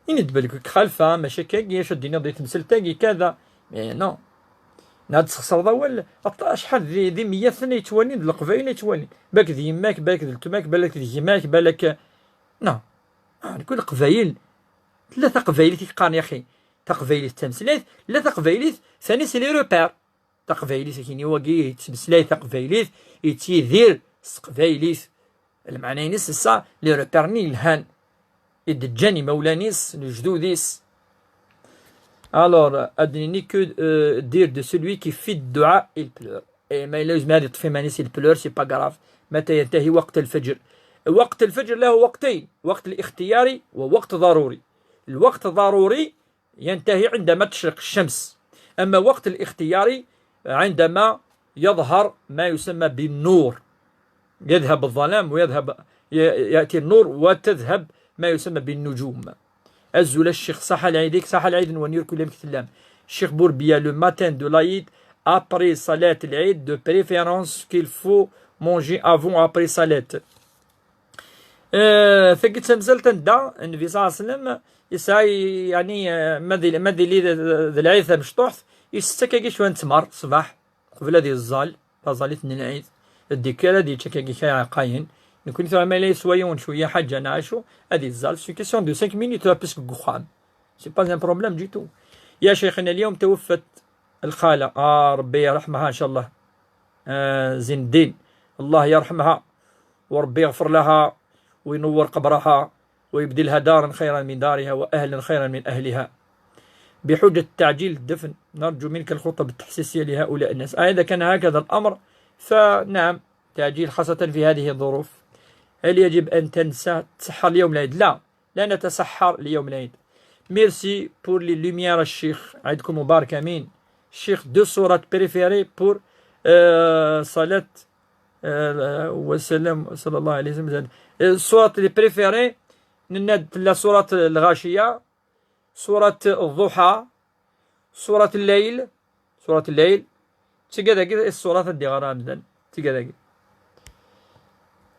Ini-d belk xalfa, maca kagi, acu ad d-tiniḍ di temsalt-agi, kada. Mais non. Neɣ ad tesxeṣreḍ awal, aṭ-, acḥal di, d imeyyaten ay yettwalin, d Leqbayel ay yettwalin. Balak d yemma-k, balak d letma-k, balak d gma-k, balak, non. Ah, nekkni Leqbayel. Tella taqbaylit i yeqqaren, yaxi. Taqbaylit d tameslayt, tella taqbaylit, tani c'est les repères. Taqbaylit, akini wagi yettmeslay taqbaylit, yettidir s teqbaylit. Lmeɛna-ines, c'est ça, les repères-nni yelhan i d-ǧǧan imawlan-is, lejdud-is. Alors, ad d-nini que, euh, dire de celui qui fait الدعاء, il pleure. Et ma yella yezmer ad yeṭṭef iman-is, il pleure, c'est pas grave. متى ينتهي؟ وقت الفجر. وقت الفجر له وقتين، وقت الاختياري ووقت ضروري. الوقت ضروري ينتهي عندما تشرق الشمس. أما وقت الاختياري عندما يظهر ما يسمى بالنور، يذهب الظلام ويذهب، ي-، يأتي النور وتذهب ما يسمى بالنجوم. Azul a Ccix, ṣaḥa lɛid-ik, ṣaḥa lɛid-nwen, yir kul amek tellam. Ccix Bourbiya, le matin de l'Aïd, après صلاة العيد, de préférence qu'il faut manger avant, après صلاة. Eh, tagi d tamsalt anda Nnbi ṣalla Llahu ɛalayhi wa sallam yesɛa, yeɛni, eh, ma d, ma d ili d, d lɛid tamecṭuḥt, yessetta kagi cwiya n ttmer ṣṣbeḥ, qbel ad yeẓẓal taẓallit n lɛid. Ad d-yekker ad yečč kagi kra iɛeqqayen. Nekkni tura ma yella yeswa yiwen cwiya ḥaǧa neɣ acu, ad yeẓẓal. C'est une question de cinq minutes, puisque deg uxxam. C'est pas un problème du tout. يا شيخنا، اليوم توفت الخالة. آه، ربي يرحمها إن شاء الله. آه، زين الدين. الله يرحمها. وربي يغفر لها وينور قبرها ويبدلها دارا خيرا من دارها وأهلا خيرا من أهلها. بحجة تعجيل الدفن، نرجو منك الخطب التحسيسية لهؤلاء الناس. آه، إذا كان هكذا الأمر، فنعم، تعجيل، خاصة في هذه الظروف. هل يجب أن تنسى تسحر اليوم العيد؟ لا، لا نتسحر اليوم العيد. Merci pour les lumières الشيخ، عيدكم مبارك، آمين. الشيخ، deux sourates préférées pour, euh, صلاة, euh, وسلم، صلى الله عليه وسلم. Euh, السورة les préférées، نناد تلا سورة الغاشية، سورة الضحى، سورة الليل، سورة الليل. تيكا داكي السورة تدي غرام زين. تيكا داكي.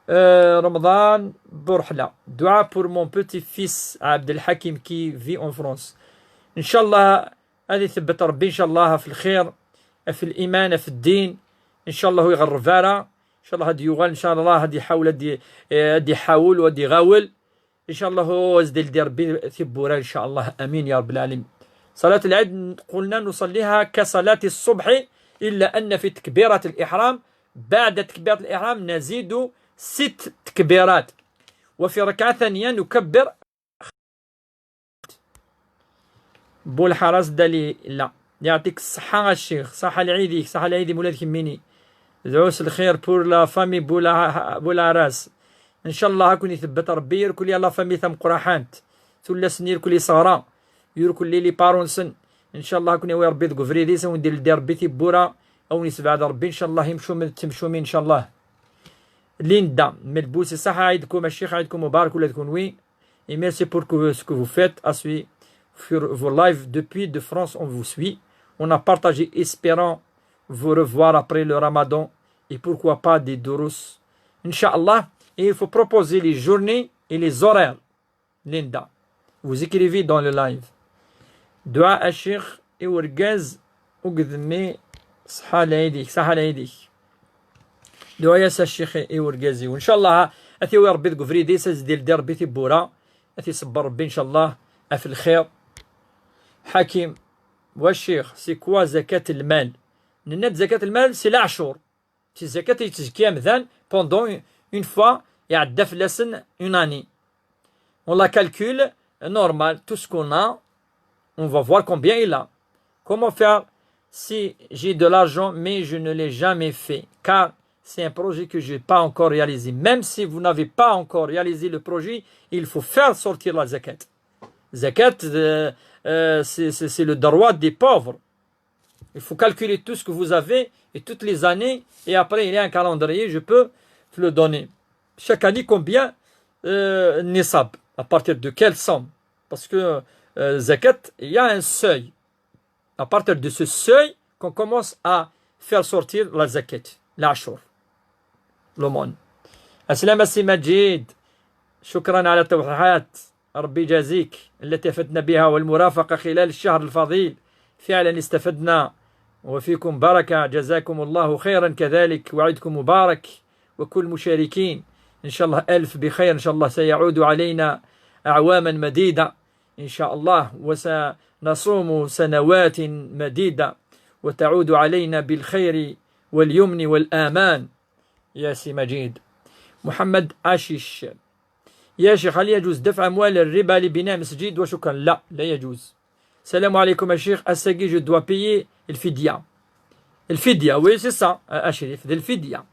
Euh, Ramadan Bourhla. Dua pour mon petit-fils Abdelhakim qui vit en France. إن شاء الله غادي يثبت ربي إن شاء الله في الخير، في الإيمان، في الدين. إن شاء الله يغرب فارا. إن شاء الله غادي يغال، إن شاء الله غادي يحاول، غادي، غادي يحاول وغادي يغاول. إن شاء الله هو وزد لدي ربي ثبورة إن شاء الله. آمين يا رب العالمين. صلاة العيد قلنا نصليها كصلاة الصبح، إلا أن في تكبيرة الإحرام، بعد تكبيرة الإحرام نزيد ست تكبيرات، وفي ركعة ثانية نكبر. Bulḥaras Dalila, يعطيك الصحة a ccix, ṣaḥa lɛid-ik, ṣaḥa lɛid-im ula d kemmini. Dɛu s lxir pour la famille Bula-, Bularas. Ncallah ad ken-itebbet Rebbi irkelli a la famille tameqqraḥant, tullas-nni irkelli ṣeɣra, irkelli les parents-nsen. Ncallah ad ken-yawi Rebbi deg ubrid-is, ad wen-d-ileddi Rebbi tibbura, ad wen-isebɛed Rebbi ncallah imcumen d temcumin ncallah. Linda Melbousi, ṣaḥa ɛid-kum a ccix, ɛid-kum mubarak ula d kunwi. Et merci pour que, ce que vous faites. À suivre vos lives depuis de France, on vous suit. On a partagé, espérant vous revoir après le ramadan. Et pourquoi pas des durus. Inch'Allah. Et il faut proposer les journées et les horaires. Linda, vous écrivez dans le live. Dua a ccix i urgaz ugdemmi, ṣaḥa lɛid-ik, ṣaḥa lɛid-ik. Dua-yas a ccix i urgaz-iw. Ncallah, ad t-yawi Rebbi deg ubrid-is, ad s-d-ileddi Rebbi tibbura, ad t-iṣebber Rebbi, ncallah, ɣef lxir. Ḥakim, wa ccix, c'est quoi zakat lmal? Nenna-d zakat lmal, c'est leɛcur. C'est zakat i yettezki amdan pendant une fois, iɛedda fell-asen une année. On la calcule normal, tout ce qu'on a, on va voir combien il a. Comment faire si j'ai de l'argent mais je ne l'ai jamais fait? Car c'est un projet que je n'ai pas encore réalisé. Même si vous n'avez pas encore réalisé le projet, il faut faire sortir la zakat. Zakat, euh, euh, c'est c'est- c'est le droit des pauvres. Il faut calculer tout ce que vous avez et toutes les années. Et après, il y a un calendrier, je peux te le donner. Chaque année, combien euh, nisab? À partir de quelle somme? Parce que euh, zakat, il y a un seuil. À partir de ce seuil qu'on commence à faire sortir la zakat, l'ashur, l'aumône. Aslama si Majid, شكرا على التوضيحات. ربي يجازيك التي أفدتنا بها والمرافقة خلال الشهر الفضيل. فعلا استفدنا وفيكم بركة. جزاكم الله خيرا كذلك وعيدكم مبارك وكل مشاركين. إن شاء الله ألف بخير. إن شاء الله سيعود علينا أعواما مديدة إن شاء الله وسنصوم سنوات مديدة وتعود علينا بالخير واليمن والأمان. يا سي مجيد. محمد عشيش. يا شيخ، هل يجوز دفع أموال الربا لبناء مسجد؟ وشكرا. لا، لا يجوز. السلام عليكم يا شيخ، الساقي je dois payer الفدية. الفدية, oui, c'est ça, euh, أشرف, de الفدية.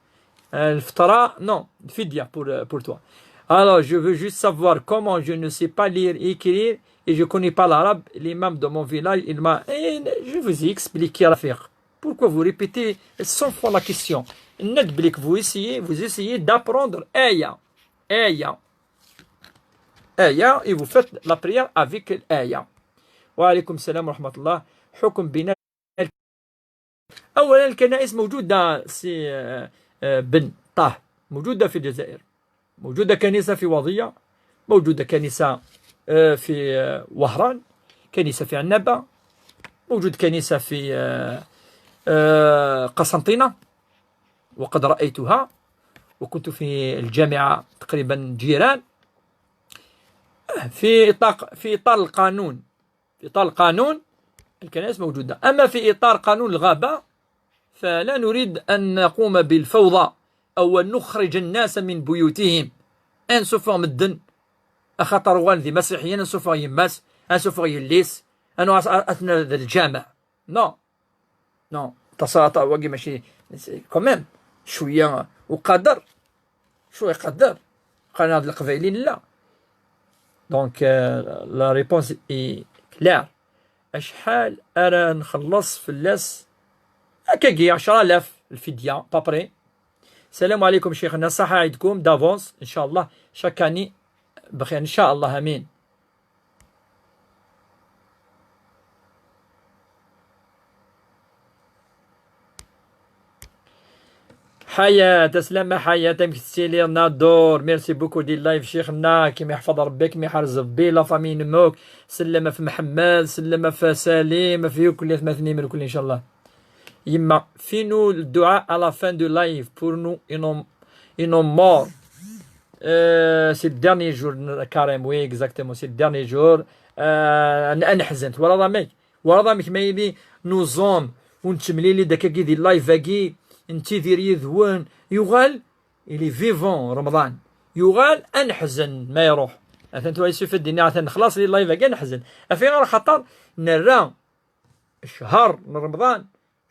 Euh, الفطرة, non, الفدية pour, euh, pour toi. Alors, je veux juste savoir comment je ne sais pas lire et écrire et je connais pas l'arabe. L'imam de mon village, il m'a, eh, je vous ai expliqué, رفيق. Pourquoi vous répétez cent fois la question? Notez que vous essayez, vous essayez d'apprendre آية. آية. آية, et vous faites la prière avec الآية. وعليكم السلام ورحمة الله. حكم بناء أولا الكنائس موجودة سي, آه، آه، بن طه، موجودة في الجزائر، موجودة كنيسة في وضية، موجودة كنيسة، آه، في، آه، وهران، كنيسة في عنابة، موجود كنيسة في، آه، آه، قسنطينة، وقد رأيتها وكنت في الجامعة تقريبا جيران. آه، في إطار، في إطار القانون، في إطار القانون الكنائس موجودة. أما في إطار قانون الغابة فلا نريد أن نقوم بالفوضى أو أن نخرج الناس من بيوتهم. أنسفغ مدن أخاطر وان ذي مسيحيين أنسفغ يماس أنسفغ يليس أنو أثنى ذا الجامع. Non. Non. تصاطا واقي ماشي quand même شوية وقدر شو يقدر؟ قال هاد القبايلين لا. Donc, euh, la réponse est claire. أشحال أرى نخلص في اللاس؟ هكاكي عشرة آلاف الفدية, à peu près. السلام عليكم شيخنا, صحة عيدكم d'avance إن شاء الله, chaque année بخير إن شاء الله, آمين. حياة, سلامة حياة, أمك تسيلي نادور, merci beaucoup دي اللايف شيخنا, كيما يحفظ ربي, كيما يحرز ربي, la famille نموك, سلامة في محمد, سلامة في سليم, في كل اثنين من كل إن شاء الله. يما, fais-nous le dua à la fin de live pour nous et nos, et nos morts. Euh, c'est le dernier jour, carrément, oui, exactement, c'est le dernier jour. Euh, أنا, أنا حزنت, ولا ضامي, ولا ضامي كما يلي نوزوم ونتمليلي داكاكي دي اللايف اكي نتيذير يذون يغال إلي فيفون رمضان يغال أنحزن ما يروح. Atan tura yessuf ad d-iniɣ atan xlaṣ di live-agi, neḥzen. Af ayɣer? Axaṭer nerra ccher n Remḍan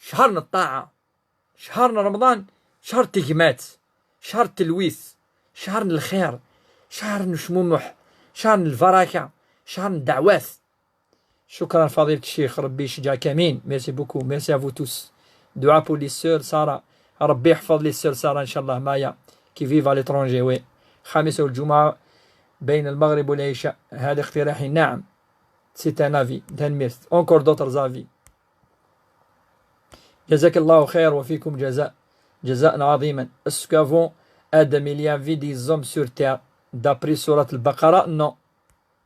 ccher n ṭṭaɛa, ccher n Remḍan ccher n tegmat, ccher n telwit, ccher n lxir, ccher n ucmumuḥ, ccher n lbaraka, ccher n ddeɛwat. شكرا فضيلة الشيخ، ربي يشجعك، امين. Merci beaucoup, merci à vous tous. دعاء pour les sœurs Sarah. ربي يحفظ les sœurs Sarah ان شاء الله. Maya, qui vivent à l'étranger, oui. خميس والجمعة بين المغرب والعشاء، هذا اقتراحي، نعم. C'est un avis, تنميرت. Encore d'autres avis. جزاك الله خير وفيكم جزاء، جزاء عظيما. Est-ce qu'avant Adam il y avait des hommes sur terre, d'après سورة البقرة? Non.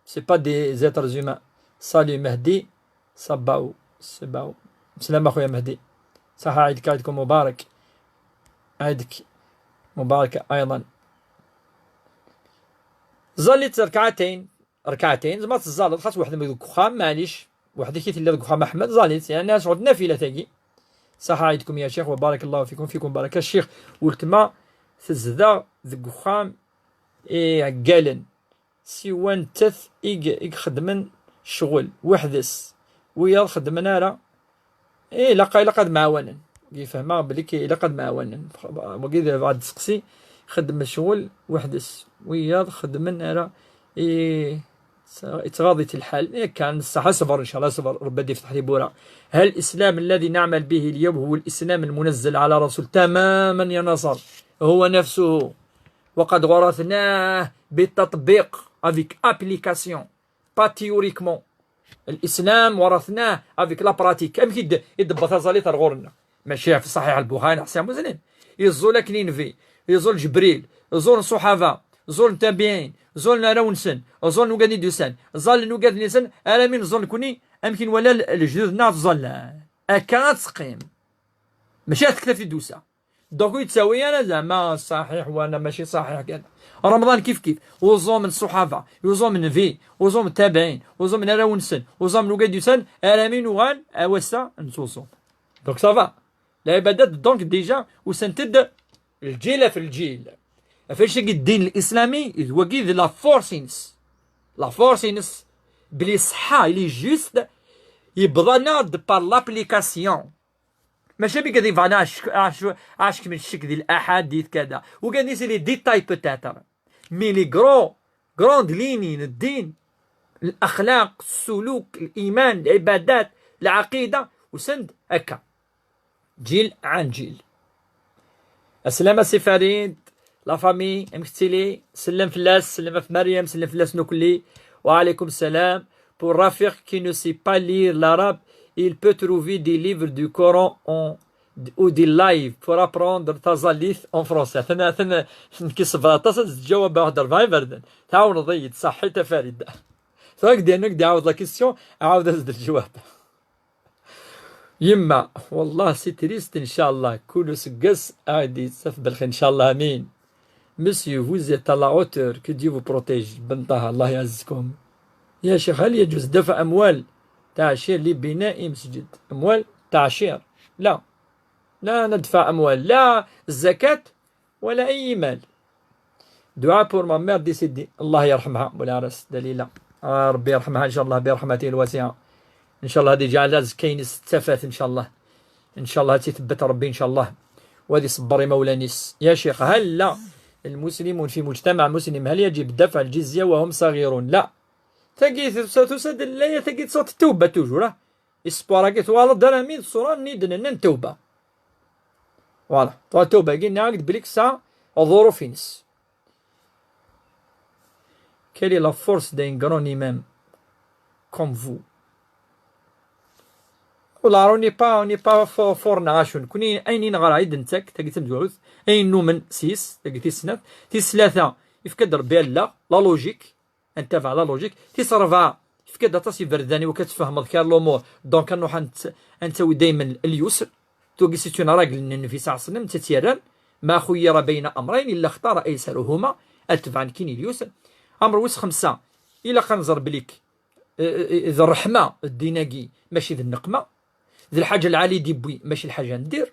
C'est pas des êtres humains. Salut Mehdi. Sabaw, Sabaw. سلام أخويا مهدي. صح، عيدك، عيدكم مبارك. عيدك مبارك أيضا. ẓallit ركعتين، ركعتين، زعما تزالط، خاص واحد من الكخام، معليش، وحدك كي تلا الكخام أحمد، ẓallit، يعني، شغل نافلة تاقي. صح عيدكم يا شيخ، وبارك الله فيكم، فيكم بركة. الشيخ، ولتما تزدا ذك خام، إيه، قالن. Siwa nettat i g-, i ixeddmen ccɣel weḥd-s, wiyaḍ xeddmen ara. Eh, ilaq, ilaq ad mɛawanen. Yefhem belli k-, ilaq ad mɛawanen. Wagi d, ad tseqsi, xeddem ccɣel weḥd-s, wiyaḍ xeddmen ara. Eh, yettɣaḍ-it lḥal. Akka, neṣṣaḥ, aṣber, إن شاء الله, aṣber, Rebbi ad yefteḥ tiwwura. هل الإسلام الذي نعمل به اليوم هو الإسلام المنزل على رسول؟ تماما يا نصر، هو نفسه. وقد ورثناه بالتطبيق، avec application, pas théoriquement. الإسلام ورثناه avec la pratique. Amek i d-, i d-tebba taẓallit ar ɣur-nneɣ? Mačči ɣef Ṣaḥiḥ Lbuxari neɣ Ṣaḥiḥ Muslim. Yeẓẓul akken i nvi, yeẓẓul Ǧebril, ẓẓulen ṣṣuḥaba, ẓẓulen tabiɛin, ẓẓulen arraw-nsen, ẓẓulen wigad i d-yusan, ẓẓalen wigad-nsen, armi nẓul nekni, amek i nwala l-, lejdud-nneɣ ttẓallan. Akka ad teqqim. Mačči ɣef tektabt i d-tusa. Donc ur yettawi ara zeɛma ṣaḥiḥ wala mačči ṣaḥiḥ kan. Remḍan kif kif, uẓum n ṣṣuḥaba, uẓum n nnbi, uẓum n tabiɛin, uẓum n arraw-nsen, uẓum n wigad yusan, armi nuɣal ar wass-a nettuẓum. Donc ça va. Lɛibadat, donc, déjà usant-d lǧil ɣef lǧil. Ɣef wannect-agi ddin lislami, d wagi d la force-ines. La force-ines, bli ṣṣeḥḥa, il est juste, yebḍa-aneɣ-d par l'application. Mačči am igad yebɣan aɛeck-, aɛeck-, aɛeck n ccek di laḥadit kada. Wigad-nni c'est les détails peut-être. Mais les gros, grandes lignes n ddin, الأخلاق, السلوك, الإيمان, العبادات, العقيدة, usan-d akka. Ǧil ɛan ǧil. Aslama Si Farid, la famille, amek tettili? Sellem fell-as, sellem ɣef Meryem, sellem fell-as nukli. وعليكم السلام. Pour Rafiq qui ne sait pas lire l'arabe, il peut trouver des livres du Coran en, ou des lives pour apprendre taẓallit en français. Atan, atan, nekk ṣebreɣ aṭas ad d-ǧawabeɣ ɣef rebɛa iberdan. Tɛawneḍ-iyi-d, ṣaḥḥit a Farid. Tura ak-d-yernu ak-d-iɛawed la question, ɛawed-as-d lǧawab. Yemma, والله c'est triste, إن شاء الله كل أسقاس ad d-yettaf belxir, إن شاء الله, آمين. Monsieur, vous êtes à la hauteur, que Dieu vous protège. Ben Taha, الله يعزكم. يا شيخ، هل يجوز دفع أموال تعشير لبناء مسجد؟ أموال تعشير؟ لا. لا ندفع أموال، لا الزكاة ولا أي مال. دعاء pour ma mère décédée. الله يرحمها، مولاي راس دليلة. آه، ربي يرحمها إن شاء الله برحمته الواسعة. إن شاء الله هذه جعل أزكينس تفات إن شاء الله. إن شاء الله تثبت ربي إن شاء الله. وهذه صبري مولانيس. يا شيخ، هل المسلمون في مجتمع مسلم، هل يجب دفع الجزية وهم صغيرون؟ لا. تاقي ث-، ث-، ث-، لا، تاقي تصوت التوبة toujours، آه. Espoir-agi twalaḍ-d armi d ṣṣura-nni d-nenna n tawba. Voilà. Tura tawba-agi nniɣ-ak-d belli tesɛa ḍḍuruf-ines. Quelle est la force d'un grand imam comme vous? Ula on n'est pas, on n'est pas for, for neɣ acu. Nekni ayen i neɣra i d-nettak, tagi d tamezwarut, ayen numen s-is, tagi tis snat, tis tlata, yefka-d Rebbi allaɣ, la logique, ad ntabaɛ la logique. Tis rebɛa, tefka-d aṭas iberdan i wakken ad tfehmeḍ kra n lumuṛ. Donc, ad nruḥ ad nett-, ad nettawi daymen l-, lyusr. Tagi c'est une règle n Nnbi صلى الله عليه وسلم, netta tt-yerran. ما خير بين أمرين إلا اختار أيسرهما, ad tebɛen kini lyusr. Amr wis xemsa, ilaq ad nẓer belli k-, eh, eh, d ṛṛeḥma ddin-agi, mačči d nneqma. D lḥaǧa lɛali i d-yewwi, mačči lḥaǧa n ddir.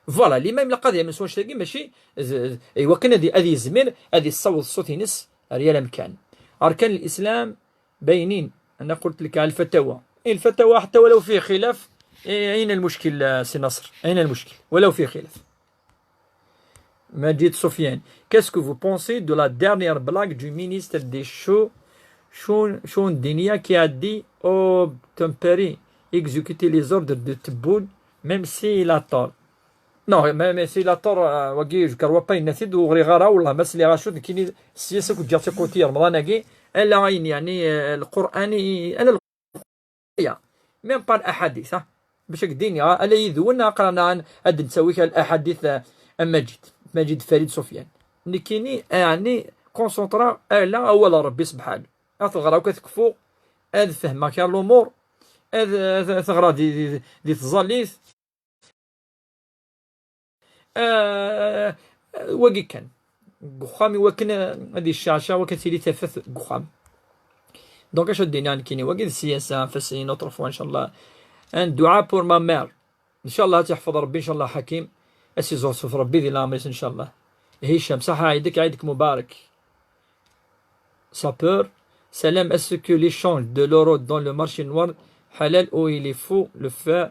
Voilà, l'imam ilaq ad yamen s wannect-agi, mačči d, d, i wakken ad, ad yezmir ad yessaweḍ ṣṣut-ines ar yal amkan. أركان الإسلام باينين. أنا قلت لك على الفتاوى، إيه الفتاوى حتى ولو فيه خلاف، إيه، أين المشكل، آه، سي نصر؟ أين المشكل ولو فيه خلاف؟ Majid Sofiane, qu'est-ce que vous pensez de la dernière blague du ministre des Chou-, Chou-, Choudinia qui a dit: "Oh, ton père, exécutez les ordres de Tebboune, même s'il a tort." Non, mais, mais s'il a tort, euh, wagi, je crois pas, il n'a pas de rire, والله ما سلي غاشو كيني السياسة كنت جاتي كوتي رمضان أجي، ألا عين يعني، آه، القرآن، ألا القرآن، même pas الأحاديث، ها؟ باش هكديني، ها؟ ألا يذون أقرأنا عن هاد نسوي الأحاديث، آه، مجيد، مجيد فريد سفيان. نكيني، آه، يعني، كونسونطرا على أول ربي سبحانه. أتغرى وكتكفو، أذ فهمك يا الأمور، أذ، أذ، تغرى دي، دي، دي تزاليث. آه، واقي كان. قخامي وكن، هذه الشاشة وكتيلي تفث قخام. Donc، اش دينا نكيني واقي السياسة، فسي نوتر فوا إن شاء الله. Un du'a pour ma mère. إن شاء الله تحفظ ربي، إن شاء الله حكيم. أسي زوسف ربي ذي لامريس إن شاء الله. هشام، صح، عيدك، عيدك مبارك. Sapeur, Salam, est-ce que l'échange de l'euro dans le marché noir halal ou il est faux le fait?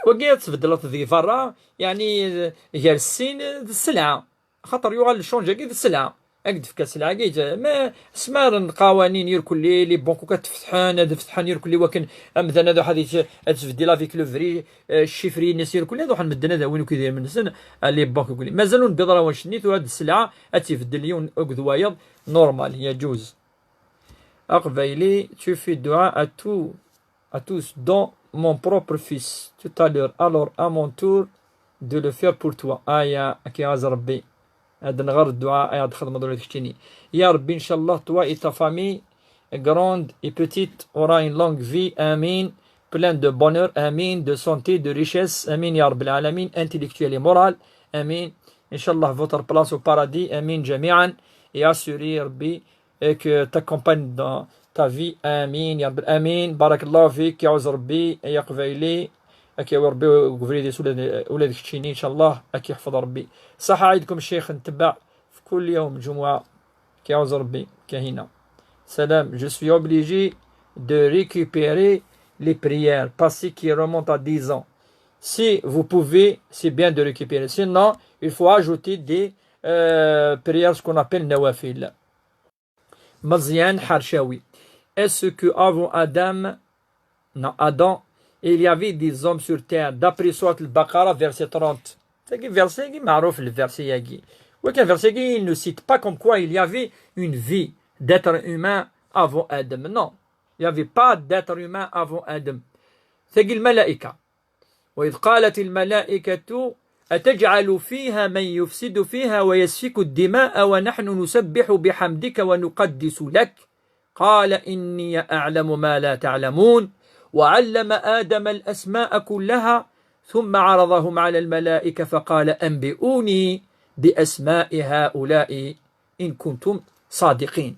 وكي تبدلت ذي فرا، يعني، غير السين السلعة. خاطر يوغال الشونج كي السلعة. اك تفكا السلعة كي جا-، ما سمار القوانين يركل لي، لي بونكو كتفتحن، هذا فتحن يركل لي، وكن أمثلا هذا واحد يت-، تبدل افيك لو فري، آه، الشيفري الناس يركل لي، هذا واحد مدنا هذا وين كيدير من سن، آه، لي بونك يقول لي مازالوا نبيض راه واش نيت، وهاد السلعة أتبدل يون أكد وايض، نورمال، يجوز. أقبايلي، tu fais du'a à tout, à tous, dont mon propre fils, tout à l'heure. Alors, à mon tour de le faire pour toi. آيا، أكي غاز ربي. هاد نغار الدعاء، آيا، دخل مدرسة كشتيني. يا ربي، إن شاء الله, toi et ta famille, grande et petite, aura une longue vie. آمين. Plein de bonheur. آمين. De santé, de richesse. آمين يا رب العالمين. Intellectuel et moral. آمين. إن شاء الله, votre place au paradis. آمين جميعا. Et assuré, ربي, et que t'accompagne dans ta vie. آمين يا رب. آمين. بارك الله فيك. يعوز ربي يا قبايلي. أكي يا ربي وقبري ديس ولاد، ولاد كتشيني إن شاء الله. أكي يحفظ ربي. صح عيدكم الشيخ، نتبع في كل يوم جمعة. كي يعوز ربي كهينة. سلام. Je suis obligé de récupérer les prières passées qui remontent à dix ans. Si vous pouvez, c'est bien de récupérer. Sinon, il faut ajouter des, euh, prières, ce qu'on appelle nawafil. Mazian Harshawi. Est-ce que avant Adam, non, Adam, il y avait des hommes sur terre, d'après Surat al-Baqarah, verset trente? C'est un verset qui est معروف, le verset ياكي. وكان verset qui, il ne cite pas comme quoi il y avait une vie d'être humain avant Adam. Non, il n'y avait pas d'être humain avant Adam. C'est الملائكة. وإذ قالت الملائكة أتجعل فيها من يفسد فيها ويسفك الدماء ونحن نسبح بحمدك ونقدس لك قال إني أعلم ما لا تعلمون وعلم آدم الأسماء كلها ثم عرضهم على الملائكة فقال أنبئوني بأسماء هؤلاء إن كنتم صادقين.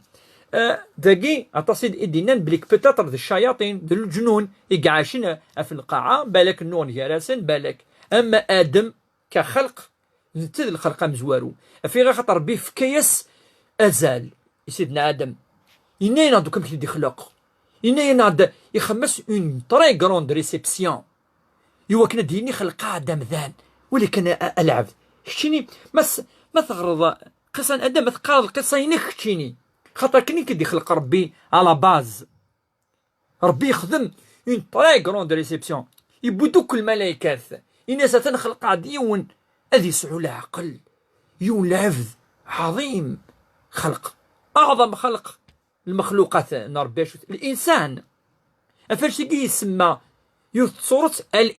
آه، داكي عطاسي دينا بليك بيتاتر د الشياطين د الجنون يقعشن في القاعة، بالك النون يا راسن، بالك. أما آدم كخلق، نتد الخلق مزوارو. في غير خاطر ربي فكيس أزال سيدنا آدم. إنينا دوك كم كي يخلق. إنينا د-، يخمس اون تري غروند ريسيبسيون. إوا كنا ديني خلق آدم ذان. ولكن أ-، أ-، العبد. كتشيني، ما س-، ما تغرض قصة آدم، ما تقارض القصة ينك كتشيني. خاطر كني كدي خلق ربي على باز. ربي يخدم اون تري غروند ريسيبسيون. يبو دوك الملائكات. إناس تنخلق عاد يون. أذي يسعو العقل. يون العبد. عظيم. خلق. أعظم خلق. المخلوقات نربي شو الإنسان. أفرشي يسمى يوث صورة ال-،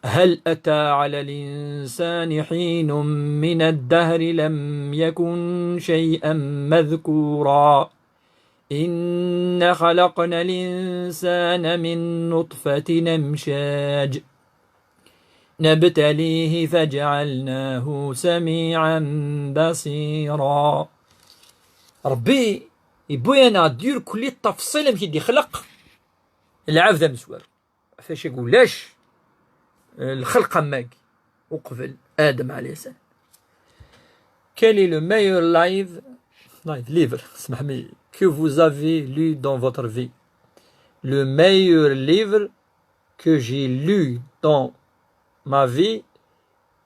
هل أتى على الإنسان حين من الدهر لم يكن شيئا مذكورا. إنا خلقنا الإنسان من نطفة أمشاج نبتليه فجعلناه سميعا بصيرا. ربي يبوينا دير كل التفصيل مشي دي خلق العبد مسوار. فاش يقول لاش الخلق ماك وقبل آدم عليه السلام. Quel est le meilleur live Livre, que vous avez lu dans votre vie. Le meilleur livre que j'ai lu dans ma vie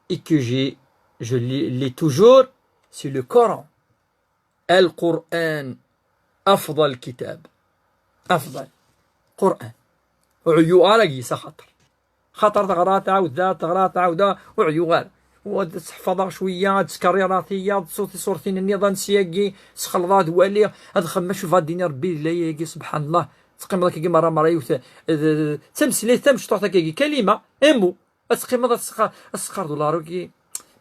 et que j'ai, je lis, lis toujours, c'est le Coran. القرآن أفضل كتاب. أفضل. قرآن. Ur ɛyuɣ ara deg-s axaṭer. Xaṭer teɣra, tɛawed, teɣra, tɛawed, ur ɛyuɣ ara. Ad tt-ḥfaḍeɣ cwiya, ad ttkerrireɣ tiyaḍ, ṣṣut tiṣurtin-nni, ad nsyagi, sxelḍeɣ, ad waliɣ, ad xemmeɣ acu va d-ini Rebbi di layagi, subḥan Allah. Teqqimeḍ akkagi merra, merra yiwet, d, d, d tameslayt tamecṭuḥt akkagi, kalima, un mot. Ad teqqimeḍ ad tesqa-, ad tesqardeḍ larugi.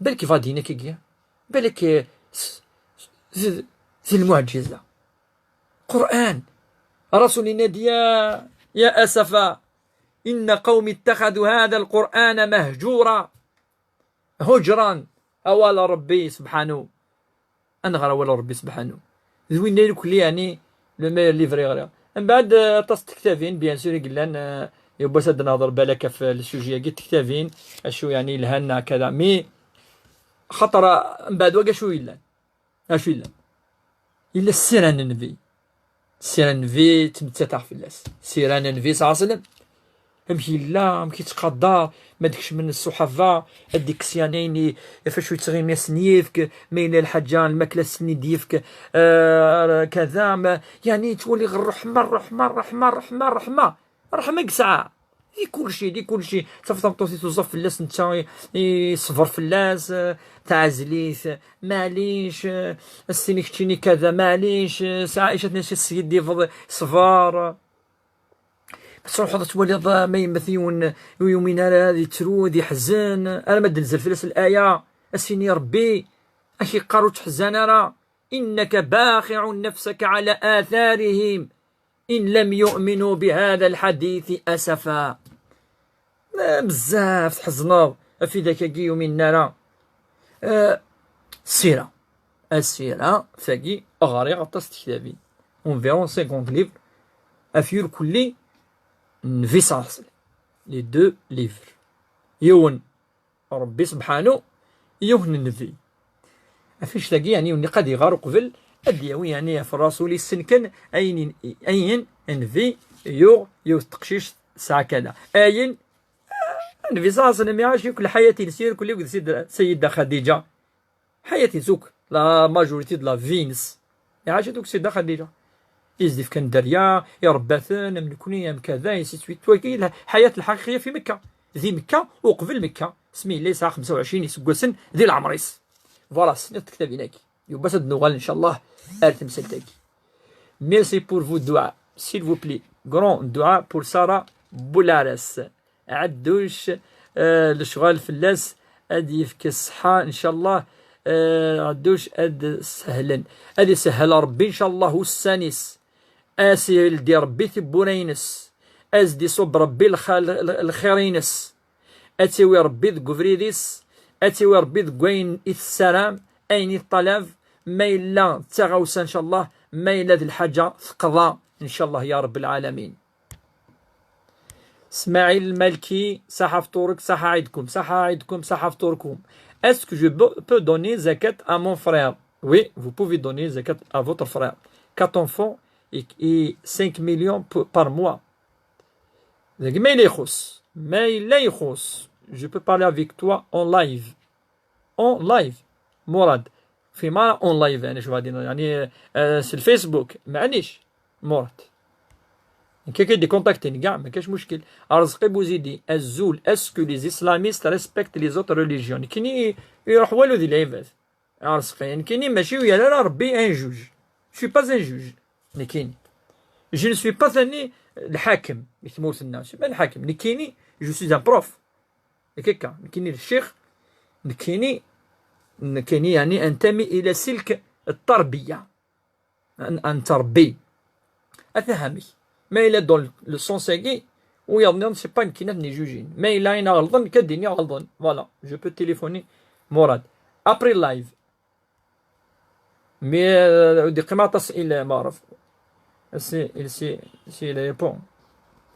Balak va d-ini akkagi. Balak, eh, s-, s-, d, d lmuɛǧiza. Qur'an. Rasul yenna-d, يا، يا أسفا، إن قومي اتخذوا هذا القرآن مهجورا. هجرا. Awal Rebbi subḥanu. Ad nɣer awal Rebbi subḥanu. D winna i nekkni, yeɛni, le meilleur livre i ɣriɣ. Mbeɛd, eh, aṭas n tektabin, bien sûr, i yellan, eh, yiwwas ad nehḍer balak ɣef le sujet-agi, tektabin, acu, yeɛni, yelhan, hakada. Mais, xaṭer, eh, mbeɛd wagi acu yellan? Acu yellan? Yella ssira n Nnbi. Ssira n Nnbi ttmettateɣ fell-as. Ssira n Nnbi صلى الله عليه وسلم. Amek yella, amek yettqadar, ma d-kecmen ṣṣuḥaba, ad d-ikkes yeɛni ayen i, ɣef acu yettɣimi ad sen-yefk, ma yella lḥaǧa, lmakla ad sen-id-yefk, eh, kada, ma, yeɛni yettwali ɣer ṛṛeḥma, ṛṛeḥma, ṛṛeḥma, ṛṛeḥma, ṛṛeḥma. Ṛṛeḥma i yesɛa. Di kulci, di kulci. Tafeḍ tameṭṭut i tuẓa fell-as netta, i, i ṣṣber fell-as, eh, tɛzel-it, maɛlic, eh, as-tini keččini kada, maɛlic, eh, s Ɛica tenna-as, "Sgiddibeḍ, ṣber." Ma truḥeḍ ad twaliḍ, eh, ma yemmet yiwen ur yumin ara, ad yettru, ad yeḥzen, arma d-tenzil fell-as laya, as-yini Rebbi, ak-yeqqar ur ttḥezzan ara, إنك باخع نفسك على آثارهم إن لم يؤمنوا بهذا الحديث أسفا. Ma bezzaf tḥezneḍ ɣef widak-agi yuminen ara. Eh, ssira. Assira, tagi, ɣriɣ aṭas n tektabin. Environ cinquante livres. Ɣef yirkelli n Nnbi ṣalla Llahu ɛalayhi wa sallam. Les deux livres. Yiwen Rebbi subḥanu, yiwen n Nnbi. Ɣef annect-agi, yeɛni, ur nniq ad iɣer uqbel ad d-yawi, yeɛni, ɣef Rasul issen kan ayen, ayen Nnbi yuɣ yiwet teqcict tesɛa kada. Ayen, ah, Nnbi ṣalla Llahu ɛalayhi wa sallam iɛac yakk lḥayat-ines, irkelli akked Sid-, Sayyida Xadiǧa. Ḥayat-ines akk, la majorité de la vie-ines. Iɛac-itt akk Sayyida Xadiǧa. I s-d-ifkan dderya, irebba-ten, am nekni, am kada, ainsi de suite. Wagi, la-, ḥayat lḥaqiqiyya fi Mekka. Di Mekka, uqbel Mekka, asmi yella yesɛa xemsa u ɛecrin iseggasen di leɛmer-is. Voilà, tesniḍ tektabin-agi. Yiwwas ad d-nuɣal, ncallah, ar temsalt-agi. Merci pour vos du'a. S'il vous plaît, grand du'a pour Sarah Boulares. Ɛedduc, eh, lecɣal fell-as ad yefk ṣṣeḥḥa, ncallah. Eh, Ɛedduc ad sehlen. Ad isehhel Rebbi, ncallah, ussan-is. Ad s-yeldi Rebbi tiwwura-ines. Ad s-d-iṣubb Rebbi lxa-, l-, l-, lxir-ines. Ad tt-iwi Rebbi deg ubrid-is. Ad tt-iwi Rebbi deg wayen i tessaram, ayen i teṭṭalab. Ma yella d taɣawsa, ncallah. Ma yella d lḥaǧa, teqḍa, ncallah, ya Rebbi lɛalamin. Smaɛil Malki, ṣaḥa fṭurek, ṣaḥa ɛidkum, ṣaḥa ɛidkum, ṣaḥa fṭurkum. Est-ce que je peux, peux donner zakat à mon frère? Oui, vous pouvez donner zakat à votre frère. Quatre enfants et, et cinq millions p-, par mois. Dagi ma yella ixuṣṣ, ma yella ixuṣṣ, je peux parler avec toi en live. En live. Murad. في ما en live، يعني شو هادي، يعني، آه، في الفيسبوك، معليش. Murad. كي كي دي كونتاكتين كاع، ما كاش مشكل. رزقي بوزيدي، الزول، est-ce que les islamistes respectent les autres religions؟ كيني يروح والو ذي العباد. رزقي، يعني كيني ماشي ويا لا، لا، ربي un juge. Je suis pas un juge. نكيني. Je ne suis pas ثاني الحاكم. يتموت الناس. ما الحاكم. نكيني، je suis un prof. هكاكا، نكيني الشيخ، نكيني، نكيني يعني أنتمي إلى سلك التربية. أن، أن تربي. أفهمك. ما إلا dans le sens-agi، ويظنون c'est pas نكينات ني جوجين. ما إلا أين غلطن، كديني غلطن. Voilà, je peux téléphoner Mourad. Après live. Mais, euh, دي قيمة تصل إلى ما عرف. Si, si, si il répond.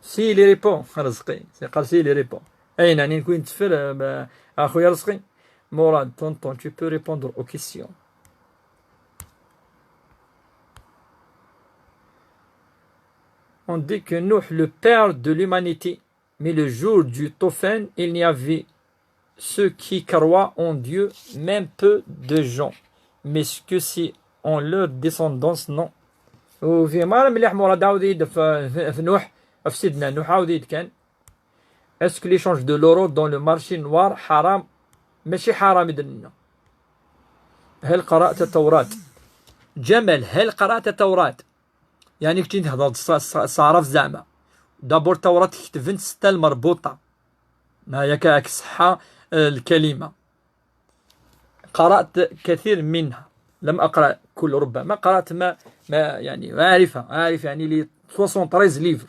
Si il répond, رزقي. Si قال si il répond. أين يعني نكون نتفر، آه، أخويا رزقي؟ Mourad, tonton, tu peux répondre aux questions. On dit que Nuh, le père de l'humanité, mais le jour du Toufan, il n'y avait ceux qui croient en Dieu, même peu de gens. Mais ce que c'est en leur descendance, non. وفي مرة مليح مراد عاود يد في في نوح، في سيدنا نوح عاود يد كان. Est-ce que l'échange de l'euro dans le marché noir حرام؟ ماشي حرام إذن. هل قرأت التوراة؟ جمال، هل قرأت التوراة؟ يعني كنتي تهضر صعرف زعما. دابور التوراة كتبت ستة المربوطة. ما ياك راك صحة الكلمة. قرأت كثير منها، لم أقرأ كل، ربما قرأت ما ما يعني عارفها، عارف يعني les soixante-treize livres.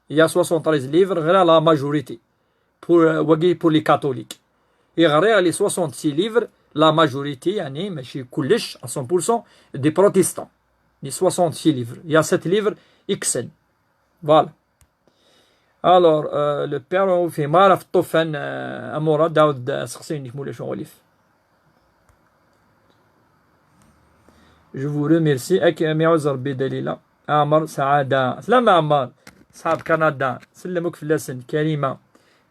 Il y a soixante-treize livres غير la majorité. Pour واقي pour les catholiques. يغري les soixante-six livres, la majorité يعني ماشي كلش à cent pour cent des protestants. Les soixante-six livres, il y a sept livres يكسن. Voilà. Alors, euh, le père في مارا في الطوفان، آه، أمورا داود، آه، سقسيني كمولا شو غوليف. Je vous remercie. أك أمي عزر بدليلة. عمر سعادة، سلام عمر. صحاب كندا، سلموك في اللسن. كريمة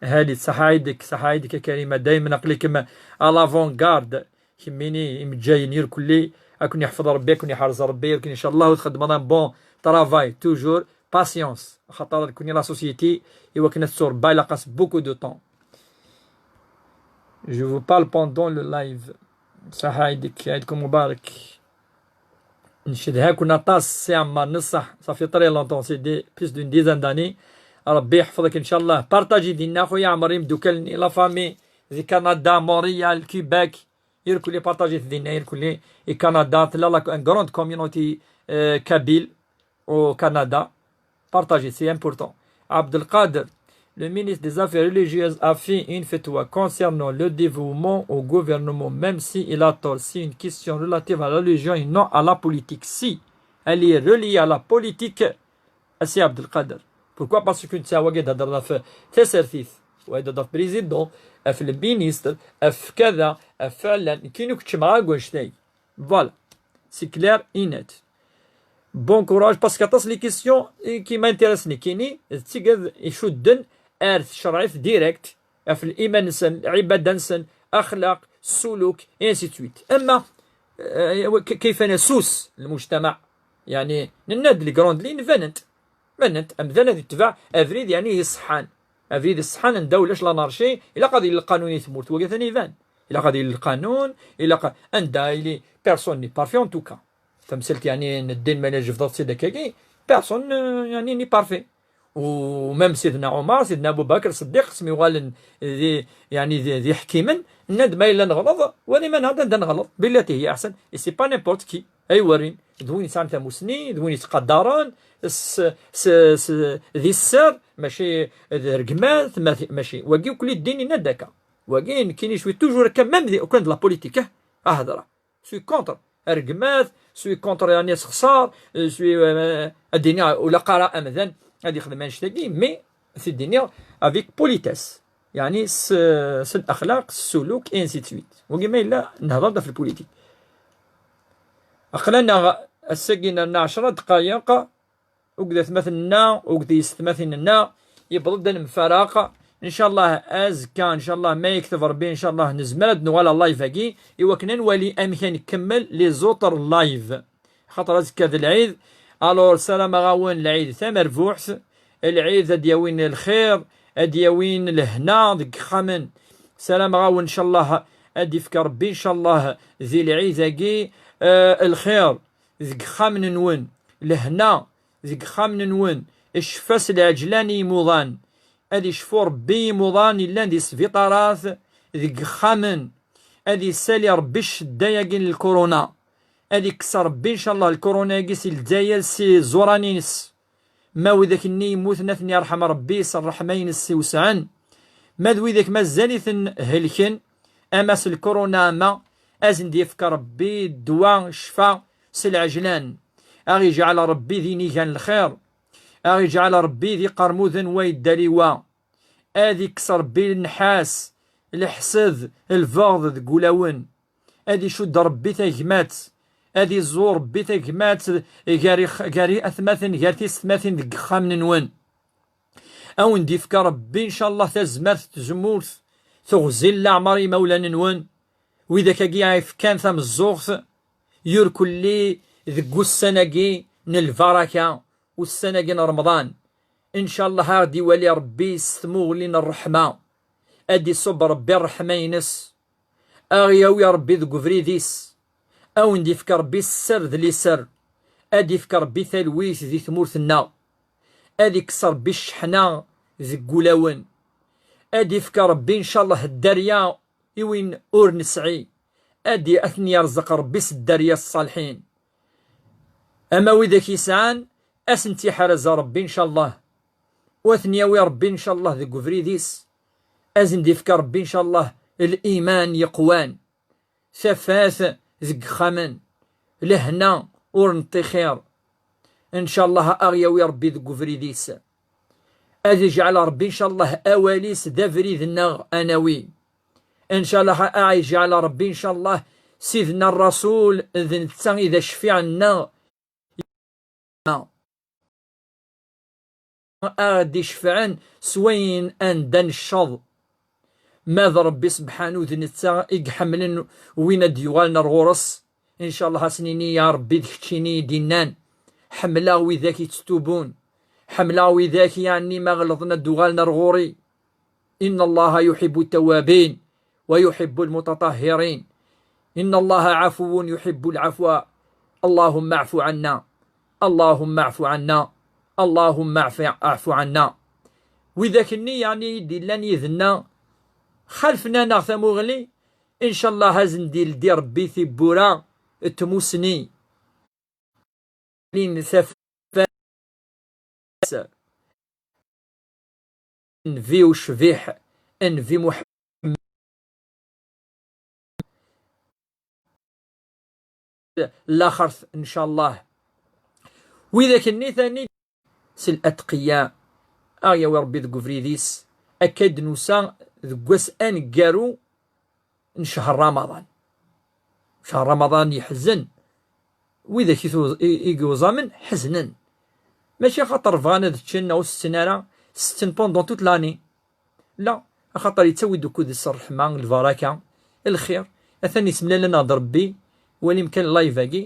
هادي، صح عيدك، صح عيدك يا كريمة، دايما أقليكم à l'avant-garde. كميني مجايين يركلي، أكون يحفظ ربي، أكون يحرز ربي، يركن إن شاء الله وتخدم un bon travail. Toujours patience، خاطر كوني la société، إوا كنا تصور باي لاقاس beaucoup de temps. Je vous parle pendant le live. صح عيدك، عيدكم مبارك. نشدها كنا طاس سي عمار نصح، ça fait très longtemps, c'est des plus d'une dizaine d'années. ربي يحفظك إن شاء الله. بارطاجي دينا خويا عمري، مدوكلني، la famille، ذي كندا، مونريال، كيباك. يركلي بارطاجي دينا، يركلي كندا، تلا la grande communauté, آه، kabyle au Canada. Partagez, c'est important. Abdelkader, le ministre des Affaires religieuses a fait une fatwa concernant le dévouement au gouvernement, même si il a tort. C'est une question relative à la religion et non à la politique. Si elle est reliée à la politique, c'est Abdelkader. Pourquoi? Parce que c'est un président, le ministre, كذا، فعلا كي نكتشم غاكوش. Voilà, c'est clair et net. Bon courage, parce que les questions qui m'intéressent نكيني تيقد يشدن ارث شرعي direct في الايمان نسن، العباده نسن، اخلاق، السلوك، et ainsi de suite. اما آه، كيف نسوس المجتمع؟ يعني نناد les grandes lignes فننت، فننت امثال هذه تتبع افريد يعني يصحان، افريد الصحان نداو لاش l'anarchie، الا قضي القانون يثمر توقع ثاني يبان، الا قضي القانون، الا ق... اندا الي personne n'est parfait en tout cas. تمثلت يعني الدين ما نجف ضغط سيدك كي personne, آه، يعني n'est parfait. ومام سيدنا عمر، سيدنا ابو بكر الصديق سمي غالن ذي، يعني ذي, ذي حكيما، ند ما الا نغلط ولي ما نهضر نغلط بالتي هي احسن. C'est pas n'importe qui. اي ورين ذوين سان تموسني، ذوين يتقدرن، س س س ذي السر ماشي ذي رقمات، ماشي واقي كل الدين ينادك. واقي كيني شوي toujours كمام ذي وكان la politique اهدر. Suis contre رقمات، suis contre يعني سخسار، suis, آه، الدنيا ولا قرا امذان هذه يخدم انشتاقي، mais في الدنيا avec politesse، يعني س... س الاخلاق، السلوك، et ainsi de suite. وكما الا نهضر في البوليتيك. اقلنا السكينه لنا عشرة دقائق. وكذا ثمثنا وكذا يستمثنا يبرد المفارقة. ان شاء الله ازكا، ان شاء الله ما يكتب ربي، ان شاء الله نزمر نوال لايف اكي، ايوا كنا نوالي امكان نكمل les autres lives. خاطر ازكا ذا العيد. الور سلام غاون العيد ثمر بوحث. العيد اد يوين الخير، اد يوين الهنا دك خمن. سلام غاون ان شاء الله اد يفك ربي ان شاء الله ذي العيد اكي، آه، الخير دك خمن نون، الهنا دك خمن نون، الشفاس العجلان يموضان. اد يشفو ربي يموضان يلان دي سبيطارات دك خمن. اد يسالي ربي الشدايا كين الكورونا. اد يكسر ربي ان شاء الله الكورونا يقيس الداير سي زورانينس. ما وذاك الني يموت نثني يرحم ربي يسر الرحمين السي وسعن. ما ذوي ذاك ما زالي ثن هلكن. اما س الكورونا ما ازن ديفك ربي الدواء الشفاء س العجلان. اغي جعل ربي ذي نيجان الخير. اغي جعل ربي ذي قرموذن ويداليوا. اذي كسر ربي النحاس، الحسد، البغض ذ قولاون. اذي شد ربي تاجمات، Ad iẓur Ṛebbi tagmat gar ix-, gar atmaten, gar tisetmatin deg yixxamen-nwen. A wen-d-ifk Ṛebbi, ncallah, tazmert, tazmert, teɣzi n leɛmer i imawlan-nwen, widak-agi i yefkan tameẓẓuɣt, yurkelli deg ussan-agi n lbaraka, ussan-agi n Remḍan. Ncallah, a ɣ-d-iwali Ṛebbi s tmuɣli n ṛṛeḥma, ad d-iṣubb Ṛebbi ṛṛeḥma-ines, a ɣ-yawi Ṛebbi deg ubrid-is, a wen-d-ifk Ṛebbi sser d liser, ad d-ifk Ṛebbi talwit di tmurt-nneɣ, ad ikkes Ṛebbi cceḥna deg wulawen, ad d-ifk Ṛebbi, ncallah, dderya i win ur nesɛi, ad d-, ad ten-yerẓeq Ṛebbi s dderya ṣṣalḥin. Ama widak yesɛan, ad sen-tt-iḥrez Ṛebbi, ncallah. U ad ten-yawi Ṛebbi, ncallah, deg ubrid-is. Ad sen-d-ifk Ṛebbi, ncallah, liman yeqwan, tafat deg yixxamen, lehna ur neṭṭixir. Ncallah, a ɣ-yawi Ṛebbi deg ubrid-is. Ad iǧɛel Ṛebbi, ncallah, awal-is d abrid-nneɣ anawi. Ncallah, a ɣ-iǧɛel Ṛebbi, ncallah, Sidna Ṛṛasul d netta i d acfiɛ-nneɣ. A ɣ-d-icefɛen s wayen anda necceḍ. Ma d Ṛebbi sebḥanu d netta i iḥemmlen win ad d-yuɣalen ar ɣur-s. Ncallah, a s-nini, ya Ṛebbi, d keččini i d-innan: "Ḥemmleɣ widak yettutubun, ḥemmleɣ widak, yeɛni, ma ɣelḍen ad d-uɣalen ar ɣur-i." إن الله يحب التوابين ويحب المتطهرين. إن الله عفو يحب العفو. اللهم اعف عنا. اللهم اعف عنا. اللهم اعف، اعف عنا. Widak-nni, yeɛni, i d-illan yid-nneɣ, xalfen-aneɣ tamuɣli, ncallah, a sen-d-ildi Ṛebbi tibbura n tmusni. Lin tafat. Nnbi ucbiḥ, Nnbi Muḥemmed, laxert, ncallah. Widak-nni tani s latqiya, a ɣ-yawi Ṛebbi deg ubrid-is, akka i d-nusa deg wass aneggaru n cehṛ Ramaḍan. Cehṛ Ramaḍan yeḥzen. Widak i tu-, i, i yuẓamen ḥeznen. Mačči axaṭer bɣan ad ččen neɣ ur setten ara, setten pendant toute l'année. La, axaṭer yettawi-d ukud-is ṛṛeḥma, lbaraka, lxir. Atan isemlal-aneɣ-d Ṛebbi, walim kan live-agi,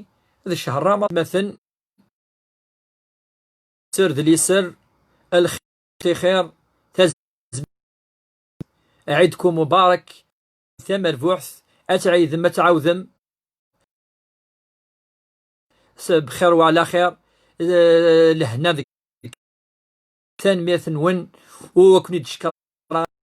d cehṛ Ramaḍan. Maten Sir d liser, lxir, taz-, Ɛidkum Mubarak, tamerbuḥt, ad tɛidem, ad tɛawdem. S-, bxir wa ɛla xir, eh, lehna deg, tanemmirt-nwen, u ad ken-id-cekkreɣ.